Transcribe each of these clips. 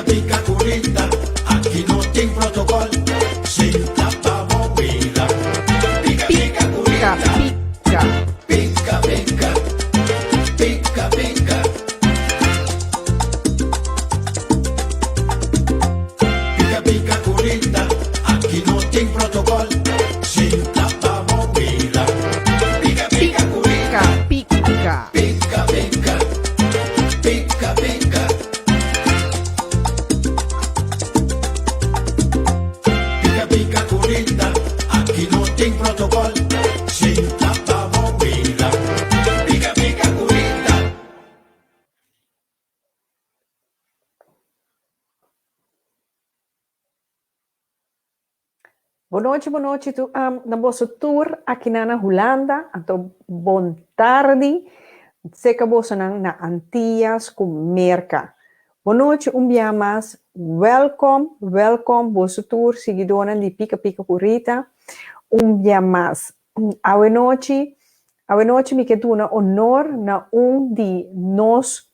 pica curita, aki no tin protocol, sinta pa bo bida. Pica pica Pica, curita, pica. pica pica, pica pica. Pica pica curita, aki no tin protocol, sinta pa bo bida. Pica pica curita. Pica, pica. Pica pica, pica pica. Pica pica curita, aki no tin protocol, sinta pa bo bida. Pica pica curita. Bon nochi, bon nochi tu, um, na boso tur aki na na Hulanda, anto bon tardi, seka bosonan na Antillas ku Merka. Bon nochi un bia mas, welkom, welkom boso tur siguidónan di Pika Pika ku Rita, un bia mas. Awe nochi, awe nochi mi ke duna honor na un di nos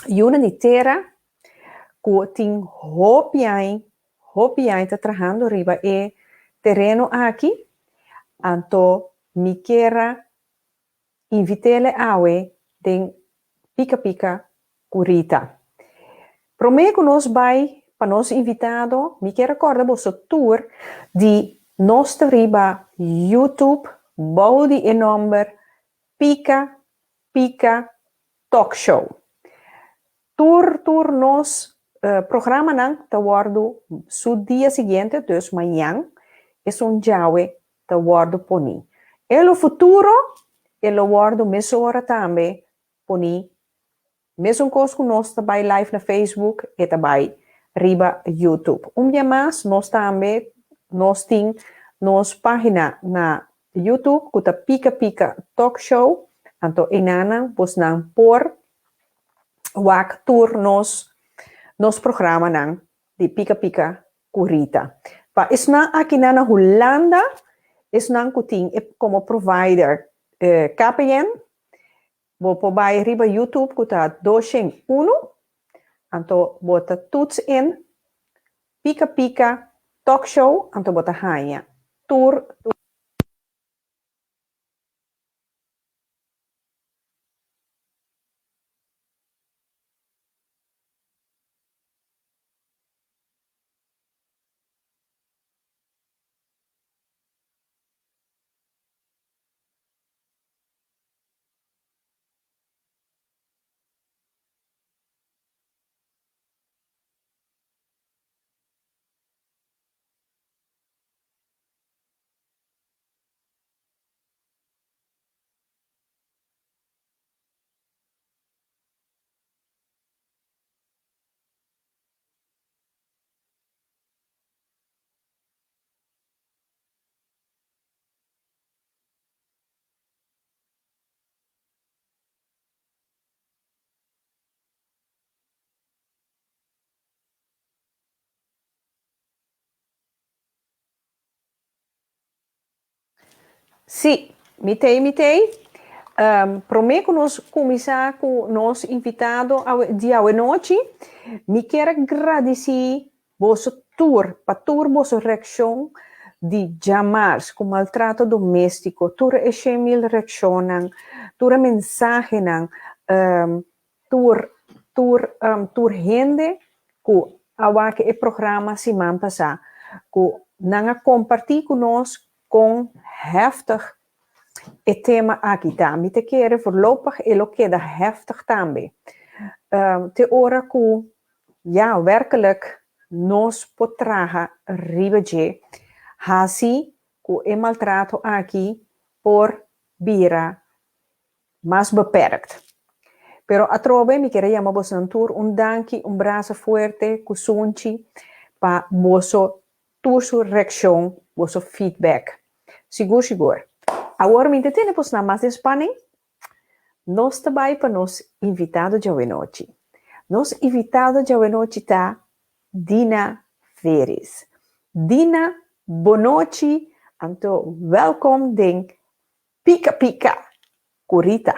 yunan di tera ku tin hopi aña, hopi aña ta trahando riba e tereno aki, anto mi kier a invit'ele awe den Pika Pika ku Rita. Promé ku nos bai pa nos invitado, mi kier a kòrda boso tur di nos ta riba YouTube bou di e nòmber Pika Pika Talk Show. Tur tur nos programanan ta wòrdu su dia siguiente, dus mañan, esun djawe ta wòrdu poní. E lo futuro e lo wòrdu mesora tambe poní, mesun kos ku nos ta bai live na Facebook, e ta bai riba YouTube. Un bia mas nos tambe nos tin nos página na YouTube ku ta Pika Pika Talk Show, anto enanan bosnan por wak tur nos nos programanan di Pika Pika ku Rita. Pa esnan akinan na Hulanda, esnan ku tin e komo provider KPN, bo por bai riba YouTube ku ta doshen unu, anto bo ta toets in Pika Pika Talk Show, anto bo ta haña tur. Sí, mi t'ei, mi t'ei. Promé ku nos kuminsá ku nos invitado awe di awe nochi, mi kier a gradisí boso tur pa tur boso reakshon di djamars ku maltrato doméstiko, tur e 100,000 reakshonnan, tur e mensahenan, Tur tur tur hende ku a wak e programa siman pasá ku nan a kompartí ku nos kon heftig e tema aki ta. Mi ta kere voorlopig e lo keda heftig tambe. Te ora ku ya werkelijk nos por traha riba dje hasi ku e maltrato aki por bira mas beperkt. Pero atrobe mi kier a yama bosonan tur un danki, un brasa fuerte ku sunchi pa boso tur su reakshon, boso feedback. Sigur sigur. Awor mi ta tene bosnan mas den spanning. Nos ta bai pa nos invitado djawenochi. Nos invitado djawenochi ta Dina Veris. Dina, bonochi, anto welkom den Pika pika ku Rita.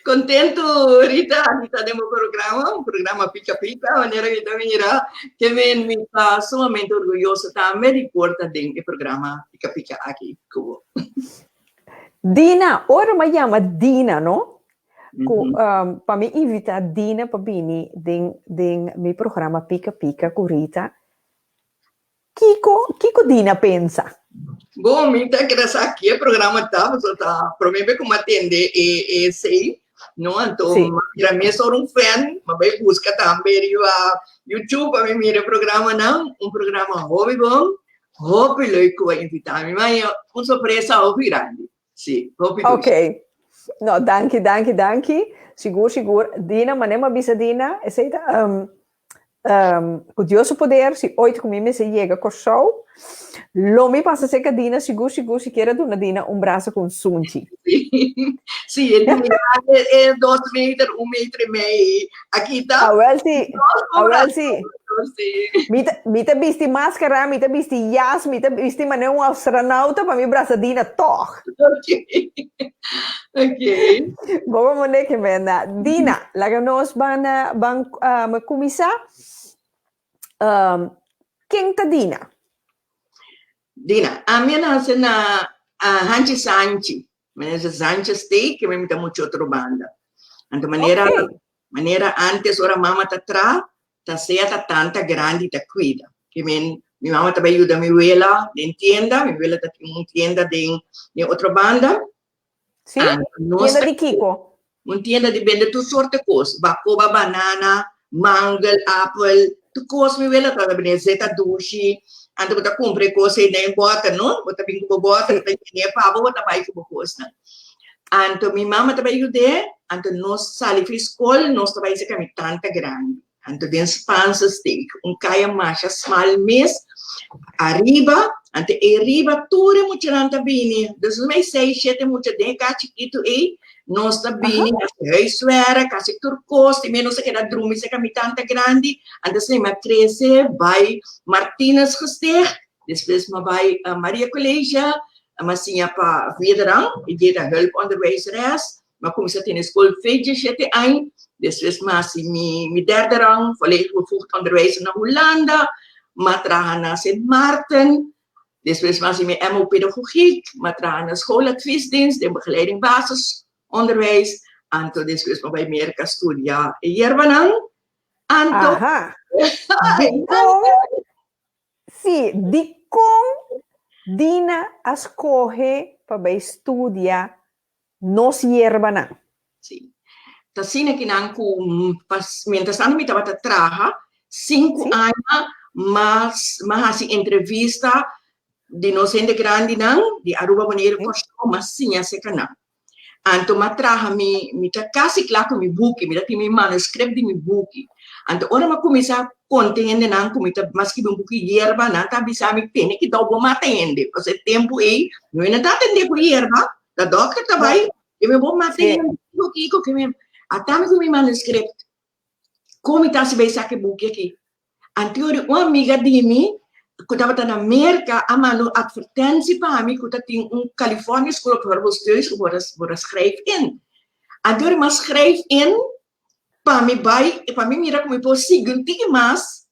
Kontentu, Rita, di ta den bo programa, un programa Pica Pica, manera mi ta mira, ke men mi ta sumamente orguyoso tambe di por ta den e programa Pica Pica aki ku bo. Dina, ora mi a yama Dina, no? Ku pa mi invita Dina pa bini den den mi programa Pica Pica ku Rita, Kiko, kiko Dina pensa? Bon, mi ta kere sa ki e programa ta, pasobra ta promé be ku mi a tende e esei, no? Anto mi a bira mesora un fan, mi a bai buska tambe riba YouTube pa mi mira e programanan, un programa hopi bon, hopi leuk ku bo a invitá mi, ma un sorpresa hopi grandi, si, hopi dushi. Ok, no, danki, danki, danki, sigur, sigur, Dina, manera mi a bisa Dina, esei ta Ku Dios su poder, si oit ku mi mester yega Kòrsou, lo mi pasa serka Dina sigur sigur si kier a duna Dina un brasa ku un sunchi. Sí, e Dina e dos meter, un meter i mei aki ta. Awel si, awel si. Mi ta mi ta bisti maskara, mi ta bisti jas, mi ta bisti manera un astronauta pa mi brasa Dina tòg. Oké, oké. Bo manda ke menda. Dina, laga nos ban ban kuminsá. Ken ta Dina? Dina, ami a nase na Hanchi Sanchi. Mi a nase Sanchi Steak, ke mi ta mucha otro banda. Anto manera manera antes ora mama ta tra, ta sea ta tanta grandi ta kuida. Ke men mi mama ta bai yuda mi wela den tienda, mi wela ta tin un tienda den den otro banda. Sí? Tienda di kiko? Un tienda di bende tur sorte kos. Bakoba, banana, mangel, apel, tur kos mi wela ta bende. Zeta dushi. Anto bo ta kumpra e kos ei den bòter, no? Bo ta bin ku bo bòter, bo ta yene pa bo, bo ta bai ku bo kosnan. Anto mi mama ta bai yud'é, anto nos sali fi skol, nos ta bai seka mi tanta grandi. Anto den Spaanse Steeg, un kaya masha smal mes, ariba, anto ei riba tur e muchanan ta bini, dus nos mei seis, shete mucha den e kas chikitu ei, nos ta bini hasi huiswerk, hasi tur kos, i mi nos a keda drumi serka mi tanta grandi, anto asina mi a krese bai Martinus Gesteeg, despues mi a bai Maria College, mi a siña pa vierde rang, e dia ta hulponderwijzeres, Mi a kuminsá tene skol fe dieshete aña, despues mi a hasi mi mi derde rang, volledig bevoegd onderwijzer na Hulanda, mi a traha na Sint Maarten, despues mi a hasi mi MO Pedagogiek, mi a traha na Schooladviesdienst den begeleiding basisonderwijs, anto despues mi a bai Merka studia e yerbanan, anto. Aha. Dikon, sí, dikon Dina a skohe pa bai studia nos yerbanan. Sí. Ta asina ki nan ku pas mientras tanto mi tabata traha sinku aña mas m'a hasi entrevista di nos hende grandinan di Aruba, Boneiru, Kòrsou, m'a siña aserka nan. Anto m'a traha mi mi ta kasi kla ku mi buki, mi ta tin mi manuscript di mi buki. Anto ora m'a kuminsá konta hendenan ku mi ta m'a skibi un buki yerba, nan ta bisa mi tene ki dou bo mata hende, pasobra e tempu ei no hende ta atendé ku yerba. Ta dokter ta bai, ke mi bo mata hende, kiko kiko ke mi ata mi ku mi manuscript. Kon mi ta hasi bai saka e buki aki? Anto un amiga di mi ku tabata na Merka a manda un atvertensi pa mi ku ta tin un California School of Herbal Studies ku bo ta schrijf in. Anto mi a schrijf in pa mi bai, pa mi mira ku mi por sigui un tiki mas.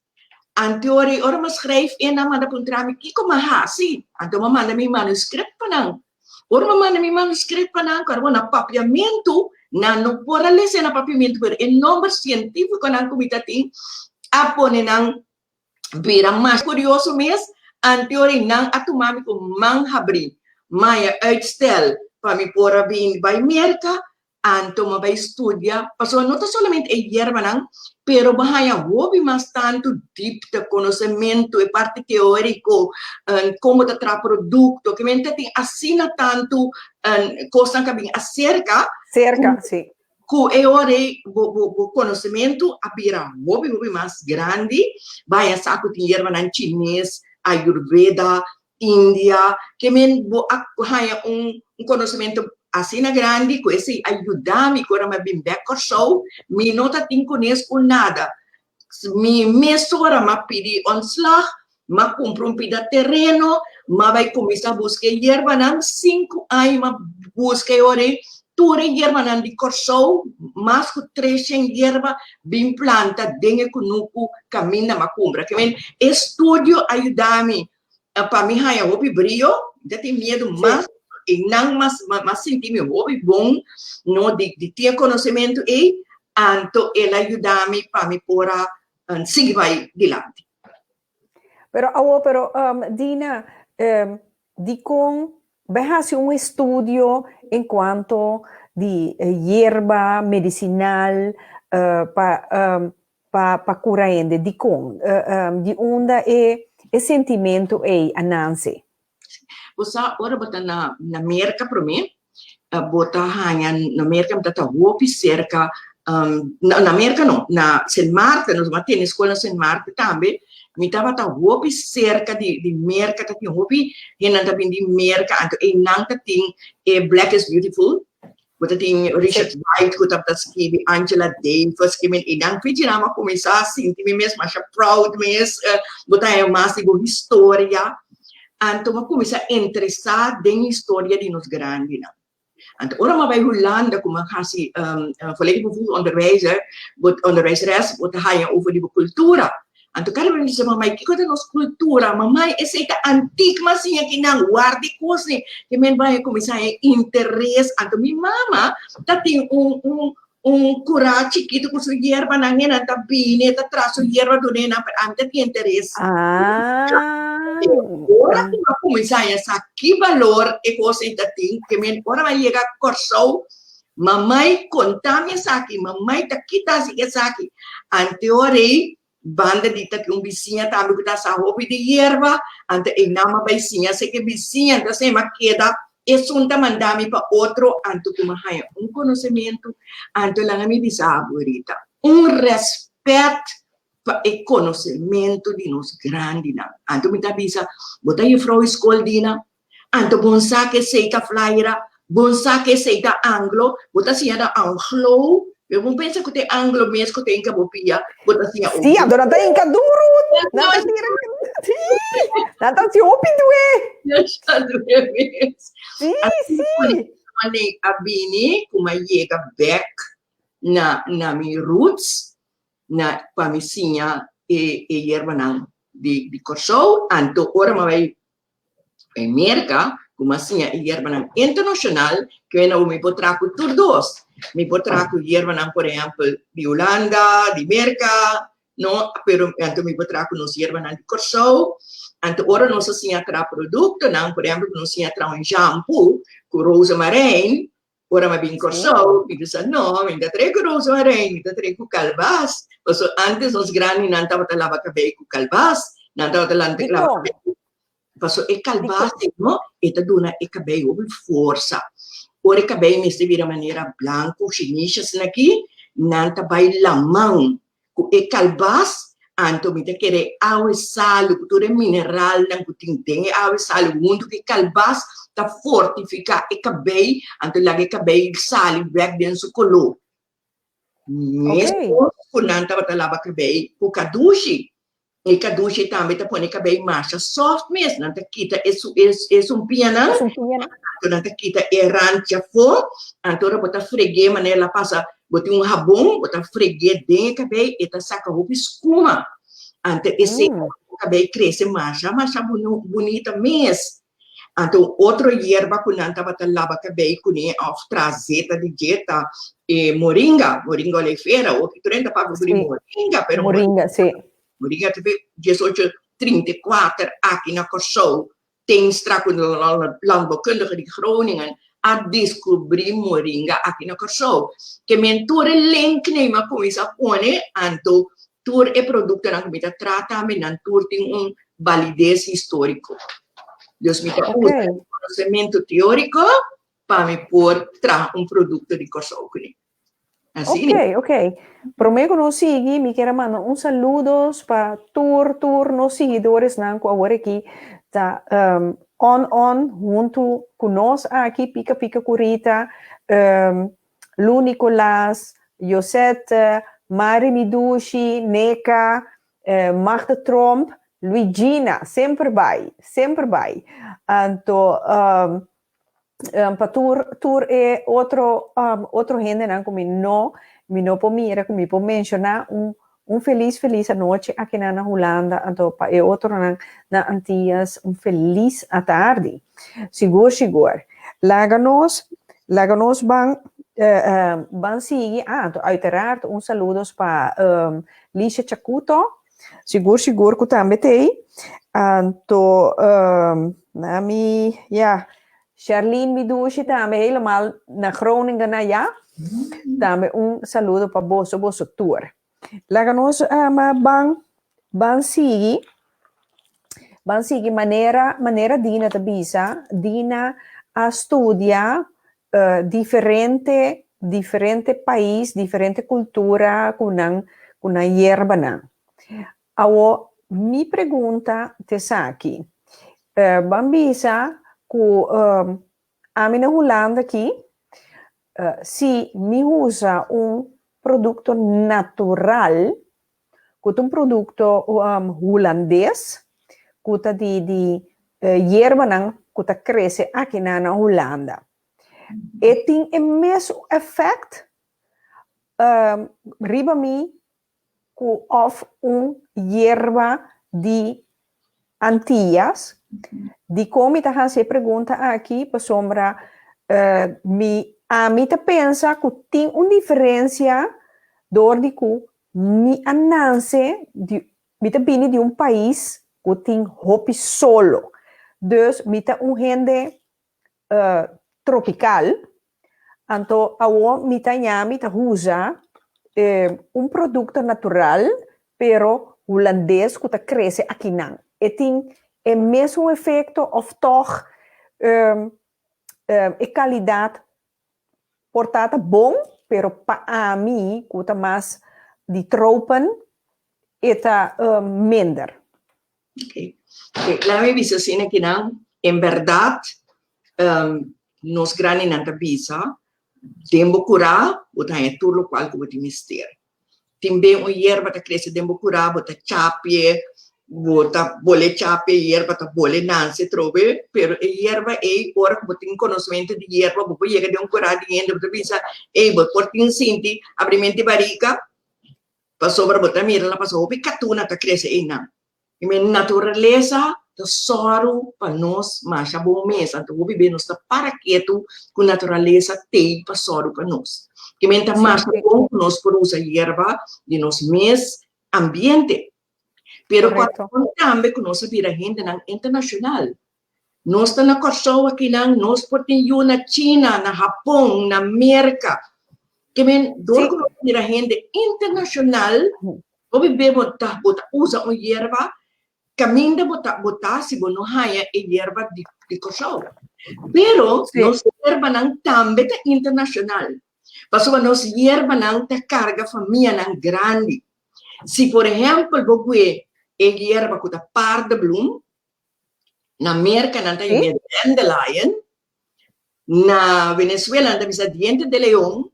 Anto ora mi a schrijf in nan manda puntra mi kiko mi a hasi. Anto mi a manda mi manuscript pa nan. Ora mi a manda mi manuscript pa nan, kòrda bo na papiamentu, nan no por a lesa na papiamentu, pero e nomber sientífikonan ku mi ta tin a pone nan bira mas kurioso mes. Anto nan a tuma mi ku man habrí, maya uitstel pa mi por a bini bai Merka. Anto mi a bai studia, pasobra no ta solamente e yerbanan, pero bo haña hopi mas tantu dipte, konosementu, e parti teóriko, kon bo ta traha produkto, ke men ta tin asina tantu kosnan ku a bin aserka, Serka, si. ku e ora ei bo bo bo konosementu a bira hopi hopi mas grandi, bo haña sa ku tin yerbanan chines, ayurveda, India, ke men bo a haña un un konosementu asina grandi ku esei a yuda mi ku ora mi a bin bèk Kòrsou, mi no ta tin kunes ku nada. Mi mesora mi a pidi ontslag, mi a kumpra un pida tereno, mi a bai kuminsá buska e yerbanan, sinku aña mi a buska e ora ei. tur e yerbanan di Kòrsou, mas ku 300 yerba, bin planta den e kunuku kaminda m'a kumpra. Ke men e studio a yuda mi pa mi haña hopi brio, mi ta tin miedu mas, einan mas m'a sinti mi hopi bon no di di tin e konosementu ei, anto el a yuda mi pa mi por a sigui bai dilanti. Pero awo, pero Dina, dikon bai hasi un estudio en kuanto di yerba medisinal pa pa pa kura hende? Dikon? Di unda e e sentimentu ei a nanse? Bo sa ora bo ta na na Merka promé, bo ta haña na Merka mi ta ta hopi serka na Merka no, na Sint Maarten, nos a tene skol na Sint Maarten tambe, mi tabata hopi serka di di Merka, ta tin hopi hendenan ta bini di Merka, anto einan ta tin e Black is Beautiful, Bo ta tin Richard Wright ku tabata skibi, Angela Davis, ke men einan pidjinan a kuminsá sinti mi mes masha proud mes, bo ta haña mas di bo historia. Anto bo a kuminsá interesá den historia di nos grandinan. Anto ora mi a bai Hulanda ku mi a hasi volledig bevoegd onderwijzer, bo onderwijzeres, bo ta haña over di bo kultura. Anto kada bes mi bisa mamai, kiko ta nos kultura? Mamai, esei ta antik mas siña kinan, warda e kosnan. Ke men bai a kuminsá haña interes. Anto mi mama ta tin un un un kurá chikitu ku su yerbanan, e nan ta bini, e ta traha su yerba dun'e nan, pero ami ta tin interes. Ora ku mi a kuminsá haña sa ki balor e kos ei ta tin, ke men ora mi a yega Kòrsou, Mamai konta mi esaki, mamai ta kita hasi esaki. Anteor ei, banda di ta tin un bisiña tambe ku ta sa hopi di yerba, anto einan mi a bai siña esaki e bisiña, entonces ei mi a keda esun ta manda mi pa otro, anto ku mi a haña un konosementu, anto laga mi bisa bo Rita, un rèspèt pa e konosementu di nos grandinan. Anto mi ta bisa, bo ta yefrou e skol Dina? Anto bon sa ke esei ta flaira, bon sa ke esei ta anglo, bo ta siña na anglo, pero bo pensa ku ta e anglo mes ku ta hinka bo pia, bo ta siña Sí, anto nan ta hinka duru, nan ta tira, sí, nan ta hasi hopi due. Masha due mes. Sí, sí. Mane a bini ku mi a yega bek na na mi roots, na pa mi siña e e yerbanan di di Kòrsou, anto ora mi a bai E Merka ku mas siña e yerbanan internashonal ke na mi por traha ku tur dos. Mi por traha ku yerbanan por ehèmpel di Hulanda, di Merka, no, pero anto mi por traha ku nos yerbanan di Kòrsou. Anto ora nos a siña traha produktonan, por ehèmpel ku nos siña traha un shampu ku rozemarijn, Ora mi a bin Kòrsou, mi bisa, no, mi ta trae ku rozemarijn, mi ta trae ku kalbas. Pasobra ántes nos grandinan tabata laba kabei ku kalbas, nan tabata laba kabei ku. Pasobra e kalbas ei no, e ta duna e kabei hopi forsa. Ora e kabei mester bira manera blanku, shinisha asin'aki, nan ta bai laman. Ku e kalbas, anto mi ta kere e awe salu ku tur e mineralnan ku tin den e awe salu huntu ku e kalbas ta fortifiká e kabei, anto laga e kabei sali bèk den su koló. Meskos ku nan tabata laba kabei ku kadushi. E kadushi tambe ta pone kabei masha soft mes. Nan ta kita e su e e sumpiñanan, anto nan ta kita e rantje afó, anto ora bo ta freg'é manera el a pasa, bo tin un habon, bo ta freg'é den e kabei, e ta saka hopi skuma. Anto esei ta pone kabei krese masha masha bunita mes. Anto un otro yerba ku nan tabata laba kabei kuné òf traha zeta di dje ta e moringa, moringa oleifera. Hopi tur hende ta papia di moringa, pero moringa, sí. Moringa ta 1834 aki na Kòrsou, Teenstra ku landbouwkundige di Groningen a diskubrí moringa aki na Kòrsou. Ke men tur e linknan mi a kuminsá pone, anto Tur e produktonan ku mi ta traha tambe nan tur tin un balides históriko. Dus mi ta usa e konosementu teóriko pa mi por traha un produkto di Kòrsou kuné. Asina. Ok, ok. Promé ku nos sigui, mi kier a manda un saludos pa tur, tur nos siguidoresnan ku awor aki ta on on huntu ku nos aki, Pika Pika ku Rita. Lu Nicolaas, Josette, Mari Midushi, Neka, Magda Tromp, Luigina, semper bai, semper bai. Anto, Pa tur tur e otro otro hendenan ku mi no mi no por mira ku mi por menshoná un un felis felis anochi akinan na Hulanda anto pa e otronan na Antias un felis atardi. Sigur sigur. Laga nos laga nos ban ban sigui ah anto uiteraard un saludos pa Lisha Chacuto Sigur sigur ku tambe t'ei. Anto na mi ya Sharlene mi dushi tambe helemaal na Groningen aya. Tambe un saludo pa boso boso tur. Laga nos ban ban sigui ban sigui manera manera Dina ta bisa Dina a studia diferente diferente pais, diferente cultura cu nan cu nan yerbanan. Awo mi pregunta ta esaki, ban bisa cu ami na Hulanda aki, si mi usa un producto natural, cu ta un producto Hulandes, cu ta di di yerbanan cu ta crece akinan na Hulanda. E tin e mesun effect riba mi ku of un yerba di Antillas? Dikon mi ta hasi e pregunta aki? Pasobra mi ami ta pensa ku tin un diferensia dor di ku mi a nanse di mi ta bini di un pais ku tin hopi solo. Dus mi ta un hende tropical, anto awor mi ta ña mi ta usa un producto natural pero hulandes cu ta crece akinan. E tin e mesun efecto of toch e calidad por ta ta bon pero pa ami cu ta mas di tropen e ta minder. Ok. Ok, laat mi bisa asina kinan, en berdad nos grandinan ta bisa, den bo kurá bo ta haña tur lokual ku bo tin mester. Tin ben un yerba ta krese den bo kurá, bo ta chapie, bo ta bole chapie, e yerba ta bole nanse atrobe, pero e yerba ei ora ku bo tin konosementu di yerba bo por yega den un kurá di hende bo ta bisa, ey bo por tin sinti abrimenti barika, Pasobra bo ta mira la pasa hopi katuna ta krese einan. I mi naturalesa ta sòru pa nos masha bon mes. Anto hopi be nos ta para ketu ku naturalesa tei pa sòru pa nos. Ke men ta masha bon ku nos por usa yerba di nos mes ambiente. Pero kòrda tambe ku nos a bira hendenan internashonal. Nos ta na Kòrsou akinan, nos por tin yu na China, na Hapon, na Merka. Ke men, dor ku nos ta mira hende internashonal, hopi be bo ta bo ta usa un yerba kaminda bo ta bo ta si bo no haña e yerba di di Kòrsou. Pero nos yerbanan tambe ta internashonal, pasobra nos yerbanan ta karga famianan grandi. Si por ehèmpel bo kue e yerba ku ta paardenbloem, Na Merka nan ta yam'é dandelion, na Venezuela nan ta bisa diente de leon,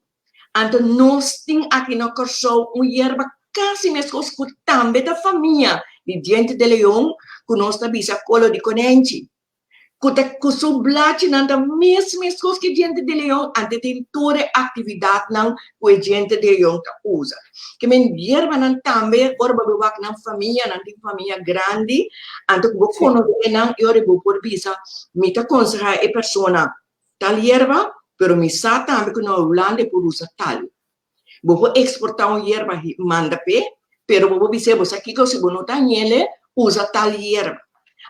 anto nos tin aki na Kòrsou un yerba kasi meskos ku tambe ta famia di diente de leon ku nos ta bisa kolo di konènchi. Ku ta ku su blachinan ta mes meskos ku e diente de leon, anto e tin tur e aktividatnan ku e diente de leon ta usa. Ke men yerbanan tambe ora bo wak nan famia, nan tin famia grandi, anto ku bo konosé nan e ora bo por bisa mi ta konsehá e persona tal yerba, pero mi sa tambe ku na Hulanda e por usa tal. Bo por eksportá un yerba manda p'e, pero bo por bis'é bo sa kiko si bo no ta hañ'el usa tal yerba.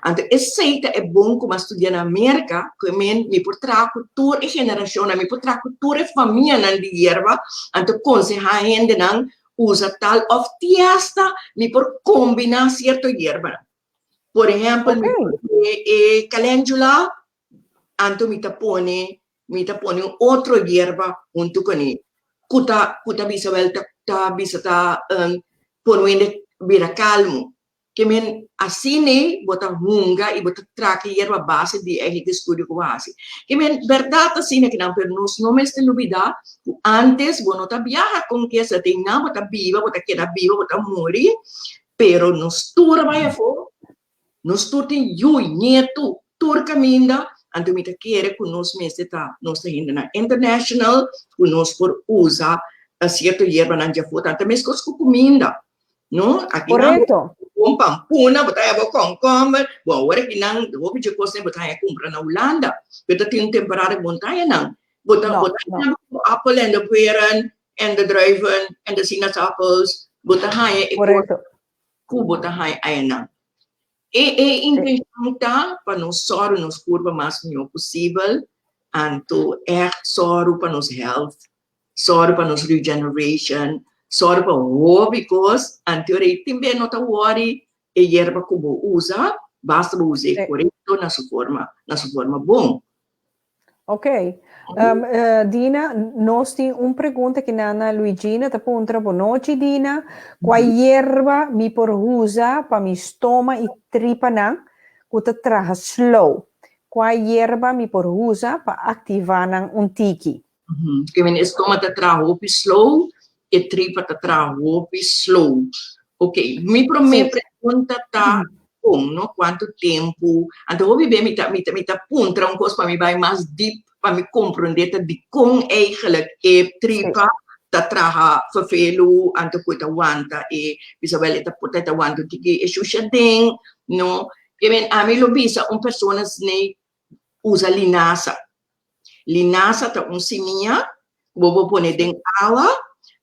Anto esei ta e bon ku mi a studia na Merka, ku e men mi por traha ku tur e generashonnan, mi por traha ku tur e famianan di yerba, anto konsehá hendenan usa tal òf ti asta mi por kombiná sierto yerbanan. Por ehèmpel, mi por pone e kalèndula, anto mi ta pone mi ta pone un otro yerba huntu kuné ku ta ku ta bisa wèl ta ta bisa ta pone hende bira kalmu. Ke men asina bo ta hunga i bo ta traka yerba base di e estudio ku bo hasi. Ke men bèrdat asina kinan pero nos no mester lubidá ku ántes bo no ta biaha kon ke sa tin nan bo ta biba bo ta keda biba bo ta muri pero nos tur a bai afó nos tur tin yu ñetu tur kaminda. Anto mi ta kere ku nos mester ta, nos ta hendenan international, ku nos por usa sierto yerbanan djafó tanto meskos ku kuminda, no? Aki nan Korekto. bo pampuna, bo ta haña bo kònkòmber, bo awor aki nan hopi dje kosnan bo ta haña kumpra na Hulanda, pero ta tin un temporada ku bo no ta haña nan. Bo ta No, bo ta no. haña bo apel en de peren en de druiven en de sinaasappels, bo ta haña e kos Korekto. ku bo ta haña ayanan. E e intenshon ta pa nos sòru nos kurpa mas mihó posibel, anto ègt sòru pa nos health, sòru pa nos regeneration, sòru pa hopi kos, anto ora ei tin bes no ta wòri e yerba ku bo usa, basta bo us'é korekto na su forma, na su forma bon. Ok. Dina, nos tin un pregunta ki Nana Luigina ta puntra, Bonochi Dina, kua yerba mi por usa pa mi stoma i tripanan ku ta traha slow? Kua yerba mi por usa pa aktivá nan un tiki? Ke men e stoma ta traha hopi slow, e tripa ta traha hopi slow. Ok, mi promé pregunta ta kon, no? Kuantu tempu? Anto hopi be mi ta mi ta mi ta puntra un kos pa mi bai mas dip pa mi komprondé ta dikon eigenlijk e tripa ta traha fervelu anto ku e ta wanta e bisa wèl e ta por ta e ta wanta un tiki e shusha den, no? Ke men ami lo bisa un persona snei usa linasa. Linasa ta un simia ku bo por pone den awa,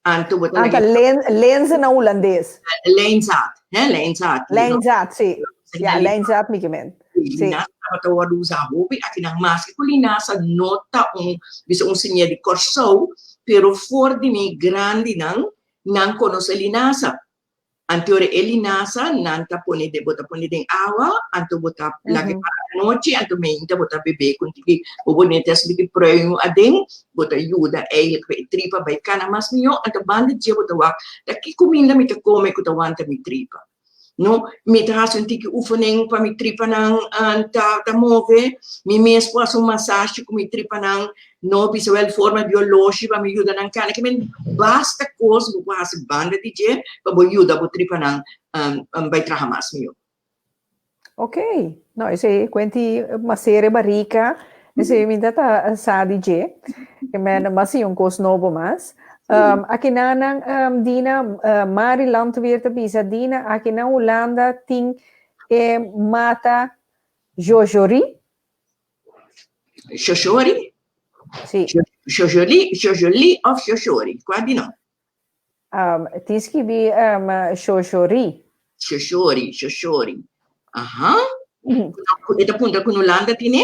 anto bo ta Anta laga. Lenze na hulandes. Lijnzaad, hè, lijnzaad. Lijnzaad, si. Ja, lijnzaad mi ke men. Si. Linasa tabata wòrdu usá hopi akinan, maske ku linasa no ta un, bisa un simia di Kòrsou, pero for di mi grandinan, nan konosé linasa. Anto ora e linasa nan ta pone den, bo ta pone den awa, anto bo ta laga e para anochi, anto meinta bo ta bebe ku un tiki, bo pone te un tiki pruimo aden, bo ta yuda eigenlijk pa e tripa bai kana mas mihó, anto banda dje bo ta wak ta ki kuminda mi ta kome ku ta wanta mi tripa. No, mi ta hasi un tiki oefening pa mi tripanan ta ta move, mi mes por hasi un masashi ku mi tripanan, No bisa wel forma bioloshi pa mi yuda nan kana ke men basta kos bo por hasi banda di dje pa bo yuda bo tripanan bai traha mas mihó. Ok, no esei kuenti masere barika, esei mi ta ta sa di dje, ke men mas siña un kos nobo mas. Aki nan nan Dina, Mari Landweer ta bisa, Dina aki na Hulanda tin e mata jojorí. Shoshori? Sí. Shosholi, shosholi of shoshori? Kua di nan? Um, tin skibi um, shoshori. Shoshori, shoshori. Aha. E ta puntra ku Nolanda tine?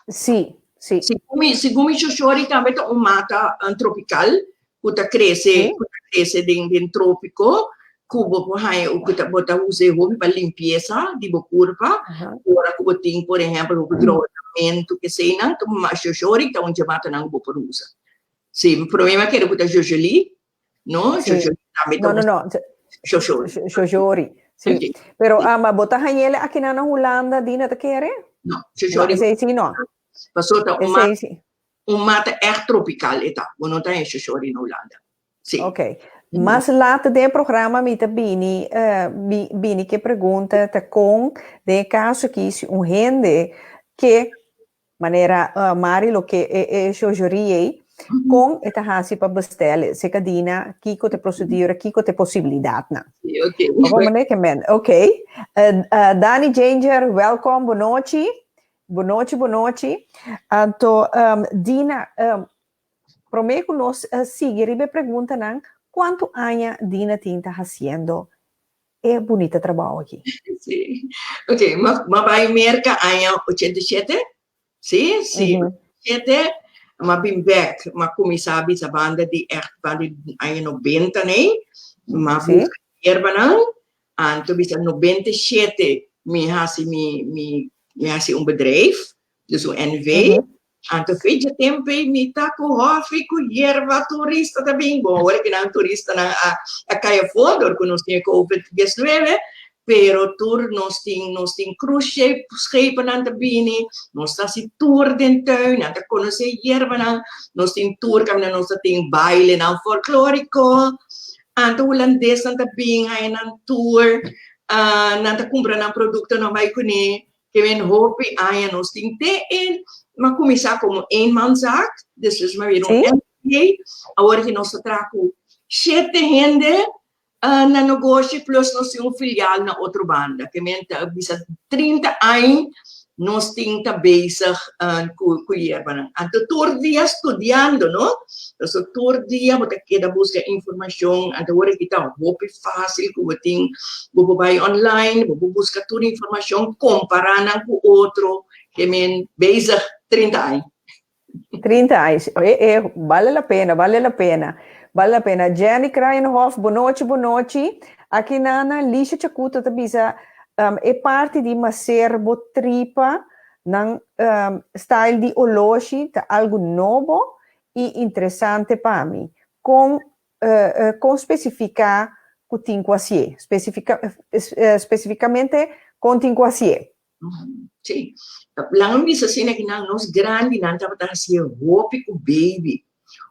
Sí, sí. Segun mi, segun mi shoshori tambe ta un mata um, tropical ku ta krese, ku ta krese den den trópiko, ku bo por haña ku ta bo ta usa e hopi pa limpiesa di bo kurpa, ora ku bo tin por ehèmpel hopi growetamentu keseinan, ta shoshori ta un dje matanan ku bo por usa. Si, promé mi a kere ku ta shosholi, no? Shosholi tambe ta No, no, no. Shoshori. Shoshori, si. Pero ama bo ta hañ'el akinan na Hulanda, Dina ta kere? No, shoshori. No, esei si no. Pasobra ta un mata. Un mata ègt tropikal e ta. Bo no ta haña shoshori na Hulanda. Sí. Ok. Mas laat den e programa mi ta bini bini ku e pregunta ta kon den e kaso aki si un hende ke manera Mari lo ke e shoshori ei, kon e ta hasi pa bestel e? Seka Dina kiko ta e prosedura, kiko ta e posibilidatnan? Sí, ok. Ok. Dani Janger, welkom, bonochi. Bonochi, bonochi. Anto, um, Dina, um, promé ku nos uh, sigui riba e preguntanan, kuantu aña Dina tin ta hasiendo e bunita trabou aki? Sí. Ok, ma, ma bai Merka aña 87, sí, sí, mm -hmm. 87, ma bin bek, ma kuminsá bisa banda di echt banda di aña 90 nee, ma sí. busca yerbanan, Anto bisa 97 mi hasi mi mi mi hasi un bedrijf, dus un NV. Anto fecha tempo ei mi ta ku hòfi, ku yerba, turista ta bin. Bon, awor ki nan turistanan a a kai afó dor ku nos tin e covid 19, pero tur nos tin nos tin cruise schepennan ta bini, nos ta hasi tour den tuin, nan ta konosé yerbanan, nos tin tour kaminda nos ta tin bailenan folklóriko. Anto hulandesnan ta bin haña nan tour, nan ta kumpra nan produktonan bai kuné. Ke men hopi aña nos tin te e M'a kuminsá komo eenmanszaak, despues m'a bira un NV. Awor aki nos ta traha ku shete hende na negoshi plus nos tin un filial na otro banda. Ke men ta bisa 30 aña nos tin ta bezig ku ku yerbanan. Anto tur dia studiando, no? Pasobra tur dia bo ta keda buska informashon, anto awor aki ta hopi fásil ku bo tin, bo por bai online, bo por buska tur informashon, kompará nan ku otro, ke men bezig 30 aña. 30 aña, e e bale la pena, bale la pena, bale la pena. Jenny Kraaienhof, bonochi, bonochi. Aki nana Lisha Chacuto ta bisa e parti di maser bo tripa nan style di oloshi ta algu nobo i interesante pa mi. Kon kon spesifiká ku tin ku hasié? Spesifika spesifikamente kon tin ku hasié? Sí. Laga mi bisa asina ki nan nos grandinan tabata hasié hopi ku baby.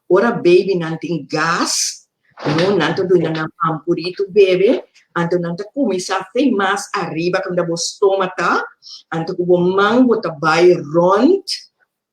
Ora babynan tin gas, no, nan ta duna nan pampurito bebe, anto nan ta kuminsá fe mas ariba kaminda bo stoma ta, anto ku bo man bo ta bai rònt,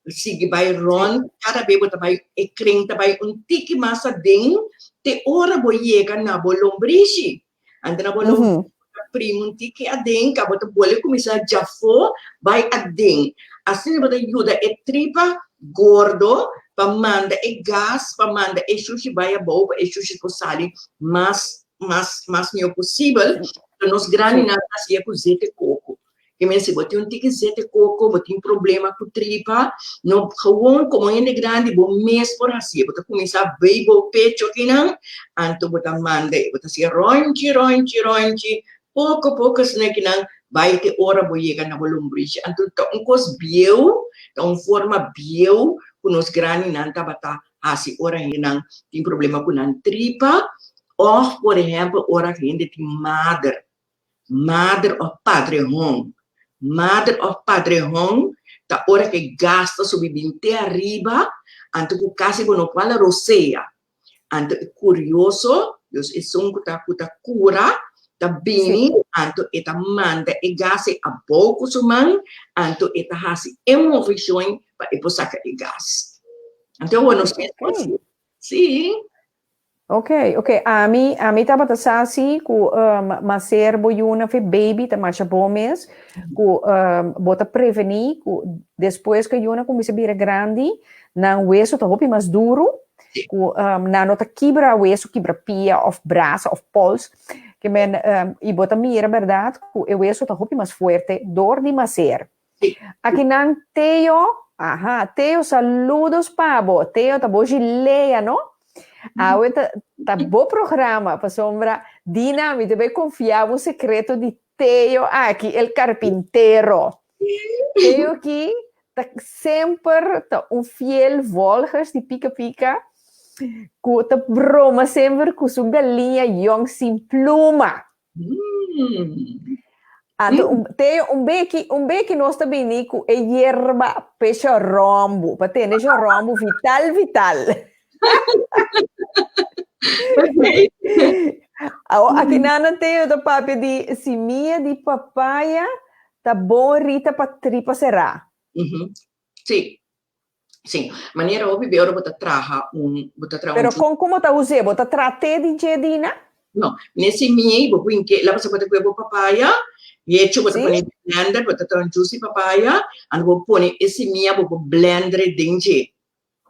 sigui bai rònt, kada be bo ta bai e kren ta bai un tiki mas aden te ora bo yega na bo lombrishi. Anto na bo lombrishi bo ta primi un tiki aden, ka bo ta bole kuminsá djafó bai aden. Asina bo ta yuda e tripa gordo pa manda e gas, pa manda e shushi bai abou, pa e shushi por sali mas mas mas mihó posibel. Pero nos grandinan ta hasié ku zete koko. Ke men si bo tin un tiki zete koko, bo tin problema ku tripa, no gewoon komo hende grandi bo mes por hasié. Bo ta kuminsá bei bo pecho akinan, anto bo ta manda e, bo ta hasié ronchi, ronchi, ronchi, poko poko asina akinan bai te ora bo yega na bo lombrishi. Anto ta un kos bieu, ta un forma bieu ku nos grandinan tabata hasi ora hendenan tin problema ku nan tripa òf por ehèmpel ora hende tin mader. Madre of padre hon. Madre of padre hon ta ora ke gas ta subi bin te ariba, anto ku kasi bo no por hala rosea. Anto e kurioso, dus esun ku ta ku ta kura, ta bini, anto e ta manda e gas ei abou ku su man, anto e ta hasi e movishon pa e por saka e gas. Anto awor nos mes por hasi. Sí. Ok, ok. Ami, ami tabata sa si ku um, maser bo yuna fe baby ta masha bo mes, ku um, bo ta prevení ku despues ku yuna kuminsá bira grandi, nan weso ta hopi mas duru, ku um, nan no ta kibra weso, kibra pia of brasa of pols. Ke men, um, i bo ta mira bèrdat ku e weso ta hopi mas fuerte dor di maser. Akinan Teo, aha, Teo saludos pa bo. Teo ta bo Gilea, no? Awe ta, ta bo programa, pasobra Dina, mi te bai confia un secreto di Teo aki, el carpintero. Teo aki ta semper ta un fiel volgers di Pika Pika, ku ta broma semper ku su galiña yong sin pluma. Anto un, Teo, un beki, un beki nos ta bini ku e yerba p'e shorombu, pa tene shorombu vital vital. Awo aki nana Teo ta papia di simia di papaya ta bon Rita pa tripa será. Sí. Sí, manera hopi be ora bo ta traha un, bo ta traha un. Pero kon komo ta us'é? Bo ta traha te di dje, Dina? No, ne simia ei bo pui ke, laba sa bo ta kue bo papaya, hecho bo ta pone den blender, bo ta traha un juice di papaya, anto bo pone e simia bo por blender e den dje.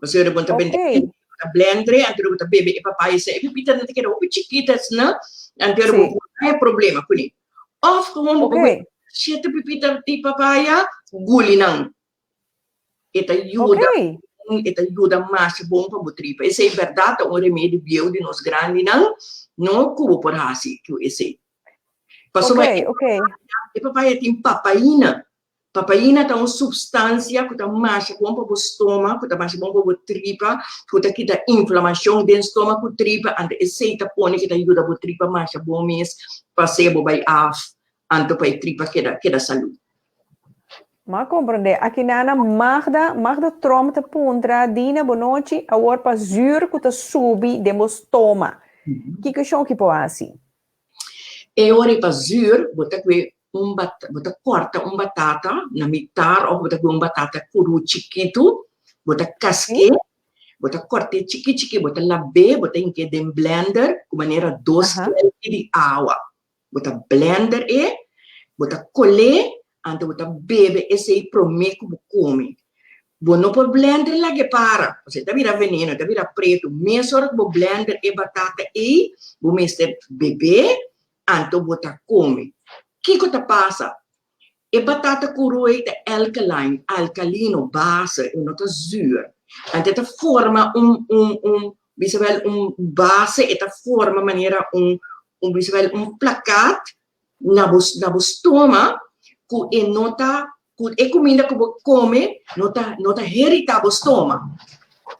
Pasobra bo ta bende bo ta blender e, anto bo ta bebe e papaya esei. E pipitanan ta keda hopi chikito asina, anto bo no haya problema kuné. Òf gewoon bo por pone shete pipita di papaya, guli nan. E ta yuda, e ta yuda masha bon pa bo tripa. Esei bèrdat ta un remedi bieu di nos grandinan, no ku bo por hasi ku esei. Pasobra e papaya tin papaina. Papaina ta un supstansia ku ta masha bon pa bo stoma, ku ta masha bon pa bo tripa, ku ta kita inflamashon den stoma ku tripa, anto esei ta pone ku ta yuda bo tripa masha bon mes pa sea bo bai af, anto pa e tripa keda keda salú. M'a comprende. Aki nana Magda, Magda Tromp ta puntra, Dina, bonochi, awor pa zuur cu ta subi den bo stoma, kico shon ki por haci? E ora pa zuur, bo ta cue. un bo ta kòrta un batata na mitar òf bo ta kue un batata kuru chikitu, bo ta kask'é, bo ta kòrt'é chiki chiki, bo ta lab'é, bo ta hink'é den blender ku manera dos kelki di awa. Bo ta blender e, bo ta kol'é, anto bo ta bebe esei promé ku bo kome. Bo no por blender lag'é para, pasobra e ta bira veneno, e ta bira pretu. Mesora ku bo blender e batata ei, bo mester beb'é, anto bo ta come. Kico ta pasa? E batata curu ei ta alkaline, alkalino, base, e no ta zuur. Anto e ta forma un, un, un, bisa wel un base, e ta forma manera un, un, bisa wel un plakat na bo, na bo stoma cu e no ta Ku e kuminda ku bo kome no ta no ta heritá bo stoma.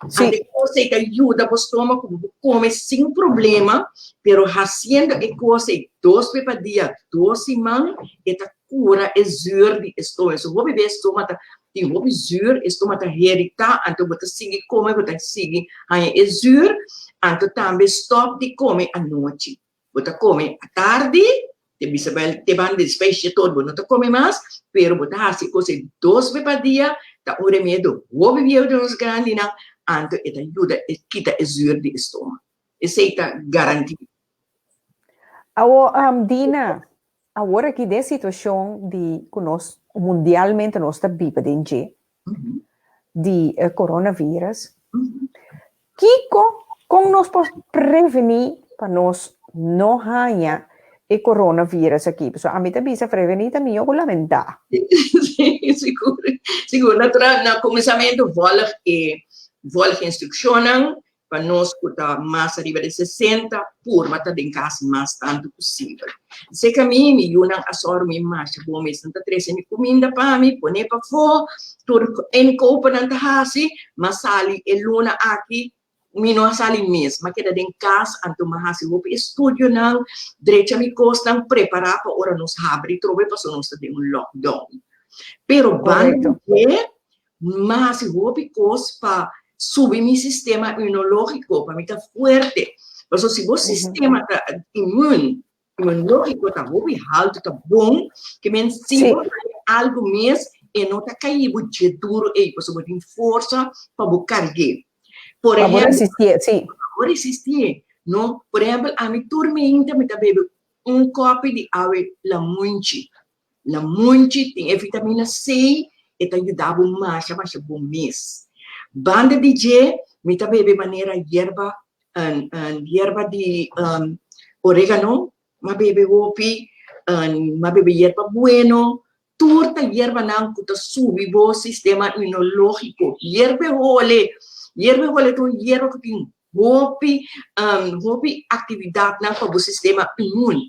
Sí. Ante kos ei ta yuda bo stoma ku bo kome sin problema, pero hasiendo e kos ei dos be pa dia, dos siman, e ta kura e zuur di e stoma. So hopi bes stoma ta tin hopi zuur, e stoma ta heritá, anto bo ta sigui kome, bo ta sigui haña e zuur, anto tambe stòp di kome anochi. Bo ta kome atardi, te bisa bel te banda di speisje tur bo no ta kome mas, pero bo ta hasi kos ei dos be pa dia, ta un remedio hopi bieu di nos grandinan, anto e ta yuda e kita e zuur di e stoma. Esei ta garanti. Awor, Dina, awor aki den situashon di ku nos mundialmente nos ta biba den dje, di e coronavirus, kiko kon nos por prevení pa nos no haña e coronavirus aki? Pasobra ami ta bisa prevení ta mihó ku lamentá. Sí, sigur, sigur. Natural, na kuminsamentu vòlg e vòlg instrukshonnan Pa nos ku ta mas ariba di sesenta, purba ta den kas mas tantu posibel. Seka mi, mi yunan a sòru mi masha bon mes. Nan ta trese mi kuminda pa mi, pone pafó, tur inkopernan ta hasi. M'a sali e luna aki, mi no a sali mes, m'a keda den kas, anto m'a hasi hopi estudionan, drecha mi kosnan, prepará pa ora nos habri trobe pasobra nos ta den un lockdown. Pero banda di dje, M'a hasi hopi kos pa subi mi sistema inmunológiko, pa mi ta fuerte. Pasobra si bo sistema ta immun, inmunológiko ta hopi haltu, ta bon, ke men si bo haña algu mes, e no ta kai bo dje duru ei, pasobra bo tin forsa pa bo karg'é. Por Pa bo ehèmpel, resistié, sí. Pa bo resistié, no? Por ehèmpel, ami tur meinta mi ta bebe un kòpi di awe lamunchi. Lamunchi tin e vitamina C, e ta yuda bo masha masha bon mes. Banda di dje mi ta bebe manera yerba yerba di oregano, m'a bebe hopi, m'a bebe yerba bueno, tur ta yerbanan ku ta subi bo sistema inmunológiko. Yerbe hole, yerbe hole ta un yerba ku tin hopi hopi actividadnan pa bo sistema inmun.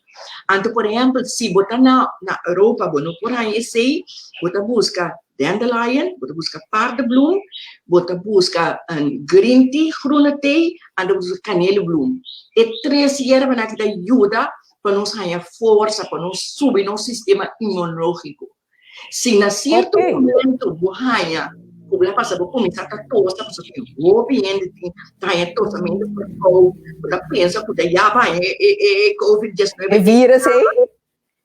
Anto por ehempel si bo ta na na Europa bo no por haña esey, bo ta busca dandelion, bo ta busca paardebloem, bo ta busca green tea, groene thee, anto bo ta busca kaneelbloem. E tres yerbanan aki ta yuda pa nos haña forsa, pa nos subi nos sistema inmunológico. Si na sierto momento bo haña ku bo a pasa bo kuminsá ta tosa pasobra tin hopi hende tin ta haña tosamentu verkou, bo ta pensa ku ta ya bo haña e e e covid diesnuebe E virus ei.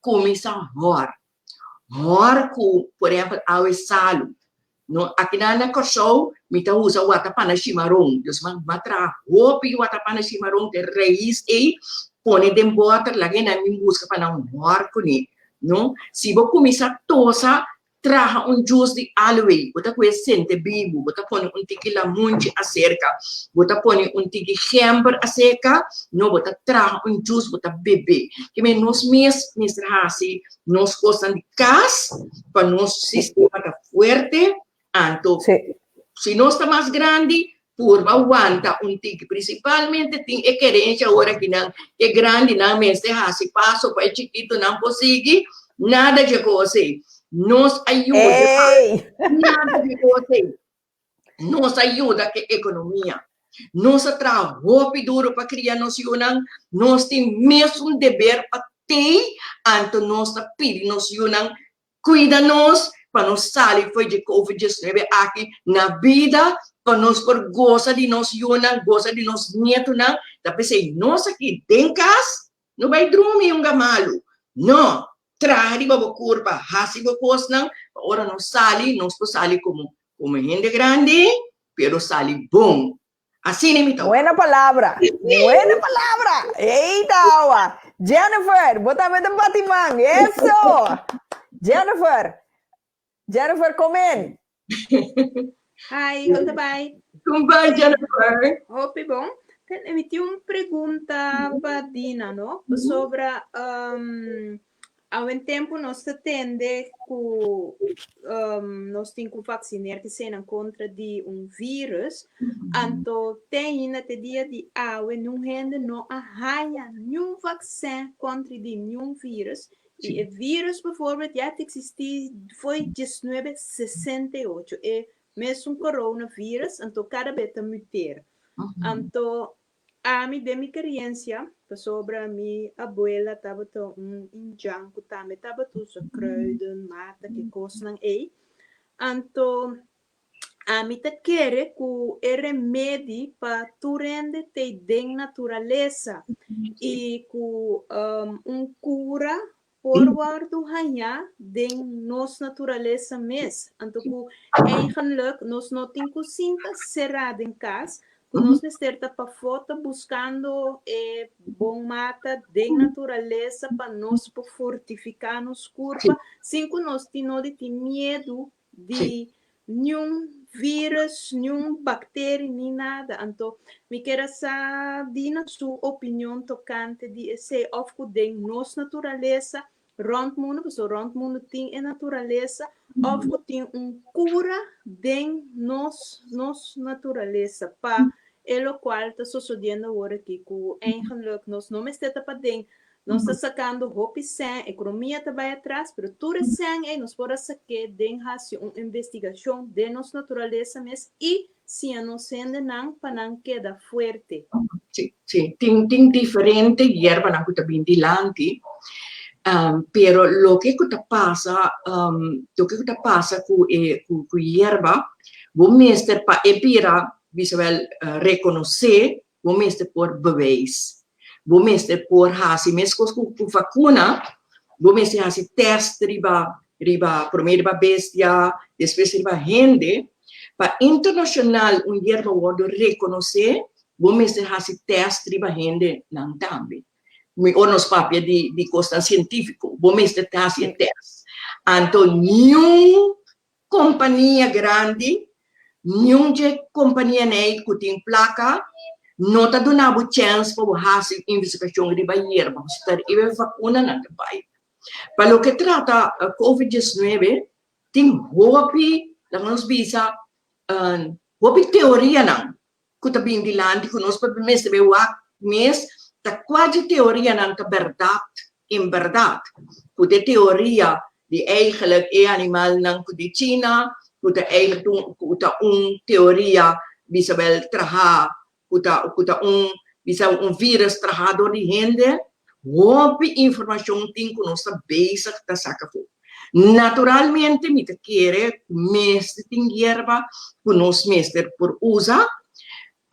Kuminsá hòr. Hòr ku por ehèmpel awe salu. No, akinan na Kòrsou mi ta usa watapana shimaron. Dus mi a traha hopi watapana shimaron te reis ei, pone den bòter, laga e nan bin buska pa nan hòr kuné. No, si bo kuminsá tosa, traha un jus di aloe, bo ta kohe sente bibu, bo ta pone un tiki lamunchi aserka, bo ta pone un tiki gember aserka, no, bo ta traha un jus, bo ta bebe. Kimen nos mes mester hasi nos kosnan di kas pa nos sistema ta fuerte, anto si nos ta mas grandi purba wanta un tiki, prinsipalmente tin e kerensha ora ki nan e grandinan mester hasi paso pa e chikitonan por sigui, nada dje kos ei, nos a yuda, nada dje kos ei. Nos a yuda ku e ekonomia. Nos a traha hopi duru pa kria nos yunan. Nos tin mesun deber pa tei, anto nos ta pidi nos yunan kuida nos pa nos sali for dje covid diesnuebe aki na bida, pa nos por gosa di nos yunan, gosa di nos nietunan. Ta p'esei nos aki den kas no bai drumi un gamalu. No! Traha riba bo kurpa, hasi bo kosnan, pa ora nos sali, nos por sali komo komo hende grandi, pero sali bon. Asina mi ta. Buena palabra, buena palabra. Ey tawa. Jennifer, bo tambe ta bati man. Eso. Jennifer, Jennifer, kom in. Hi, kon ta bai? Kon bai, Jennifer? Hopi bon. Mi tin un pregunta pa Dina, no? Pasobra um, awen tempu nos ta tende ku um, nos tin ku vaksineer ke senan kontra di un virus. Anto te ainda te dia di awe niun hende no a haña niun vaksin kontra di niun virus. I e virus bijvoorbeeld ya ta eksistí fo'i diesnuebe sesenta i ocho, e mesun coronavirus, anto kada be ta muteer. Anto ami den mi keriensia, pasobra mi abuela tabata un indjan ku tambe tabata usa kruiden, mata, ke kosnan ei, anto Ami ta kere ku e remedi pa tur hende t'ei den naturalesa i ku un kura por wòrdu hañá den nos naturalesa mes. Anto ku eigenlik nos no tin ku sinta será den kas, ku nos mester ta pafó ta buskando e bon mata den naturalesa pa nos por fortifiká nos kurpa sin ku nos tin nodi tin miedu di niun virus, niun bacterie, ni nada. Anto mi kier a sa Dina su opinion tocante di esey of cu den nos naturalesa rond mundo, pasobra rond mundo tin e naturalesa, of cu tin un cura den nos nos naturalesa pa e locual ta sosodiendo awor aki cu eigenlijk nos no mester ta paden. Nos ta sakando hopi sèn, ekonomia ta bai atras, pero tur e sèn ei nos por a sak'é den hasi un investigashon den nos naturalesa mes i siña nos hendenan pa nan keda fuerte. Sí, sí. Tin, tin diferente yerbanan ku ta bin dilanti, pero loke ku ta pasa, loke ku ta pasa ku e, ku, ku yerba, bo mester pa e bira, bisa wèl, rekonosé Bo mester por bewijs. Bo mester por hasi meskos ku ku vakuna, bo mester hasi tèst riba riba promé riba bestia, despues riba hende. Pa internashonal un yerba wòrdu rekonosé, bo mester hasi tèst riba hendenan tambe. Mi ora nos papia di di kosnan sientífiko, bo mester hasi e tèst. Anto niun Kompania grandi, niun dje kompanianan ei ku tin plaka no ta duna bo chèns pa bo hasi investigashon riba yerba, pasobra ta riba e vakuna nan ta bai. Pa loke trata covid diesnuebe tin hopi, laga nos bisa, hopi teorianan ku ta bin dilanti ku nos por mester bai wak mes ta kua dje teorianan ta bèrdat en bèrdat ku ta e teoria di eigenlijk e animalnan ku di China ku ta eigenlijk un ku ta un teoria bisa bel traha ku ta ku ta un bisa un virus traha dor di hende hopi informashon tin ku nos ta bezig ta saka afó. Naturalmente mi ta kere ku mester tin yerba ku nos mester por usa,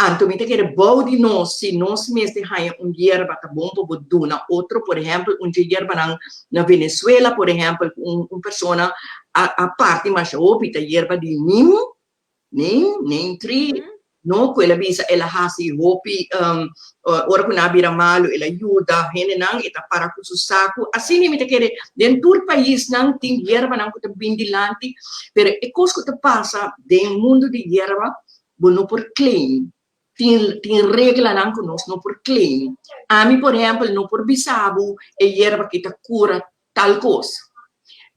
anto mi ta kere bou di nos si nos mester haña un yerba ta bon pa bo duna otro, por ehèmpel un dje yerbanan na Venezuela por ehèmpel ku un persona a parti masha hopi ta yerba di nim, Nen, nen tri, no, ku el a bisa el a hasi hopi, ora ku nan a bira malu el a yuda hendenan, e ta para ku su saku. Asina mi ta kere den tur paisnan tin yerbanan ku ta bin dilanti, pero e kos ku ta pasa den mundu di yerba bo no por claim. Tin tin reglanan ku nos no por claim. Ami por ehèmpel no por bisa bo e yerba ki ta kura tal kos.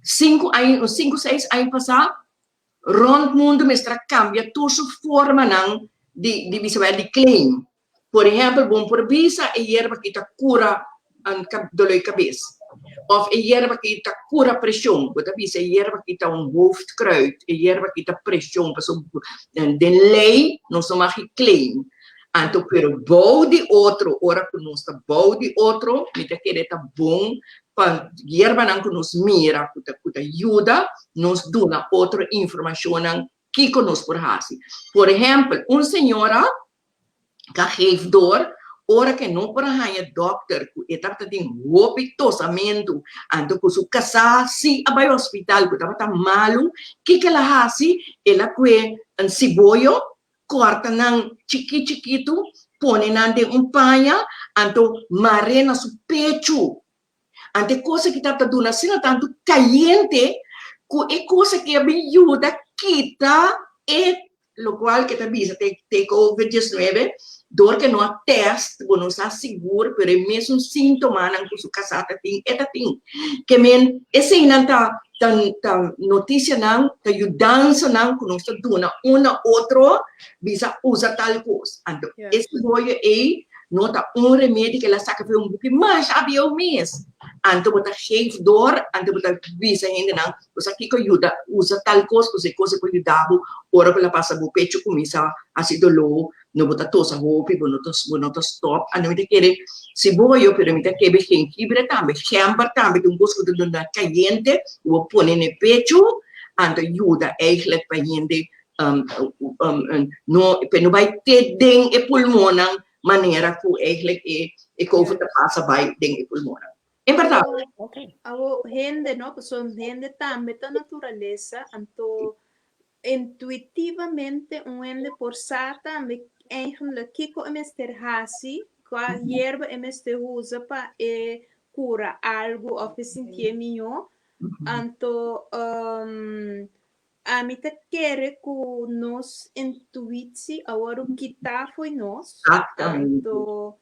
Sinku aña, sinku seis aña pasá Rond mundu mester a cambia tur su formanan di di bisa di claim. Por ehempel, bon por bisa e yerba ki ta cura dolor di cabes of e yerba ki ta cura presion. Bo ta bisa e yerba ki ta un hoofdkruid, e yerba ki ta presion, pasobra den ley nos no mag claim. Anto pero bou di otro, ora ku nos ta bou di otro, mi ta kere ta bon pa yerbanan ku nos mira ku ta ku ta yuda nos duna otro informashonnan kiko nos por hasi. Por ehèmpel, un señora ka geef door Ora ku e no por a haña dòkter ku e tabata tin hopi tosamentu, anto ku su kasá sí a bai hospital ku tabata malu, kiko el a hasi? El a kue un siboyo, kòrta nan chikí chikitu, pone nan den un paña, anto mar'é na su pechu. Anto e kos aki tabata duna asina tantu kayente ku e kos aki a bin yuda kita e lokual ke ta bisa te te covid diesnuebe, dor ke no a tèst bo no sa sigur pero e mesun síntomanan ku su kasá ta tin e ta tin. Ke men eseinan ta ta ta notisianan, ta yudansanan ku nos ta duna un na otro bisa usa tal kos. Anto e siboyo ei No ta un remedi ke el a saka for un buki masha bieu mes. Anto bo ta geef door, anto bo ta bisa hendenan bo sa kiko yuda usa tal kos, pasobra e kos ei por yuda bo ora ku el a pasa bo pecho kuminsa hasi doló, no bo ta tosa hopi, bo no ta bo no ta stòp. Anto mi ta kere siboyo, pero mi ta kebe jengibre tambe, gember tambe ta un kos ku ta duna kayente ku bo pone na e pecho, anto yuda eigentlik pa hende no pe no bai te den e pulmonnan manera ku eigenlijk e e covid ta pasa bai den e pulmonnan. En berdad. Awo hende no, pasobra hende tambe ta naturalesa, anto intuitivamente un hende por sa tambe eigenlijk kiko e mester hasi, kua yerba e mester usa pa e kura algu òf e sintié mihó. Anto Ami ta kere ku nos intuitsie a wòrdu kitá fo'i nos. Anto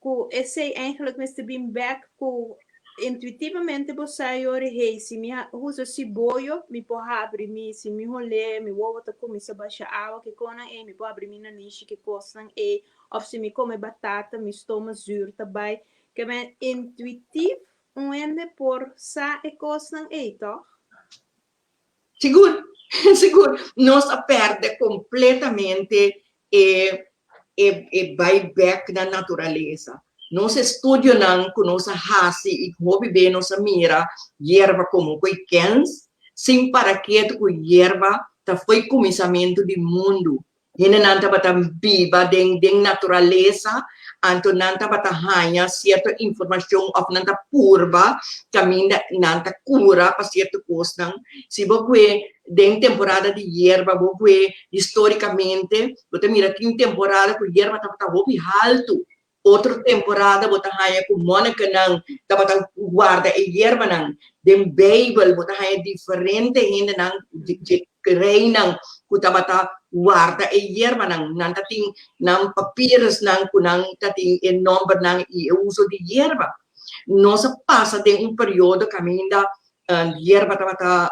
ku esei eigenlijk mester bin bèk ku intuitivamente bo sa yori, hey, si mi usa siboyo mi por habri mi, si mi holé mi wowo ta kuminsá basha awa, ke kosnan ei, mi por habri mi nanishi, ke kosnan ei, òf si mi kome batata mi stoma zür ta bai. Ke men intuitif un hende por sa e kosnan ei, tòg? Sigur, sigur. Nos a perde completamente e, e, e bai bek na naturalesa. Nos estudionan ku nos a hasi i hopi be nos a mira yerba komo koe kens, sin para ketu ku yerba ta fo'i kuminsamentu di mundu. Hendenan tabata biba den den naturalesa, anto nan tabata haña sierto informashon òf nan ta purba kaminda nan ta kura pa sierto kosnan. Si bo kue den temporada di yerba, bo kue histórikamente, bo ta mira tin temporada ku yerba tabata hopi haltu. Otro temporada bo ta haña ku mònikenan tabata warda e yerbanan. Den Beibel bo ta haña diferente hendenan, dje reinan ku tabata warda e yerbanan. Nan ta tin nan papirusnan ku nan ta tin e nòmbernan i e uso di yerba. Nos a pasa den un periodo kaminda yerba tabata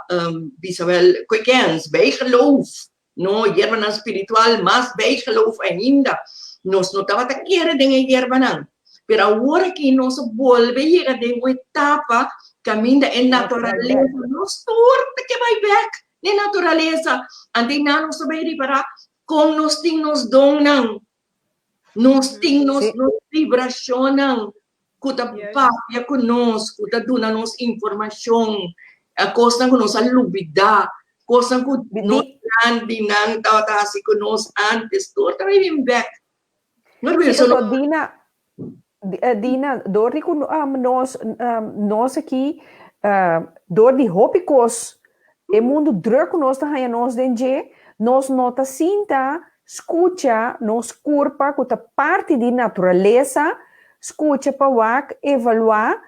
bisa wèl, koikens, bijgeloof. No, yerbanan spiritual mas bijgeloof ainda. Nos no tabata kere den e yerbanan. Pero awor aki nos a bolbe yega den un etapa kaminda e naturalesa, nos tur ta ke bai bek den naturalesa. Anto einan nos ta bai ripará kon nos tin nos donnan, nos tin nos vibrashonnan, ku ta papia ku nos, ku ta duna nos informashon, kosnan ku nos a lubidá, kosnan ku nos grandinan tabata hasi ku nos ántes, tur ta bai bin bèk. Sí, anto Dina, Dina, dor di ku nos, nos aki, dor di hopi kos, e mundu drùk ku nos ta haña nos den dje, nos no ta sinta Skucha nos kurpa ku ta parti di naturalesa, skucha pa wak, evaluá,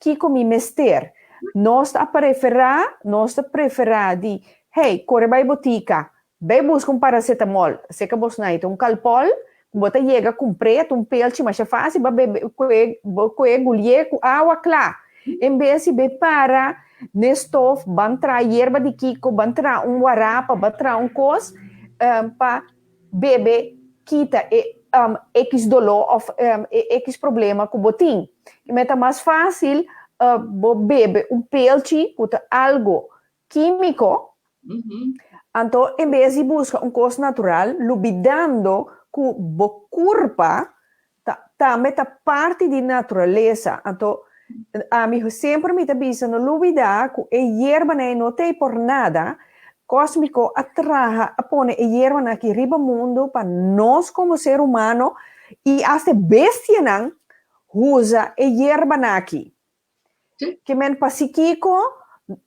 kiko mi mester. Nos ta preferá, nos ta preferá di, hey, kore bai botika, bai buska un paracetamol, seka bos nai ta un kalpòl, ku bo ta yega kumpr'é, ta un pelchi masha fásil, bo bebe, kue, bo kue gulié ku awa kla. En bes di bai para n'e stof, ban traha yerba di kiko, ban traha un warapa, ban traha un kos pa bebe kita e ekis doló òf e ekis problema ku bo tin. I ta mas fásil bo bebe un pelchi ku ta algu kímiko, anto en bes di buska un kos natural, lubidando ku bo kurpa ta tambe ta parti di naturalesa. Anto ami semper mi ta bisa no lubida ku e yerbanan ei no ta ei por nada, Kosmiko a traha a pone e yerbanan aki riba mundu pa nos komo ser humano. I asta e bestianan usa e yerbanan aki. Ke men pasikiko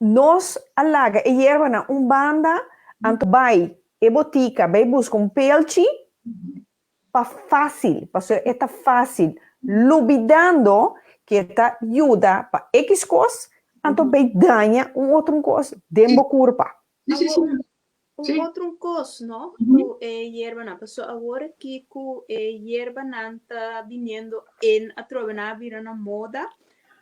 nos a laga e yerbanan un banda, anto bai e botika bai buska un pelchi pa fásil, pasobra e ta fásil, lubidando ku e ta yuda pa ekis kos, anto bai daña un otro kos den bo kurpa. Awor, un otro kos, no, ku e yerbanan, pasobra awor aki ku e yerbanan ta biniendo en atrobe nan a bira na moda,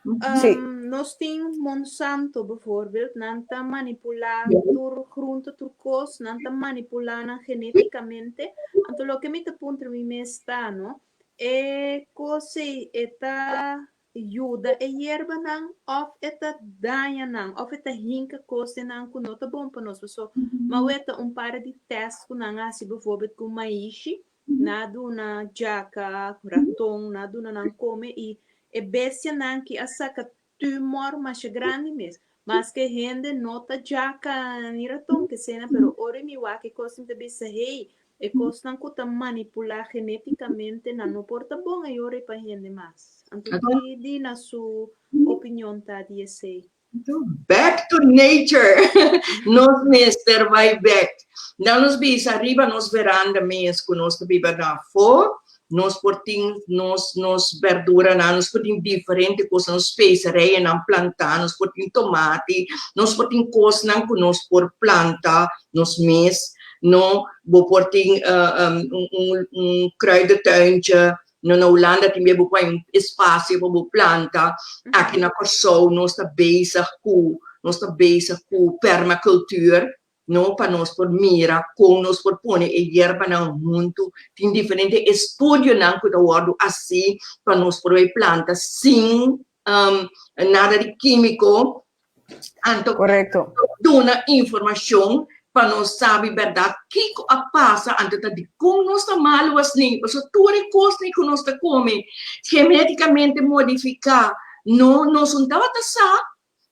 nos tin Monsanto bijvoorbeeld, nan ta manipulá tur groente, tur kos, nan ta manipulá nan genétikamente. Anto loke mi ta puntra mi mes ta, no, e kos ei e ta yuda e yerbanan òf e ta daña nan òf e ta hinka kos den nan ku no ta bon pa nos. Paso mi a weta un par di tèst ku nan a hasi bijvoorbeeld ku maishi, nan a duna djaka, raton, nan a duna nan kome i e bestianan ki a saka tumor masha grandi mes. Maske hende no ta djaka ni raton kesena pero ora mi wak e kos mi ta bisa hey E kosnan ku ta manipulá genétikamente nan no por ta bon e ora ei pa hende mas. Anto ki Dina su opinion ta di esei? Back to nature! Nos mester bai bek. Nan nos bisa riba nos veranda mes ku nos ta biba na afó, nos por tin nos nos berduranan, nos por tin diferente kosnan, nos specerijennan plantá, nos por tin tomati, nos por tin kosnan ku nos por planta nos mes, no, bo por tin un un un kruidentuintje, no na Hulanda tin bia bo por hay un espacio pa bo planta, aki na Kòrsou nos ta bezig ku nos ta bezig ku permacultuur, no pa nos por mira kon nos por pone e yerbanan huntu. Tin diferente estudionan ku ta wòrdu hasi pa nos por bai planta sin nada di kímiko. Anto Korekto. duna informashon pa nos sabi bèrdat kiko a pasa anto ta dikon nos ta malu asni. Pasobra tur e kosnan ku nos ta kome genétikamente modifiká no nos no tabata sa.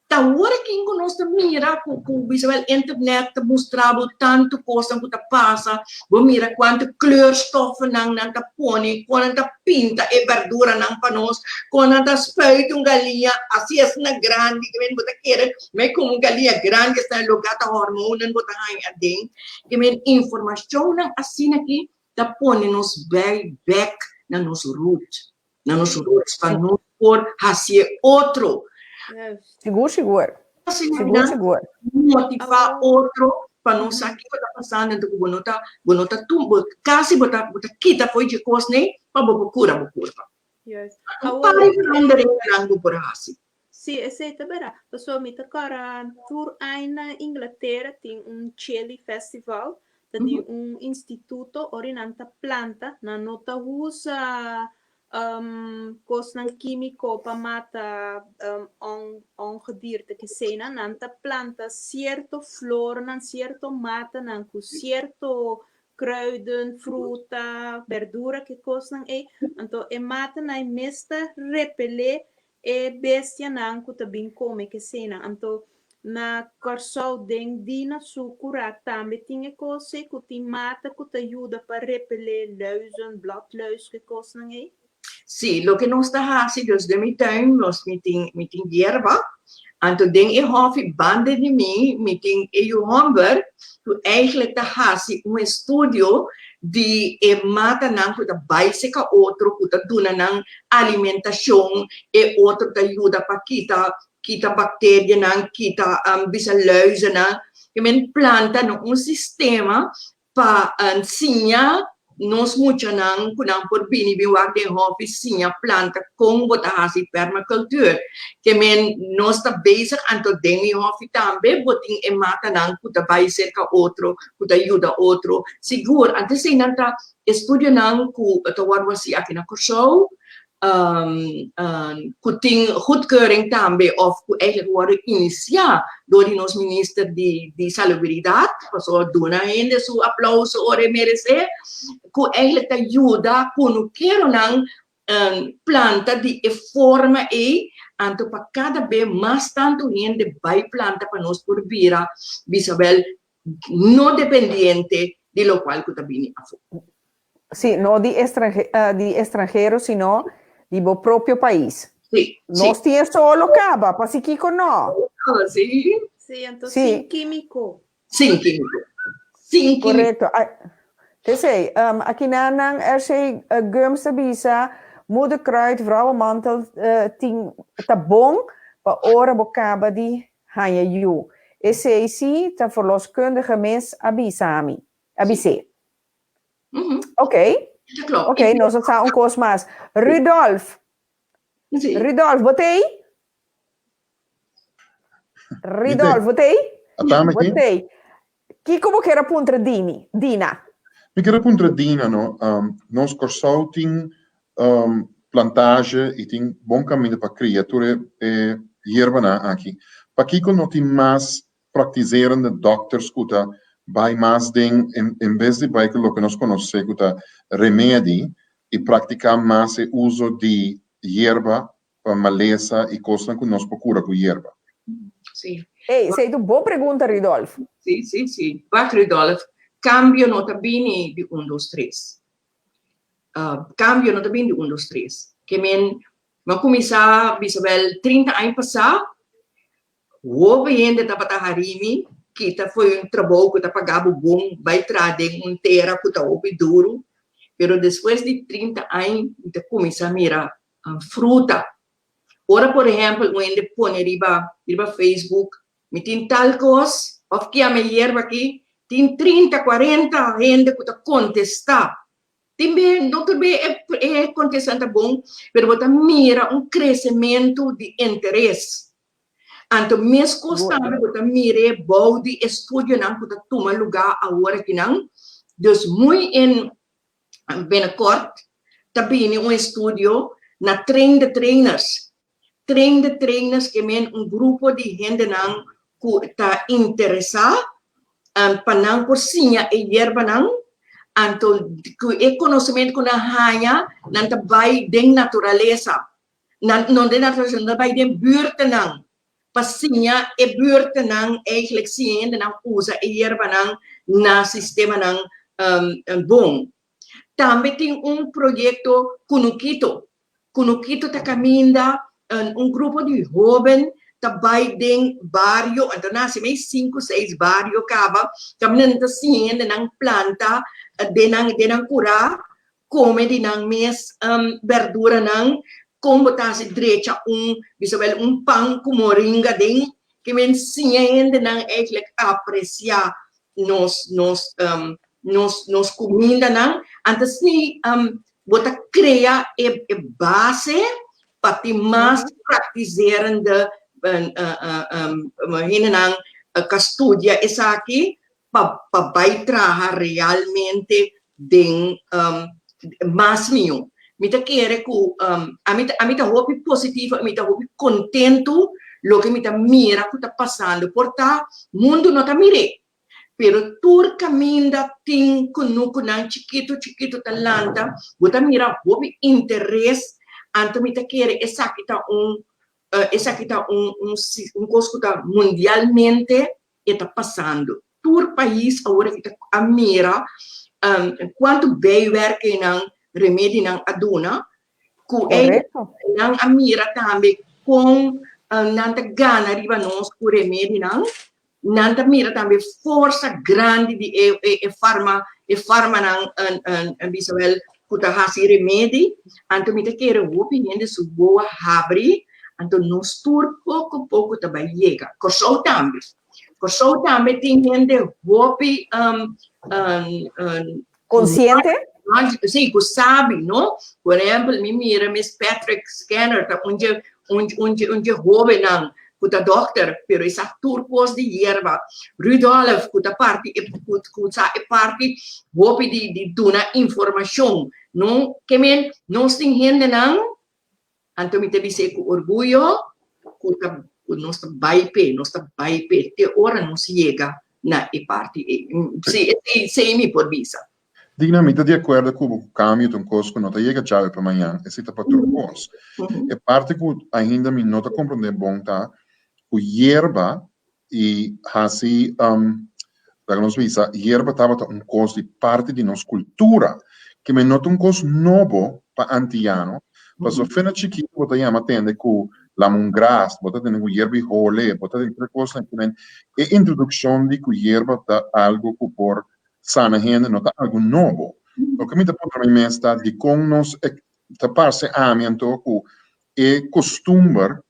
Ta awor akin ku nos ta mira ku ku bisa wel internet ta mustra bo tantu kosnan ku ta pasa, bo mira kuantu kleurstoffennan nan ta pone, kon nan ta pinta e berduranan pa nos, kon nan ta spuit un galiña asi asina grandi ke men bo ta kere me komo un galiña grandi asina loke ta hormonen bo ta haña aden. Ke men informashonnan asina aki ta pone nos bai bek na nos root. Na nos roots pa nos por hacié otro. Sigur, sigur. Sigur, sigur. Motivá otro pa nos sa kiko ta pasando enton ku bo no ta bo no ta tum bo kasi bo ta bo ta kita fo'i dje kos nei pa bo por kura bo kurpa. Un par di veranderinganan bo por hasi. Sí, esei ta berdad. Pasobra mi ta kòrda tur aña na Inglatera tin un Chili Festival, ta di un instituto ora nan ta planta, nan no ta usa kosnan kímiko pa mata ongedierte keseinan, nan ta planta sierto flornan, sierto matanan ku sierto kruiden, fruta, berdura, ke kosnan ei. Anto e matanan ei mes ta repelé e bestianan ku ta bin kome keseinan. Anto na Kòrsou den Dina su kurá tambe tin e kos ei ku tin mata ku ta yuda pa repelé luizen, bladluis, ke kosnan ei? Sí, loke nos ta hasi, dus den mi tuin nos mi tin mi tin yerba, anto den e hòfi banda di mi mi tin e yu hòmber ku eigentlik ta hasi un estudio di e matanan ku ta bai seka otro, ku ta duna nan alimentashon, e otro ta yuda pa kita kita bakterianan, kita bisa luizennan. Ke men planta na un sistema pa siña nos muchanan ku nan por bini bin wak den hòfi siña planta kon bo ta hasi permacultuur. Ke men nos ta bezig anto den mi hòfi tambe bo tin e matanan ku ta bai serka otro, ku ta yuda otro. Sigur antes eseinan ta Estudionan ku ta wòrdu hasi aki na Kòrsou, ku tin goedkeuring tambe òf ku eigentlik wòrdu inisiá dor di nos minister di di Salubridat, pasobra duna hende su aplouso ora e meresé, ku eigentlik ta yuda kunukeronan planta di e forma ei, anto pa kada be mas tantu hende bai planta pa nos por bira bisabel no dependiente di lokual ku ta bini afó. Sí, no di estranje, di estranhero, sino di bo propio pais. Sí, Nos tin e solo kaba, pasikiko no? Oh, sí. Sí, anto Sí. sin kímiko. Sin kímiko. Sin kímiko. Korekto. P'esei, aki na nan RC Gumbs ta bisa, Moederkruid, vrouwenmantel tin ta bon pa ora bo kaba di haña yu. Esei sí ta verloskundige mes a bisa mi, a bis'é. Ok. Ok, nos a sa un kos mas. Rudolf. Rudolf, bo t'ei? Rudolf, bo t'ei? Atame Bo aki. t'ei. Kiko bo kier a puntra Dini, Dina? Mi kier a puntra Dina, no? Nos Kòrsou tin plantage i tin bon kaminda pa kria tur e e yerbanan aki. Pakiko no tin mas praktiserende dòkters ku ta bai mas den en bes di bai ku loke nos konosé ku ta remedi i praktiká mas e uso di yerba pa malesa i kosnan ku nos por kura ku yerba? Sí. Ey, esei ta un bon pregunta, Rudolf. Sí, sí, sí. Wak, Rudolf, kambio no ta bini di un, dos, tres. Kambio no ta bini di un, dos, tres. Ke men, mi a kuminsá bisa wèl 30 aña pasá, Hopi hende tabata hari mi, kita fo'i un trabou ku ta paga bo bon, bai traha den un tera ku ta hopi duru. Pero despues di 30 aña mi ta kuminsá mira fruta. Ora por ehèmpel un hende pone riba riba Facebook, mi tin tal kos òf kiami e yerba aki, tin 30, 40 hende ku ta kontestá. Tin be, no tur be e kontestan ta bon, pero bo ta mira un kresementu di interes. Anto meskos tambe bo ta mir'é bou di estudionan ku ta tuma lugá awor akinan. Dus muy en binnenkort ta bini un estudio na train the trainers. Train the trainers ke men un grupo di hendenan ku ta interesá pa nan por siña e yerbanan, anto ku e konosementu ku nan haña nan ta bai den naturalesa, nan no den naturalesa, nan ta bai den buurtenan pa siña e buurtenan eigenlijk siña hendenan usa e yerbanan na sistemanan bon. Tambe tin un proyekto Kunukito. Kunukito ta kaminda un grupo di hóben ta bai den bario, anto nan hasi mei sinku, seis bario kaba, kaminda nan ta siña hendenan planta den nan den nan kurá, kome di nan mes berduranan, kon bo ta hasi drecha un, bisa wèl un pan ku moringa den, ke men siña hendenan eigentlik apresiá nos nos nos nos kumindanan, anto si bo ta krea e e base pa tin mas praktiserende hendenan ka studia esaki pa pa bai traha realmente den mas mihó. Mi ta kere ku ami ta ami ta hopi positivo i mi ta hopi kontentu loke mi ta mira ku ta pasando. Por ta mundu no ta mir'é, pero tur kaminda tin kunukunan chikitu chikitu ta lanta, bo ta mira hopi interes, anto mi ta kere esaki ta un esaki ta un un kos ku ta mundialmente e ta pasando. Tur pais awor aki ta a mira cuanto bijwerkingnan remedinan a duna, cu nan a mira tambe con nan ta gana riba nos cu remedinan, nan ta mira tambe forsa grandi di e e farma e farmanan bisa wel cu ta haci remedi, anto mi ta kere hopi hende su boa habri, anto nos tur poco poco ta bay yega. Corsou tambe. Corsou tambe tin hende hopi Consciente? Sí, cu sabi, no? Por ehempel, mi mira Miss Patrick Scanner, ta un dje, un, un dje, un dje hobennan cu ta dokter, pero e sa tur cos di yerba. Rudolf, cu ta parti, cu, cu sa e parti hopi di, di duna informacion, no? Ke men, nos tin hendenan, anto mi ta bis'é cu orguyo, cu ta, cu nos ta bai p'e, nos ta bai p'e, te ora nos yega na e parti ei. Sí, esei mi por bisa. Digna, mi ta di akuerdo ku bo ku kambio ta un kos ku no ta yega djawe pa mañan, esei ta pa tur kos. E parti ku ainda mi no ta komprondé bon ta ku yerba i hasi, laga nos bisa, yerba tabata un kos di parti di nos kultura. Ke men no ta un kos nobo pa antiano, pasobra fe na chikitu bo ta yama tende ku lamungras, bo ta tende ku yerba i hole, bo ta tende tur e kosnan. Ke men e introdukshon di ku yerba ta algu ku por sana hende no ta algu nobo. Loke mi ta puntra mi mes ta dikon nos ta parse ami anto ku e kostumber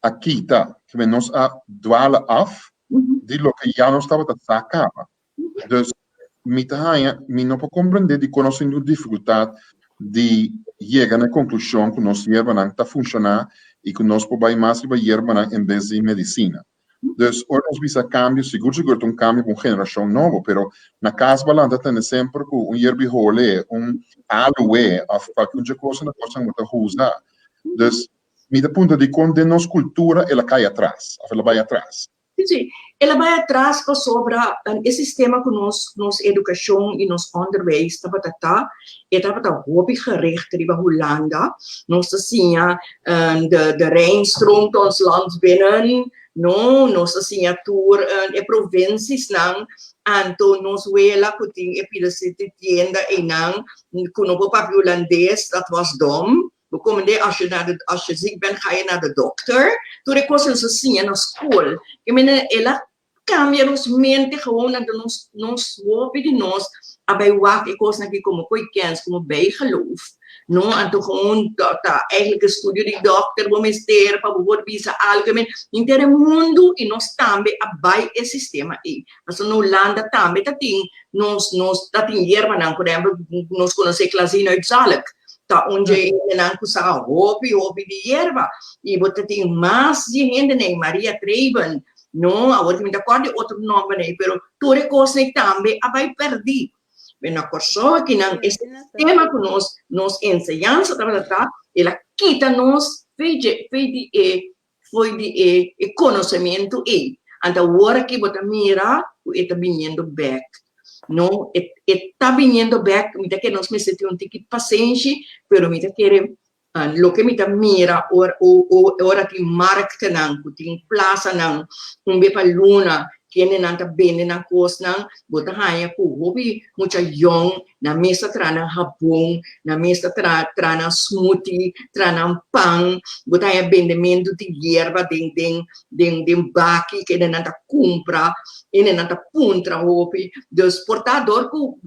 a kita, ke men nos a dwala af di loke ya nos tabata sa kaba. Dus mi ta haña, mi no por komprendé dikon nos tin tur difikultat di yega na e konklushon ku nos yerbanan ta funshoná i ku nos por bai mas riba yerbanan en bes di medisina. Dus ora nos bisa kambio, sigur sigur ta un kambio pa un generashon nobo, pero na kas bo a lanta tende semper ku un yerbi hole, un aloe òf kualke un dje kosa na kosnan ku bo ta usa. Dus mi ta puntra dikon den nos kultura el a kai atras òf el a bai atras. Sí, el a bai atras pasobra e sistema ku nos nos edukashon i nos onderwijs tabata ta, e tabata hopi gericht riba Hulanda. Nos ta siña de de Rijn stroomt ons land binnen, no, nos ta siña tur e provinciesnan, anto nos wela ku tin e pida tienda einan ku no por papia hulandes, dat was dom. Bo komende als je naar de, als je ziek bent ga je naar de dokter. Tur e kos nos a siña na skol. Ke mende el a kambia nos mente gewoon anto nos nos hopi di nos a bai wak e kosnan aki komo koe kens, komo bijgeloof. No, anto gewoon ta ta eigenlijk e studio di dokter bo mester pa bo por bisa algo. Ke men henter e mundu i nos tambe a bai e sistema ei. Pasobra na Hulanda tambe ta tin Nos nos ta tin yerbanan, por ehempel, nos konosé Klazina uit Zalk, ta un dje hendenan ku sa hopi hopi di yerba, i bo ta tin mas dje hendenan, Maria Treven, no, awor mi ta kòrda e otro nòmbernan ei, pero tur e kosnan ei tambe a bai pèrdí. Pero na Kòrsou akinan e sistema ku nos nos enseñansa tabata ta, el a kita nos fe dje fe di e Fo'i di e e konosementu ei. Anto awor aki bo ta mira ku e ta biniendo bèk. No, e e ta biniendo bèk, mi ta kere nos mester tin un tiki pasenshi, pero mi ta kere loke mi ta mira ora ora tin marktenan ku tin plasanan un be pa luna kendenan ta bende nan kosnan, bo ta haña ku hopi mucha yòn Nan mes ta traha nan habon, nan mes ta traha traha nan smoothie, traha nan pan. Bo ta haña bendementu di yerba den den den den baki kende nan ta kumpra, hende nan ta puntra hopi. Dus por ta dor ku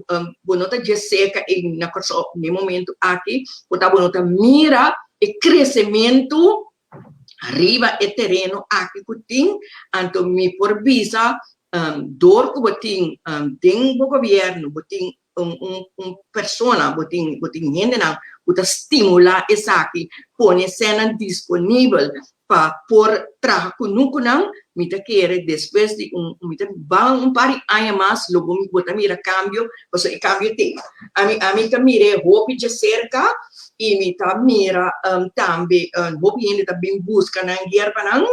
bo no ta dje seka ei na Kòrsou na e momentu aki, por ta bo no ta mira e kresementu riba e tereno aki ku tin, anto mi por bisa dor ku bo tin den bo gobièrnu bo tin un un un persona, bo tin bo tin hendenan ku ta stimulá esaki, pone esènan disponibel pa por traha kunukunan, mi ta kere despues di un mi ta ban un par di aña mas lo bo bo ta mira kambio, pasobra e kambio t'ei. Ami ami ta mir'é hopi djaserka i mi ta mira tambe hopi hende ta bin buska nan yerbanan.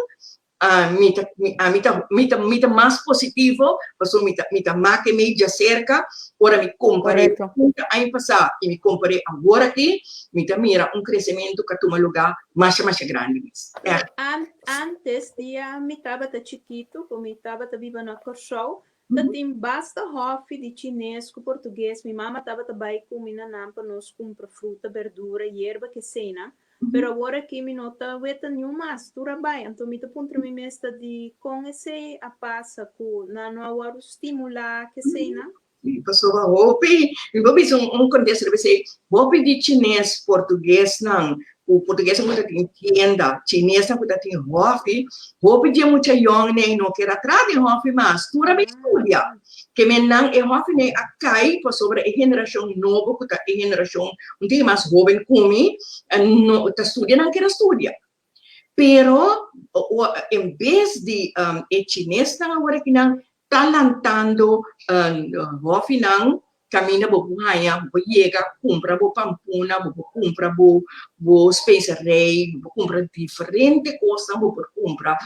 Mi ta mi ta mi ta mi ta mas positivo pasobra mi ta mi ta mak e mei djaserka ora mi kompar'é ku aña pasá i mi kompar'é awor aki mi ta mira un kresementu ku a tuma lugá masha masha grandi mes. Ègt. Antes dia mi tabata chikitu ku mi tabata biba na Kòrsou Ta tin basta hòfi di chines ku portugues. Mi mama tabata bai ku mi na nan pa nos kumpra fruta, berdura, yerba, keseinan. Pero awor aki mi no ta weta niun mas. Tur a bai. Anto mi ta puntra mi mes ta di kon esei a pasa ku nan no a wòrdu stimulá keseinan? Sí, pasobra hopi, mi por bisa un kontesto riba esei, hopi di chines, portuguesnan, ku portuguesnan ku ta tin tienda, chinesnan ku ta tin hòfi, hopi di e mucha yòn nei no kier a traha den hòfi mas, tur a bin studia. Ke men nan e hòfi nei a kai pasobra e generashon nobo ku ta e generashon un tiki mas hóben ku mi no ta studia nan kier a studia. Pero en bes di e chinesnan awor akinan ta lantando hòfinan kaminda bo por haña, bo por yega kumpra bo pampuna, bo por kumpra bo bo speserei, bo por kumpra diferente kosnan bo por kumpra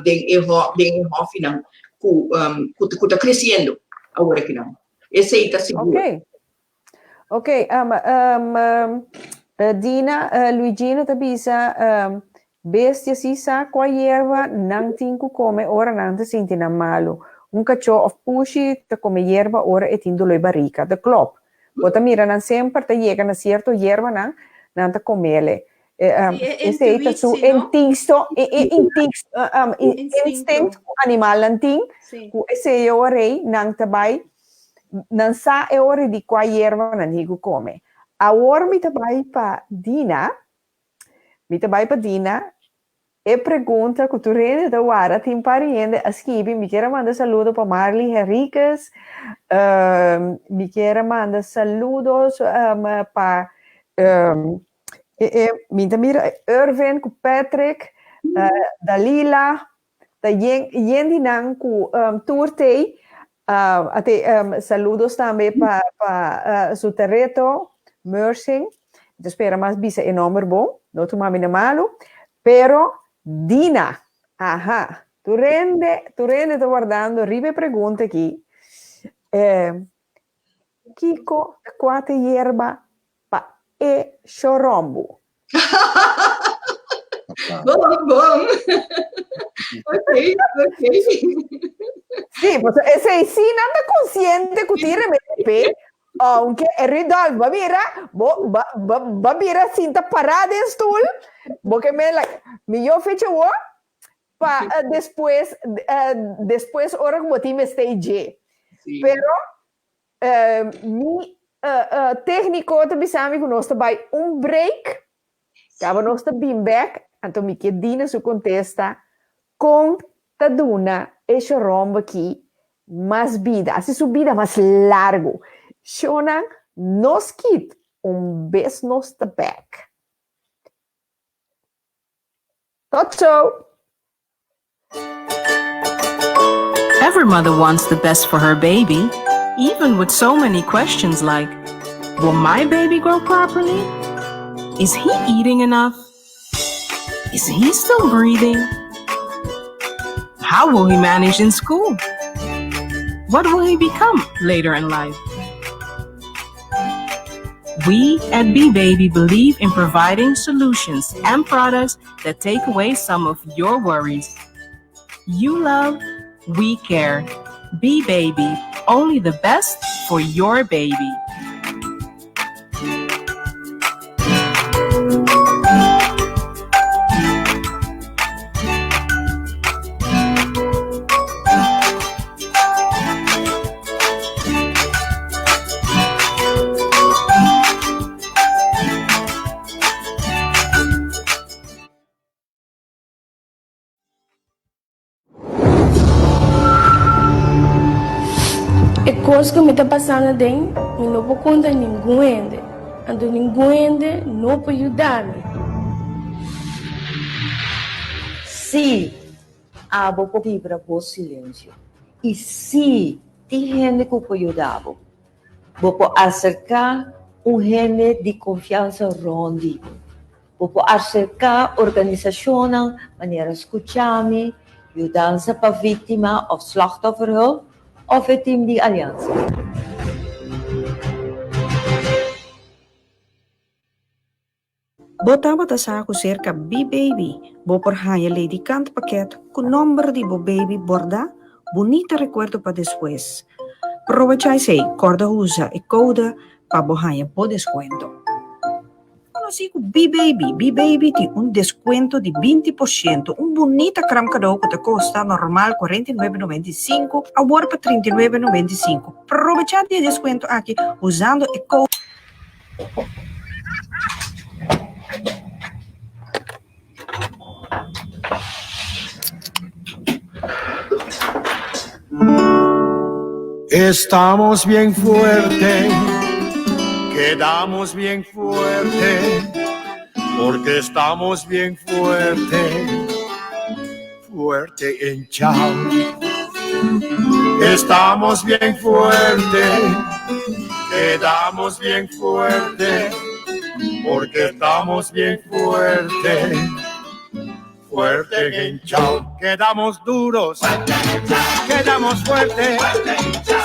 den e den e hòfinan ku ku ta kresiendo awor akinan. Esei ta sigur. Oké. Oké, Dina, Luigino ta bisa Bestia si sa kua yerba nan tin ku kome ora nan ta sinti nan malu. Un kachó òf pushi ta kome yerba ora e tin doló e barika. Ta klòp. Bo ta mira nan semper ta yega na cierto yerbanan, nan ta comele. Esei ta su instincto, instinct ku animalnan tin, ku esei e ora ei nan ta bai, nan sa e ora di kua yerba nan tin ku kome. Awor mi ta bai pa Dina, mi ta bai pa Dina, e pregunta ku tur hende ta wara, tin par di hende a skibi, mi kier a manda saludo pa Marley Henriquez, mi kier a manda saludos pa Mi ta mira Irvin ku Patrick, Dalila, ta yen yen di nan ku tur tei. Ate saludos tambe pa pa su tereto Mersing. Mi ta spera mas bisa e nomber bon, no tuma mi na malu. Pero Dina, aha, tur hende tur hende ta wardando riba e pregunta aki. Kiko ta kuater yerba pa e shorombu? Bon, bon. Ok, ok. Sí, pasobra esei sí nan ta konsiente ku tin remedi p'e, ounke e Rudolf bo a bira, bo bo bo bo a bira sinta pará den stul, bo ke men like, mi yo fecha awor pa despues despues ora ku bo tin mester dje. Pero mi técnico ta bisa mi ku nos ta bai un break, kaba nos ta bin bek, anto mi ke dina su kontesta kon ta duna e shorombo aki mas bida, hasi su bida mas largu. Shownan no skit, un bes nos ta bek. Tot zo! Every mother wants the best for her baby, even with so many questions like, Will my baby grow properly? Is he eating enough? Is he still breathing? How will he manage in school? What will he become later in life? We at B Baby believe in providing solutions and products that take away some of your worries. You love, we care. Be Baby, only the best for your baby. E kos ku mi ta pasando aden, mi no por konta ningun hende, anto ningun hende no por yuda mi. Sí, abo por kibra bo silensio. I sí, tin hende ku por yuda bo. Bo por aserká un hende di konfiansa rònt di bo. Bo por aserká organisashonnan manera Skuchami, Yudansa pa Víktima òf Slachtofferhulp òf e tim di Aliansa. Bo tabata sa ku serka B-Baby bo por haña ledikant pakèt ku nòmber di bo baby bòrdá? Bunita rekuerdo pa despues. Probechá esei, kòrda usa e kode pa bo haña bo deskuento. Konosí ku B-Baby, B-Baby tin un deskuento di 20%, un bunita kram kadó ku ta kosta normal 49,95, awor pa 39,95. Probechá di e deskuento aki usando e kode. Estamos bien fuerte, quedamos bien fuerte, porque estamos bien fuerte, fuerte en chao. Estamos bien fuerte, quedamos bien fuerte, porque estamos bien fuerte, fuerte en chao. Quedamos duros, quedamos fuertes.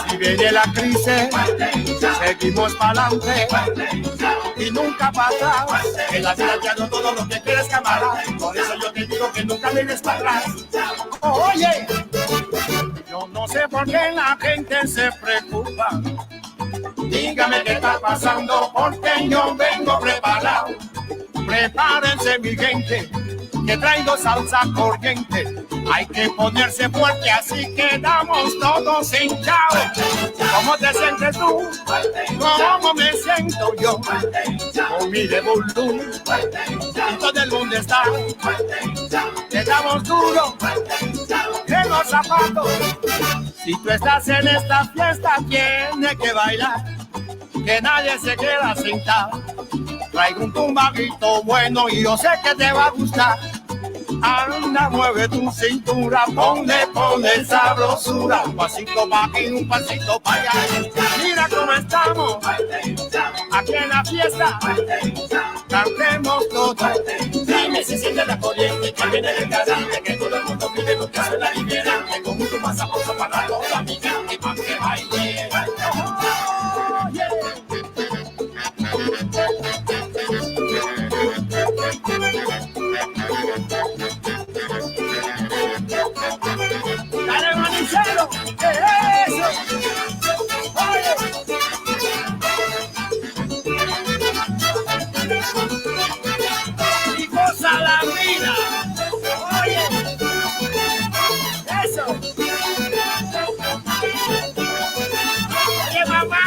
Si viene la crisis, seguimos pa'lante y nunca pasa. En la vida ya no todo lo que quieres, camarada. Por eso yo te digo que nunca mires para atrás. Oye, yo no sé por qué la gente se preocupa. Dígame qué está pasando porque yo vengo preparado. Prepárense mi gente, que traigo salsa corriente. Hay que ponerse fuerte, así quedamos todos hinchados. ¿Cómo te sientes tú? ¿Cómo me siento yo? Con mi revolú. Y todo el mundo está. Quedamos duro en los zapatos. Si tú estás en esta fiesta, tienes que bailar. Que nadie se queda sentado. Traigo un tumbadito bueno y yo sé que te va a gustar. Anda, mueve tu cintura, ponle, ponle sabrosura. Un pasito pa' aquí, un pasito pa' allá. Mira cómo estamos, aquí en la fiesta. Cantemos todos. Dime si siente la corriente que viene del Caribe, que todo el mundo pide lo que suena diferente. Con mucho más sabroso para toda mi gente, pa' que baile. Dale, manicero, ¿qué es eso? Oye. Y goza la vida. Oye. Eso. Oye, mamá.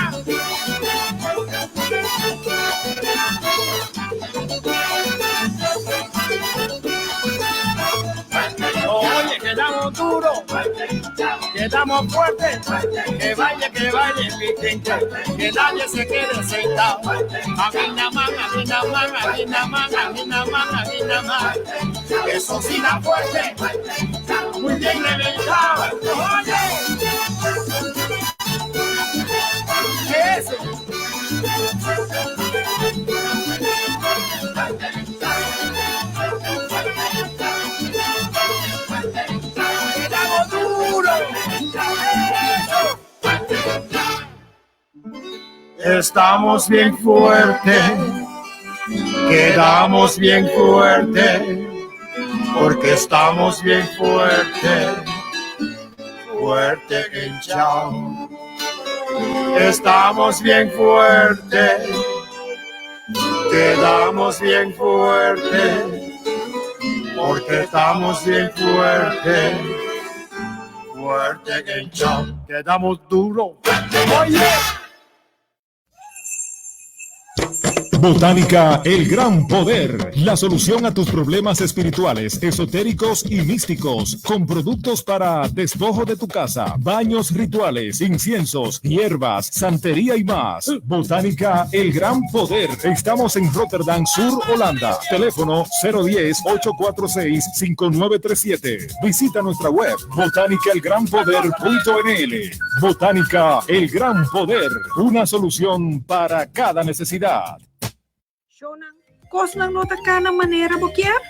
Oye, quedamos duro, quedamos fuerte, que vaya, que vaya, mi gente, que nadie se quede sentado. Aquí nada más, aquí nada más, aquí nada más, aquí nada más, aquí nada más. Eso sí da fuerte, muy bien reventado. Oye, ¿qué es eso? ¡Quedamos duro! Estamos bien fuerte, quedamos bien fuerte, porque estamos bien fuerte, fuerte en chao. Estamos bien fuerte, quedamos bien fuerte, porque estamos bien fuerte, fuerte en chao. Quedamos duro. Oye. Botánica El Gran Poder, la solución a tus problemas espirituales, esotéricos y místicos, con productos para despojo de tu casa, baños rituales, inciensos, hierbas, santería y más. Botánica El Gran Poder. Estamos en Rotterdam Sur, Holanda. Teléfono cero diez, ocho cuatro seis, cinco nueve tres siete. Visita nuestra web botánica el gran poder punto N L. Botánica El Gran Poder, una solución para cada necesidad. Shownan, kosnan no ta kana manera bo kier?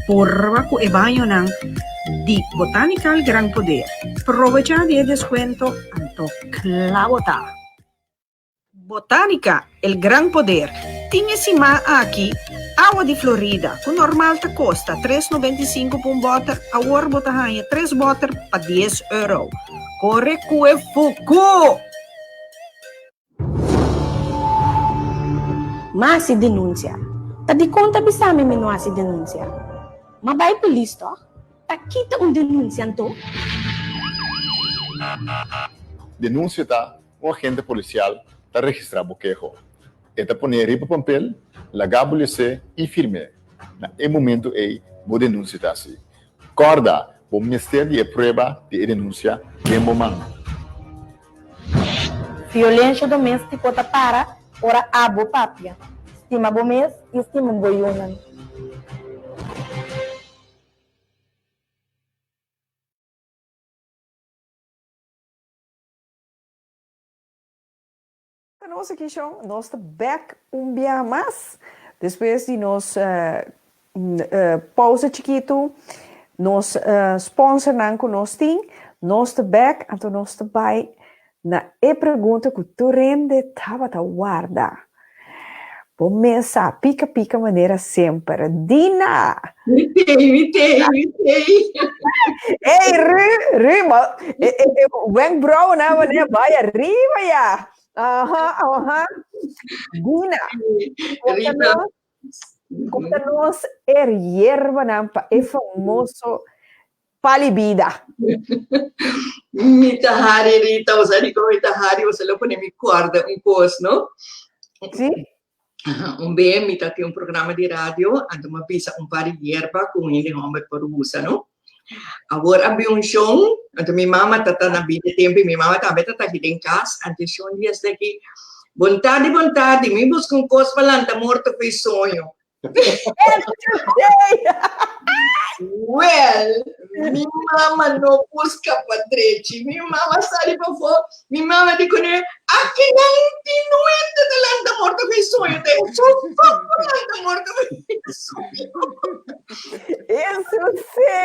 Purba ku e bañonan di Botanical Gran Poder. Probecha di e descuento anto kla bo ta. Botanica El Gran Poder tin e sima aki awa di Florida ku normal ta kosta tres noventa i sinku pa un bòter, awor bo ta haña tres bòter pa dies euro. Kore ku e fuku! M'a hasi denunsia. Ta dikon ta bisa mi mi no hasi denunsia? M'a bai polis tòg? Ta kita un denunsia anto? Denunsia ta un agente polisial ta registrá bo keho. E ta pon'é riba pampel, laga bo les'é i firm'é. Na e momentu ei bo denunsia ta hasi. Kòrda, bo mester di e prueba di e denunsia den bo man. Violencia domestico ta para ora abo papia. Stima bo mes y stima bo yunan. Ta nos aki shon, nos ta bek un bia mas despues di nos pausa chikitu, nos sponsornan ku nos tin, nos ta bek, anto nos ta bai na e pregunta ku tur hende tabata warda. Bo mes sa, pika pika manera semper. Dina! Mi tei, mi tei, mi tei. Ey, Ru, Ru, ma, e, e, e wenkbrauwen nan wanneer bai arriba ya. Aha, aha. Dina, konta nos, konta nos e yerbanan pa e famoso Pali bida. Mi ta hari, Rita, bo sa dikon mi ta hari? Bo sa lo pone mi kòrda un kos, no? Sí. Un be mi ta tin un programa di radio, anto mi a bisa un par di yerba ku un hende hòmber por usa, no? Awor a bin un shon, anto mi mama ta ta na bida e tempu i mi mama tambe ta ta aki den kas, anto e shon di esaki, Bon tardi, bon tardi, mi buska un kos pa lanta morto ku e soño. Well, mi mama no busca pa drechi. Mi mama sali pafó. Mi mama di kuné, aki nan tin nuente ta lanta morto ku e soño. Ta e so so ku lanta morto ku e soño. Eso sí.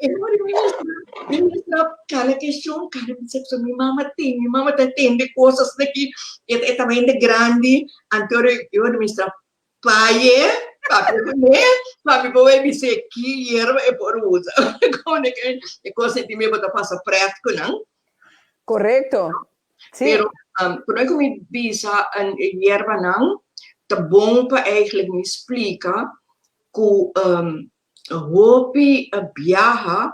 E ora mi mester, mi mester kala keshon, kala bisa mi mama tin, mi mama ta tende kosas aki. E e ta hende grandi. Anto e ora mi mester Paye, papia kuné, pa mi por bai bis'é ki yerba e por usa. Kone ke e kos ei tin bo ta pasa prèt ku nan. Korekto. Sí. Pero promé ku mi bisa e yerbanan, ta bon pa eigentlik mi splika ku Hopi biaha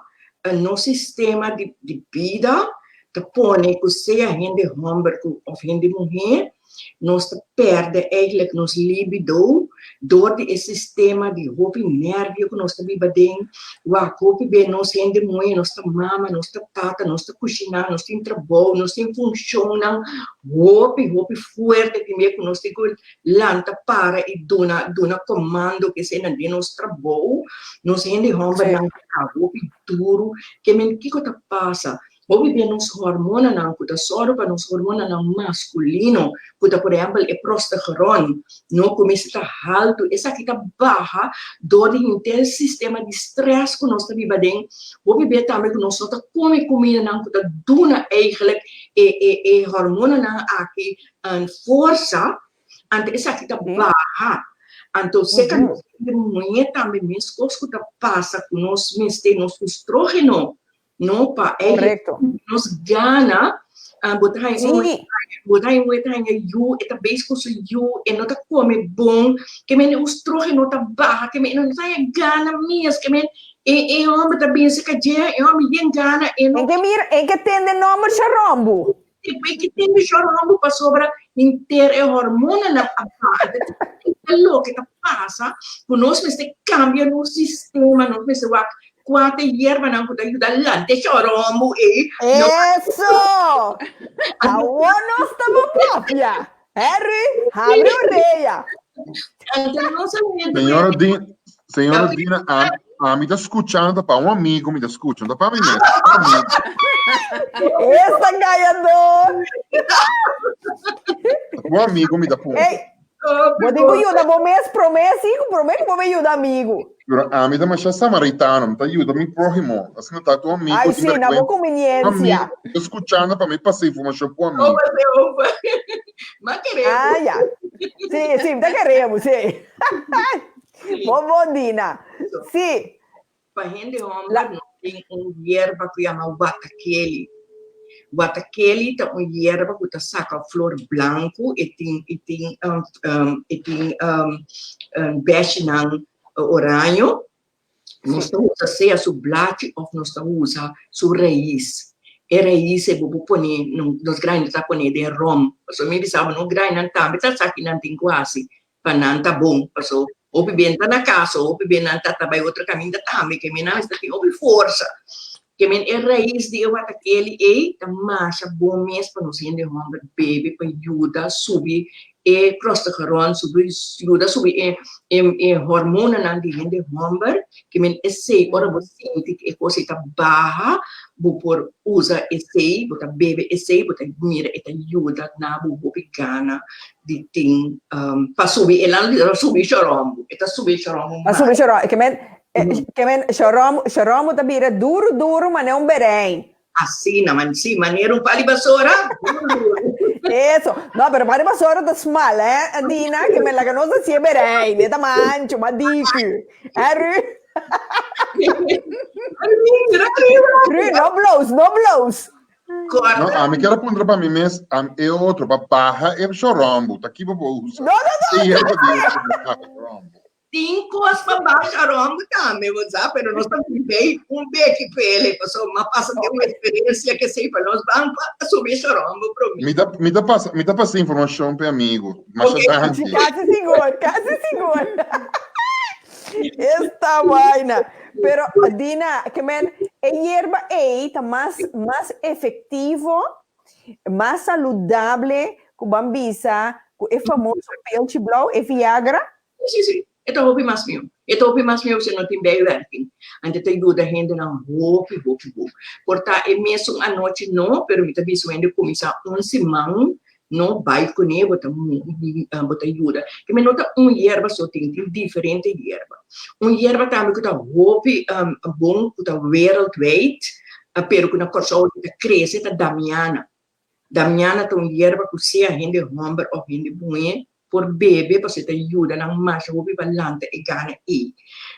nos sistema di bida ta pone ku sea hende hòmber òf hende muhé nos ta pèrdè eigentlik nos libido dor di e sistema di hopi nèrvio ku nos ta biba den. Wak hopi be nos hende muhé nos ta mama, nos ta tata, nos ta kushiná, nos tin trabou, nos tin funshonnan hopi hopi fuerte tin be ku nos tin ku lanta para i duna duna komando ke esei nan den nos trabou, nos hende hòmbernan ta traha hopi duru, ke men kiko ta pasa? Hopi bia nos hormonanan ku ta sòru pa nos hormonanan maskulino, ku ta por ehèmpel e prostegeron, no kuminsá ta haltu, esaki ta baha dor di henter sistema di strès ku nos ta biba aden, hopi bia tambe ku nos no ta kome kumindanan ku ta duna eigentlik e e e hormonanan aki forsa, anto esaki ta baha. Anto seka nos hende muhé tambe meskos ku ta pasa ku nos mester nos oestrógeno, no, pa nos gana, bo ta haña un bo ta haña un muhé ta haña yu, e ta bezig ku su yu, e no ta kome bon, ke men e oestrógeno ta baha, ke men e no ta haña gana mes, ke men e e hòmber ta binse ka dje, e hòmber yen gana, e no. En ke mira, en ke tende nòmber Sharombu. Despues ki tin di shorombo pasobra henter e hormonanan a baha. Ta loke ta pasa ku nos mester kambia nos sistema, nos mester wak kua ta e yerbanan ku ta yuda lanta e shorombo ei. Eso! Awor nos ta bo papia. Harry, habri orea. Señora Dina, señora Dina, a, a mi ta skuchando pa un amigo, mi ta skucha, no ta pa mi mes. Un amigo. Esta gallador. Un amigo mi ta punta. Hey, bo tin ku yuda bo mes promé, sí, ku promé ku bo be yuda amigo. Pero a mi ta masha samaritano, mi ta yuda mi próhimo. Asina ta tu amigo Ay, tin sí, na bo vergüenza. Un conveniencia. amigo ta skuchando pa mi pasa informashon ku amigo. Ma queremos. Ah, ya. Sí, sí, ta queremos, sí. Bon, bon, Dina. Sí. Pa hende homber nos tin un yerba ku yama watakeli. Watakeli ta un yerba ku ta saka flor blanku, e tin e tin e tin beshinan oraño. Nos ta usa sea su blachi of nos ta usa su rais. E rais ei bo por pone, nos grainan ta pone den rom. Pasobra mi bisa bo nos grainan tambe ta sa ki nan tin ku hasi pa nan ta bon. Pasobra hopi bien ta na kas o hopi bien nan ta ta bai otro kaminda tambe. Ke mi nan mester tin hopi forsa. Ke men e rais di e watakeli ei ta masha bon mes pa nos hende hòmber bebe pa yuda subi e prostegeron, subi yuda subi e e hormonanan di hende hòmber. Ke men esei ora bo sinti ku e kos ei ta baha bo por usa esei, bo ta bebe esei, bo ta mira e ta yuda na bo hopi gana di tin pa subi e lan ta subi shoròmbu, e ta subi shoròmbu Pa subi shoròmbu, ke men ke men shoròmbu shoròmbu ta bira duru duru manera un berein. Asina man, si, manera un pali basora, duru duru. Eso, no, pero pali basora ta smal, eh, Dina, ke men laga nos hasié berein, e ta manchu, mas diki. Eh, Ru? Ru, no bloos, no bloos. No, ami kier a puntra pa mi mes, am e otro, pa baha e shorombo, ta ki bo por usa? No, no, no! E yerba di e pa baha shorombo. Tin kos pa baha shorombo tambe, bo sa, pero nos ta bibei un beki pele, pasobra m'a pasa den un eksperensia ke sei pa nos ban pa subi e shorombo promé. Mi ta, mi ta pasa, mi ta pasa informashon pa e amigu. Masha Ok. danki. Kasi sigur, kasi sigur. Esta vaina. Pero Dina, ke men, e yerba ei ta mas, mas efectivo, mas saludable ku ban bisa ku e famoso pilchi blauw, e Viagra? Sí, sí. E ta hopi mas mihó. E ta hopi mas mihó si no tin bijwerking. Anto ta yuda hendenan hopi, hopi bon. Por ta e mesun anochi no, pero mi ta bisa un hende kuminsá un siman No bai kuné, bo ta bo ta yuda. Te men no ta un yerba so tin, tin diferente yerba. Un yerba tambe ku ta hopi bon, ku ta wereldwijd, pero ku na Kòrsou ta krese ta damiana. Damiana ta un yerba ku sea hende hòmber òf hende muhé por bebe pasobra e ta yuda nan masha hopi pa lanta e gana ei.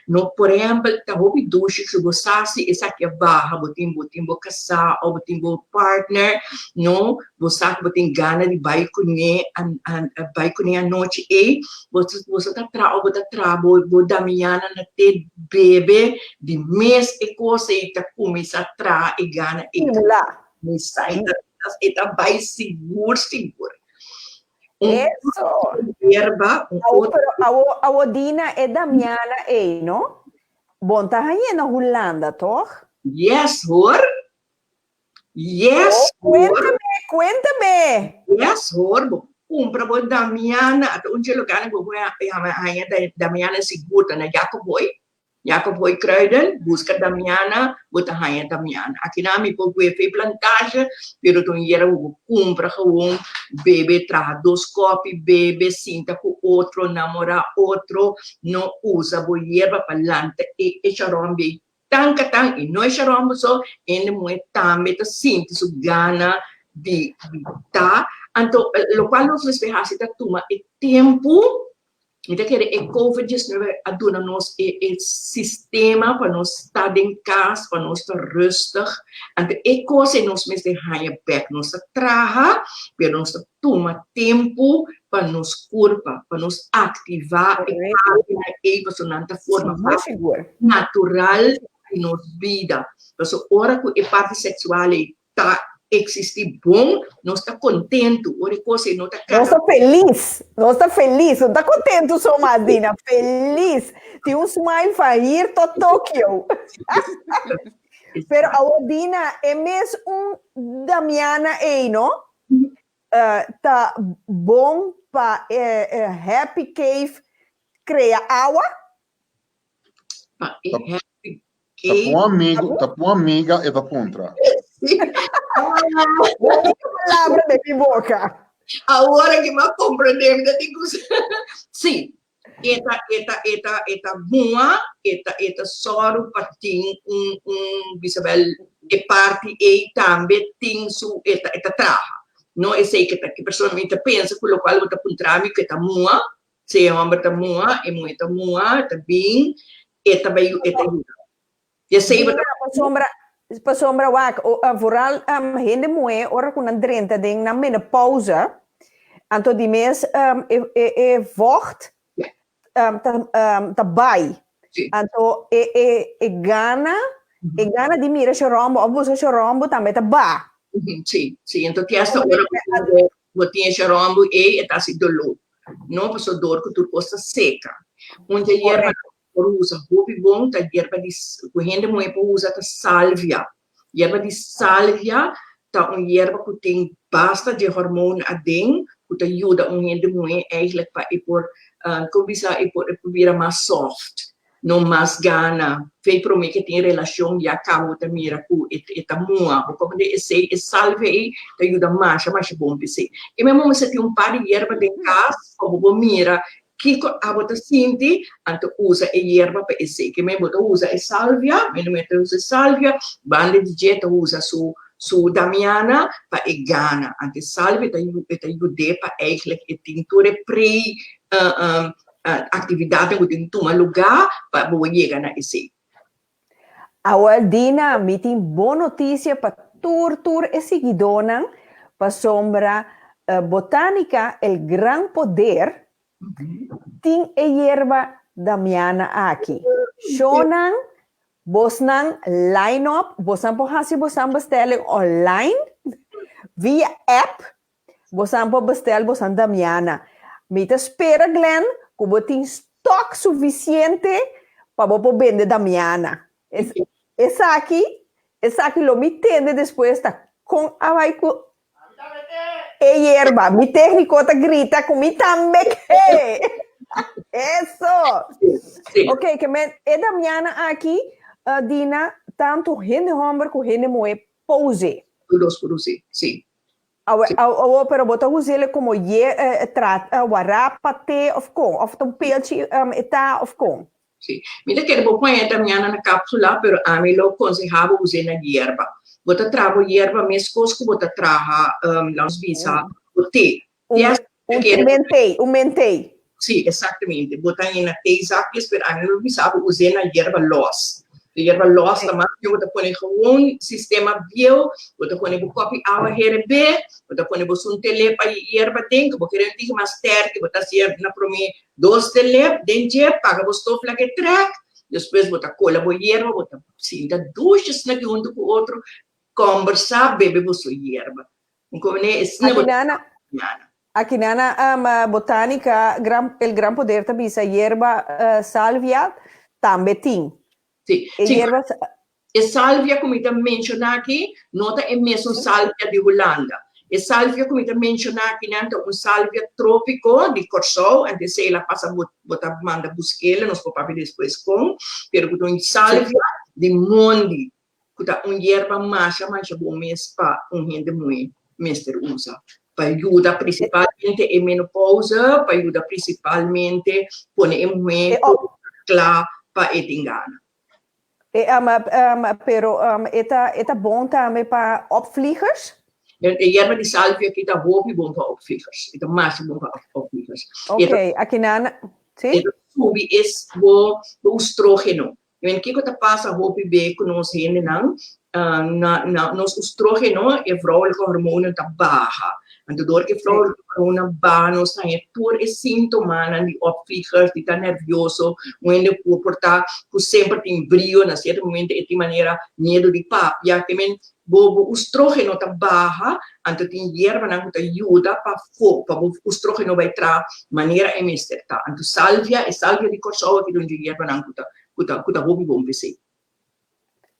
No, por ehèmpel, ta hopi dushi si bo sa si esaki a baha, bo tin bo tin bo kasá òf bo tin bo partner, no, bo sa ku bo tin gana di bai kuné bai kuné anochi ei, bo bo ta traha òf bo ta traha bo bo damiana na te bebe di mes e kos ei ta kuminsá traha e gana ei. Stimulá. E ta bai sigur sigur. Un Eso. yerba, un Awo, otro. pero awo, awo Dina e Damiana ei, no? Bon ta hañ'é na Hulanda, toch? Yes, hoor. Yes, Oh, hoor. cuéntame, cuéntame. Yes, hoor. Bo cumpra bo Damiana. Ata un dje lugar bo por haña Damiana sigur ta na Jacob Hoy. Jacob Hoy Kruiden, buska Damiana, bo ta haña Damiana. Akinan mi por wef'e e plantage, pero ta un yera ku bo kumpra gewoon, bebe, traha dos kopi, bebe, sinta ku otro, namorá otro, no usa bo yerba pa lanta e e charòmbi ei tan katan, i no e charòmbi so, hende muhé tambe ta sinti su gana di di ta. Anto lokual nos mester hasi ta tuma e tempu. Mi ta kere e Covid 19 a duna nos e e sistema pa nos ta den kas, pa nos ta rustig. Anto e kos ei nos mester haña bèk. Nos ta traha, pero nos ta tuma tempu pa nos kurpa, pa nos aktivá e partinan ei pasobra nan ta forma parti natural di nos bida. Pasobra ora ku e parti seksual ei ta existi bon, nos ta kontentu, ora e kos ei no ta Nos ta felis, nos ta felis, no ta kontentu so mas, Dina, felis. Tin un smile van hier tot Tokio. Pero awor, Dina, e mes un Damiana ei, no? Ta bon pa e Happy Cave krea awa? Pa e Happy Ta pa un amigo, ta pa un amiga e ta puntra. Única palabra den mi boca. Awor ki m'a comprende mi ta tin ku Sí, e ta e ta e ta e ta mua, e ta e ta sòru pa tin un un bisabel e parti ei tambe tin su e ta e ta traha. No esei ke ta ke persona mi ta pensa ku lokual bo ta puntra mi ku e ta mua, Si e hòmber ta mua, e muhé ta mua, ta bin, e ta bai e ta yuda. Di esei bo ta. Dina, pasobra, pasobra wak, vooral hende muhé ora ku nan drenta den nan menopausa, anto di mes e e e vocht ta ta bai. Anto e e e gana, e gana di mira shoròmbo òf buska shoròmbo tambe ta ba. Sí, sí, anto te hasta ora ku bo tin e shoròmbo ei e ta hasi doló. No, pasobra dor ku tur kos ta seka. Un dje yerba ku por usa hopi bon ta yerba di ku hende muhé por usa ta salvia. Yerba di salvia ta un yerba ku tin basta dje hormoon aden ku ta yuda un hende muhé eigentlik pa e por kon bisa e por e por bira mas soft. No mas gana. Fe prome ke tin relashon ya kaba bo ta mira ku e e ta mua. Bo komo di esei e salve ei ta yuda masha masha bon p'esei. E mesmo mester tin un par di yerba den kas pa bo por mira kiko abo ta sinti anto usa e yerba pa esei. Ke men bo ta usa e salvia, mi ta usa e salvia, banda di dje ta usa su su damiana pa e gana. Anto e salvia ta e ta yud'é pa eigentlik e tin tur e pre Actividadnan cu tin tuma lugar pa bo yega na esey. Awel Dina, mi tin bon noticia pa tur tur e siguidónan pasobra Botánica El Gran Poder tin e yerba damiana aki. Shownan, bosnan line up, bosnan por hasi bosnan bestelling online via app Bosan por bestel bosan damiana. Mi ta spera Glenn ku bo tin stock sufisiente pa bo por bende damiana. Es esaki esaki lo mi tende despues ta kon a bai ku e yerba. Mi tekniko ta grita ku mi tambe ke. Eso! Ok, ke men e damiana aki Dina tantu hende homber ku hende muhe por us'é. Tur dos por us'é, si. Awe, awo, pero bo ta us'é como ye, tra, warapa, te of con? Of ta un peelchi e ta of con? Si. Mi ta kere bo pone e damiana na capsula, pero ami lo conseha bo us'é na yerba. Bo ta traha bo yerba mescos cu bo ta traha, laat nos bisa, bo te. Un, un mentei, un mentei. Sí, exactamente. Bo ta na theezakjes, pero ami lo bisa bo us'é na yerba los. De yerba los ta mas bo ta pone gewoon sistema bieu, bo ta pone bo kopi awa herebé, bo ta pone bo sun telep pa yerba den, ku bo kere un tiki mas sterki, bo ta hasié na promé dos telep den dje, paga bo stof laga e trèk, despues bo ta kola bo yerba, bo ta sinta dushi esaki huntu ku otro, kòmbersá, bebe bo su yerba. Akinana, akinana um, botanica gran, El Gran Poder ta bisa yerba uh, salvia tambe tin. Sí, E sí. yerba E salvia ku mi ta menshoná aki no ta e mesun salvia di Hulanda. E salvia ku mi ta menshoná akinan ta un salvia trópiko di Kòrsou, anto esei la pasa bo bo ta manda busk'el, nos por papia despues kon, pero ku ta un salvia di mondi. ku ta un yerba masha masha bon mes pa un hende muhé mester usa pa yuda prinsipalmente e menopousa, pa yuda prinsipalmente pone e muhé kla pa e tin gana. E pero e ta e ta bon tambe pa opvliegers? E yerba di salvia aki ta hopi bon pa opvliegers. E ta masha bon pa opvliegers. Oké, akinan, si? E ta subi es bo oestrogeno. Men kiko ta pasa hopi be ku nos hendenan na na nos oestrogeno e vrouwelijke hormonen ta baha. Anto dor ku e vrouwelijke hormonen baha nos ta haña tur e sintomanan di opvliegers, di ta nervioso, un hende ku por ta ku semper tin brio, na sierto momento e tin manera miedu di papia. Ke men bo bo oestrogeno ta baha, anto tin yerbanan ku ta yuda pa fo pa bo oestrogeno bai traha manera e mester ta. Anto salvia, e salvia di Kòrsou aki ta un dje yerbanan ku ta ku ta ku ta hopi bon p'esei.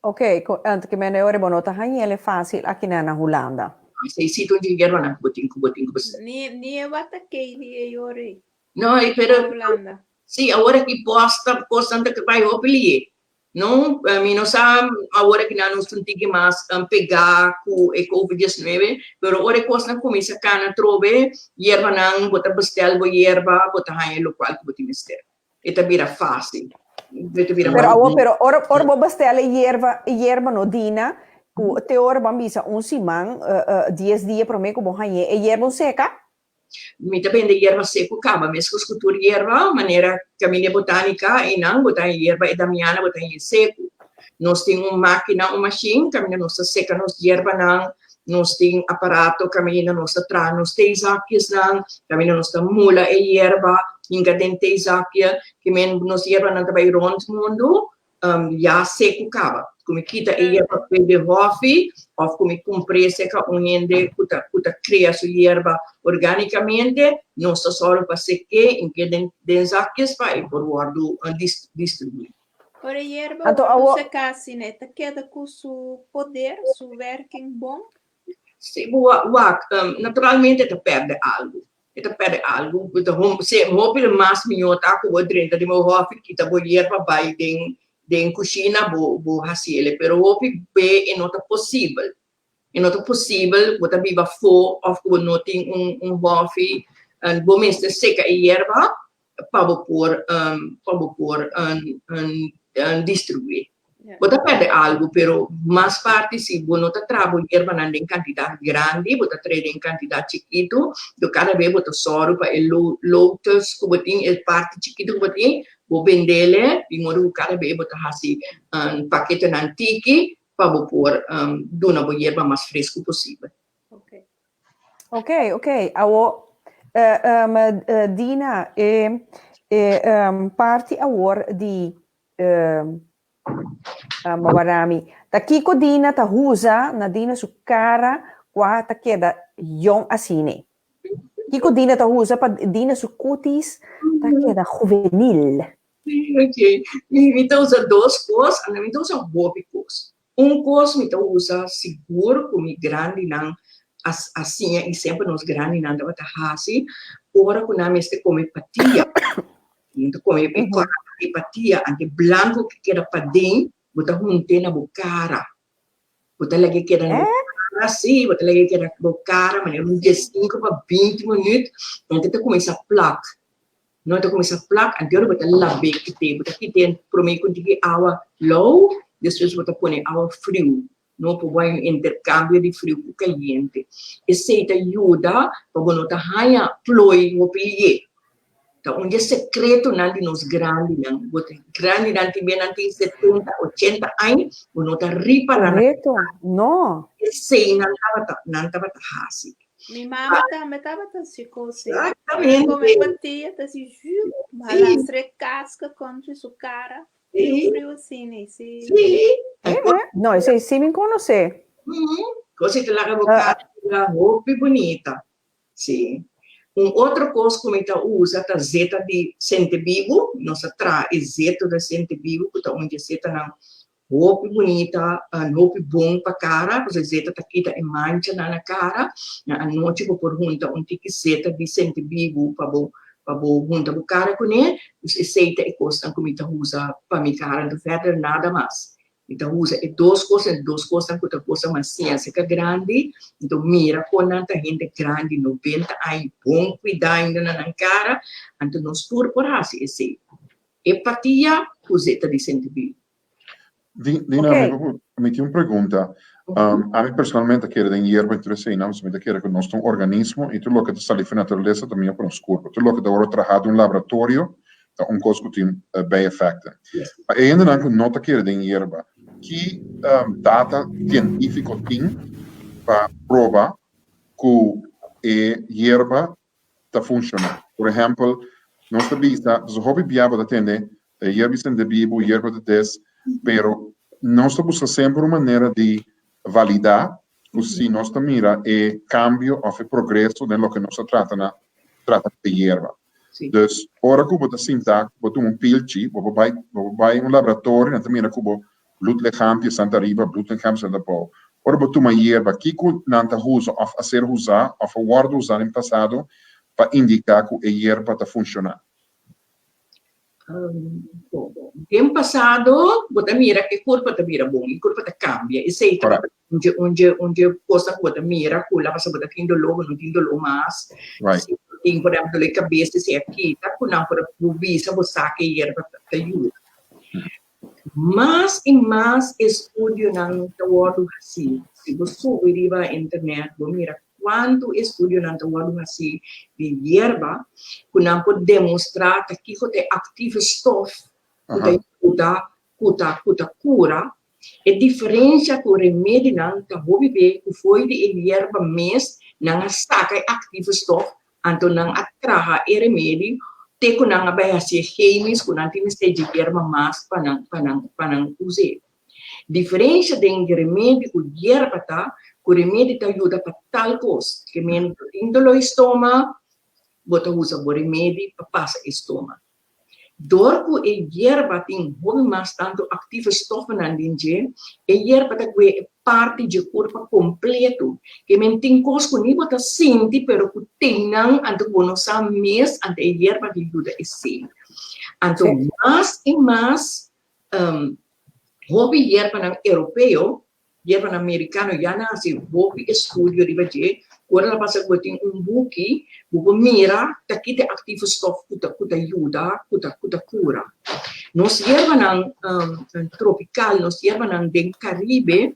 Ok, ku anto ke mende ora bo no ta hañ'el e fásil aki na na Hulanda. Esei si ta un dje yerbanan ku bo tin ku bo tin ku bestel. Ni ni e wata keili ei ora ei. No, e pero Na Hulanda. si awor aki posta kosnan ta bai hopi lié. No, mi no sa awor aki nan nos ta un tiki mas pegá ku e covid diesnuebe, pero ora e kosnan kuminsá kana atrobe, yerbanan, bo ta bestel bo yerba, bo ta haña lokual ku bo tin mester. E ta bira fásil. E ta bira Pero awor, pero ora, ora bo bestel e yerba, e yerba no dina, ku te ora bo a bisa un siman, dies dia promé ku bo hañ'é, e yerba un seka? Mi ta bende yerba seku kaba, meskos ku tur yerba, manera Camellia botanica, einan bo ta haña yerba e damiana bo ta haña e seku. Nos tin un makina, un mashin kaminda nos ta seka nos yerbanan, nos tin aparato kaminda nos ta traha nos theezakjesnan, kaminda nos ta mula e yerba hinka den theezakje, ki men nos yerbanan ta bai rònt mundu ya seku kaba. Ku mi kita e yerba p'e de hòfi òf ku mi kumpr'é serka un hende ku ta ku ta krea su yerba orgánikamente, nos ta sòru pa sek'é i ke den den zakjes pa e por wòrdu distribuí. Ora e yerba Anto wòrdu awo. seká asina, e ta keda ku su poder, su werking bon? Si bo wak, naturalmente e ta pèrdè algu. E ta pèrdè algu. Bo ta hom se hopi lo mas mihó ta ku bo drenta den bo hòfi, kita bo yerba bai den den kushina bo bo hasi ele. Pero hopi be e no ta posibel. E no ta posibel, bo ta biba afó òf ku bo no tin un un hòfi, bo mester seka e yerba pa bo por pa bo por distribuí. Bo ta pèrdè algu, pero mas parti si bo no ta traha bo yerbanan den kantidat grandi, bo ta trae den kantidat chikitu, do kada bes bo ta sòru pa e lotus ku bo tin, e parti chikitu ku bo tin, bo bendele, di modo ku kada bes bo ta hasi paketenan tiki. pa bo por duna bo yerba mas fresku posibel. Ok, ok. Awo, um, Dina, e, e um, parti awor di um, um, warami. Ta kiko Dina ta usa na Dina su cara kwa ta keda jong asine? Kiko Dina ta usa pa Dina su cutis ta keda juvenil? Ok, mi ta usa dos kos, anto mi ta usa hopi kos. Un kos mi ta usa sigur ku mi grandinan a a siña i semper nos grandinan tabata hasi, ora ku nan mester kome patia, nan ta kome e kòrta di patia, anto e blanku ku keda paden bo ta hunt'é na bo kara. Bo ta lag'é keda na bo kara, sí, bo ta lag'é keda na bo kara manera un diesinku pa binti minüt, anto e ta kuminsá plak. No e ta kuminsá plak, anto ora bo ta lab'é kit'é, bo ta kit'é promé ku un tiki awa lou, despues bo ta pone awa friu, no por bai un interkambio di friu ku kayente. Esei ta yuda pa bo no ta haña ploi hopi lié. Ta un di e sekretonan di nos grandinan. Bo ta grandinan tin bia nan tin setenta, ochenta aña, bo no ta ripará nan. Korekto, no. Esei nan tabata, nan tabata hasi. Mi mama tambe tabata hasi kos ei. Exactamente. Kome patia ta hasi zhup, halastra e kaska kontra su kara. Friu, friu asina, si. Sí. No, esei sí mi konosé. Kos ei ta laga bo kara bira hopi bunita. Sí. Un otro kos ku mi ta usa ta zeta di sentebibu. Nos a traha e zeta di sentebibu ku ta un di e zetanan hopi bunita, hopi bon pa kara, pasobra e zeta ta kita e manchanan na kara. Na anochi bo por hunta un tiki zeta di sentebibu pa bo pa bo hunta bo kara kuné. Dus esei ta e kosnan ku mi ta usa pa mi kara. Anto verder nada mas. Mi ta usa e dos kosnan, e dos kosnan ku ta kosa mas siña aserka grandi, anto mira kon nan ta hende grandi, noventa aña, bon kuidá ainda na nan kara, anto nos tur por hasi esei. E patia ku zeta di sentibiu. Dina, mi tin un pregunta. Ami personalmente ta kere den yerba i tur eseinan, pasobra mi ta kere ku nos ta un organismo i tur loke ta sali for di naturalesa ta mihó pa nos kurpa. Tur loke ta wòrdu trahá den un laboratorio ta un kos ku tin bijeffecten. Pa e hendenan ku no ta kere den yerba, ki data sientífiko tin pa proba ku e yerba ta funshoná? Por ehèmpel, nos ta bisa, pasobra hopi bia bo ta tende e yerba di sendebibu, yerba di des, pero nos ta buska semper un manera di validá ku si nos ta mira e kambio òf e progreso den loke nos ta trata na trata ku e yerba. Dus, ora ku bo ta sinta, bo tuma un pilchi, bo por bai, bo por bai un laboratorio, nan ta mira ku bo bloedlichaampje esnan ta ariba, bloedlichaampje esnan ta abou. Ora bo tuma yerba, kiko nan ta usa òf a ser usá òf a wòrdu usá den pasado pa indiká ku e yerba ta funshoná? Den pasado bo ta mira e kurpa ta bira bon, e kurpa ta kambia, esei ta un dje un dje un dje kosnan ku bo ta mira ku la pasa bo ta tin doló bo no tin doló mas, si bo tin por ehempel doló di kabes esei a kita ku nan por bo bisa bo sa ke yerba ta yuda. Mas i mas estudionan ta wòrdu hasí. Si bo subi riba internet bo mira kuantu estudionan ta wòrdu hasí di yerba ku nan por demostrá ta kiko ta e aktive stof ku ta yuda, ku ta ku ta kura. E diferensia ku remedinan ta hopi be ku fo'i di e yerba mes nan a saka e aktive stof Anto nan a traha e remedi te ku nan a bai hasié chemis ku nan tin mester dje yerba mas pa nan pa nan pa nan us'é. Diferensha den remedi ku yerba ta ku remedi ta yuda pa tal kos. Ke men bo tin doló di stoma, bo ta usa bo remedi pa pasa e stoma. Dor ku e yerba tin hopi mas tantu aktive stofnan den dje, e yerba ta kue e parti dje kurpa kompletu. Ke men tin kos ku ni bo ta sinti pero ku tin nan anto ku bo no sa mes anto e yerba ta yuda esei. Anto mas i mas hopi yerbanan europeo Yerbanan merikano ya nan hasi hopi estudio riba dje, ku ora nan pasa ku bo tin un buki, bo por mira ta kita e aktivo stof ku ta ku ta yuda, ku ta ku ta kura. Nos yerbanan tropikal, nos yerbanan den Karibe,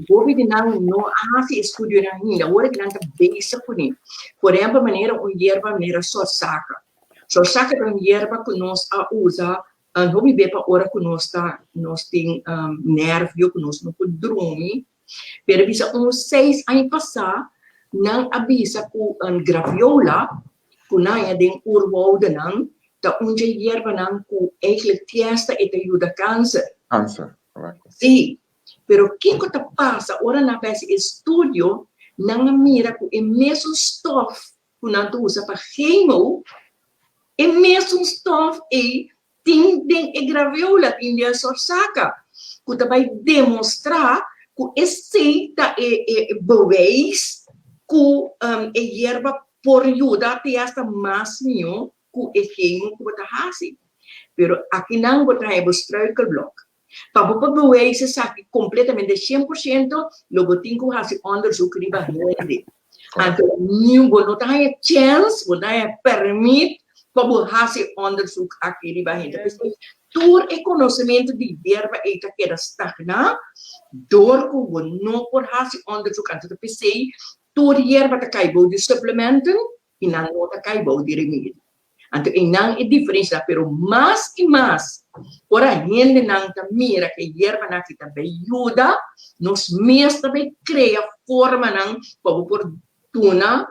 hopi di nan no a hasi estudionan ainda, ora ku nan ta bezig kuné. Por ehèmpel manera un yerba manera sorsaka. Sorsaka ta un yerba ku nos a usa. Hopi be pa ora ku nos ta nos tin nervio ku nos no por drumi. Pero bisa un seis aña pasá nan a bisa ku graviola ku nan haña den oerwoudenan ta un dje yerbanan ku eigenlijk tiesta e ta yuda kanser. Kanser, korekto. Sí, pero kiko ta pasa ora nan a bai hasi estudio nan a mira ku e mesun stof ku nan ta usa pa chemo, e mesun stof ei tin den e graviola, tin den e sorsaka, ku ta bai demostrá ku esei ta e e bewijs ku e yerba por yuda te hasta mas mihó ku e chemo ku bo ta hasi. Pero akinan bo ta haña bo struikelblok. Pa bo por bewijs esaki completamente 100%, lo bo tin cu haci onderzoek riba hende. Anto niun bo no ta haña chance, bo no ta haña permit pa bo haci onderzoek aki riba hende. P'esei tur e conocemento di yerba ei ta keda stagna dor cu bo no por haci onderzoek. Anto ta p'esei tur yerba ta cay bou di supplementen i nan no ta kai bou di remedi. Anto einan e diferensia ta, pero mas i mas ora hendenan ta mira ku e yerbanan aki ta bai yuda, nos mes ta bai krea formanan pa bo por duna,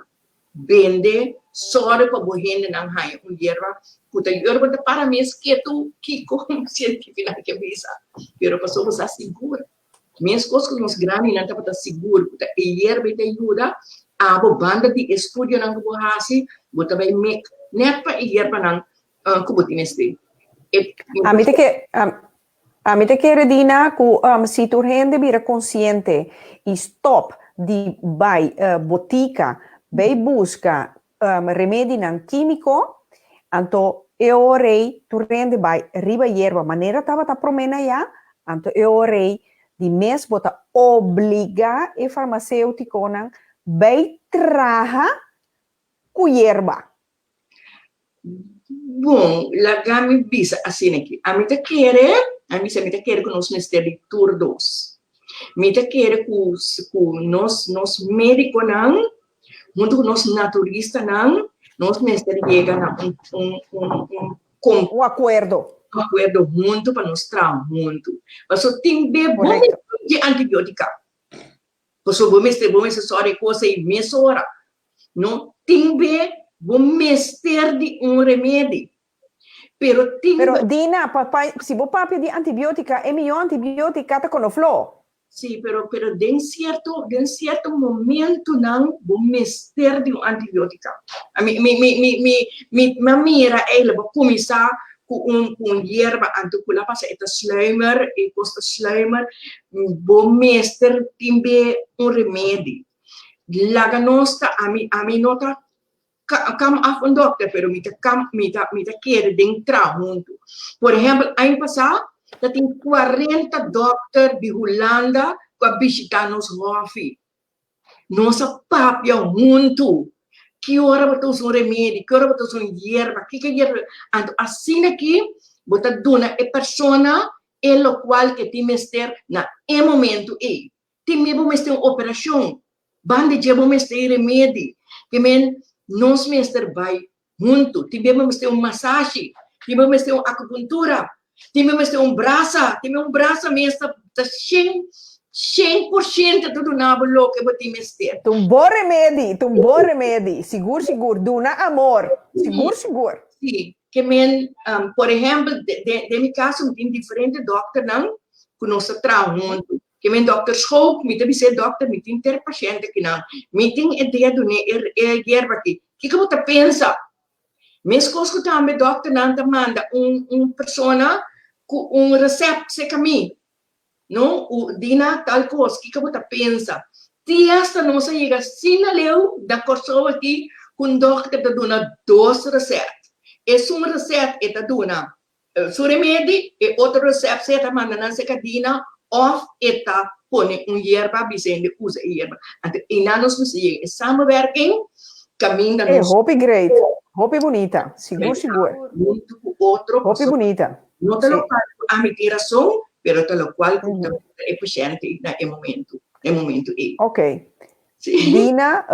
bende, sòru pa bo hendenan haña un yerba ku ta yerba ta para mes ketu kiko sientifikonan ke bisa, pero pasobra bo sa sigur. Meskos ku nos grandinan tabata sigur ku ta e yerba ei ta yuda, abo banda di e studionan ku bo hasi, bo ta bai mek nèt pa e yerbanan ku bo tin mester. E Ami ta ke, ami ta kere Dina ku si tur hende bira konsiente i stòp di bai botika bai buska remedinan kímiko, anto e ora ei tur hende bai riba yerba manera tabata promé na ya, anto e ora ei di mes bo ta obligá e farmaséutikonan bai traha ku yerba. Bon, laga mi bisa asina aki. Ami ta kere, ami bisa mi ta kere ku nos mester di tur dos. Mi ta kere ku ku nos nos médikonan Huntu ku nos naturistanan, nos mester yega na un un un un kon Un akuerdo. Un akuerdo huntu pa nos traha huntu. Paso tin be bo Korekto. mester dje antibiotika. Paso bo mester bo mester sòru e kos ei mesora. No, tin be bo mester di un remedi. Pero tin Pero Dina, pa pa si bo papia di antibiotika, e mihó antibiotika ta konofló. Sí, pero pero den cierto den cierto momentonan bo mester di un antibiotica. A mi mi mi mi mi mi mi a mira eigenlijk bo cuminsa cu un cu un yerba anto cu la pasa e ta sluimer e cos ta sluimer bo mester tin be un remedi. Laga nos ta ami ami no ta Kam af un dokter, pero mi ta kam, mi ta, mi ta kere den traha huntu. Por ehempel, aña pasá ta tin kuarenta dokter di Hulanda ku a bishitá nos hòfi. Nos a papia huntu. Ki ora bo ta usa un remedi, ki ora bo ta usa un yerba, kiko yerba. Anto asina ki bo ta duna e persona e lokual ke tin mester na e momentu ei. Tin mi bo mester un operashon, banda dje bo mester e remedi. Ke men nos mester bai huntu. Tin be bo mester un masashi, tin be bo mester un akupuntura, tin be bo mester un brasa, tin be un brasa mes ta ta shen 100% ta duna bo loke bo tin mester. Ta un bon remedi, ta un bon remedi, sigur sigur, duna amor, sigur sigur. Si, ke men, por ehèmpel, den mi kaso mi tin diferente dòkternan ku nos ta traha huntu. Ke men dòkter Schoop, mi ta bis'é, Dòkter, mi tin ter pashènt akinan. Mi tin e dia dun'é e yerba aki. Kiko bo ta pensa? Meskos ku tambe dòkternan ta manda un un persona ku un resèpt serka mi, no, u Dina tal kos, kiko bo ta pensa? Ti asta nos a yega asina leu na Kòrsou aki ku un dòkter ta duna dos resèpt. Esun resèpt e ta duna Su remedi, e otro recept sea ta manda nan seca dina of e ta pone un yerba bisa hende usa e yerba. Anto einan nos mester yega e samenwerking caminda E nos hopi great, hopi bunita, sigur sigur. Hunto cu otro Hopi pasobra bunita, no ta si. locual cu ami tin razon pero ta locual cu ta gusta e pashente na e momento, e momento ei. Ok. Si. Dina,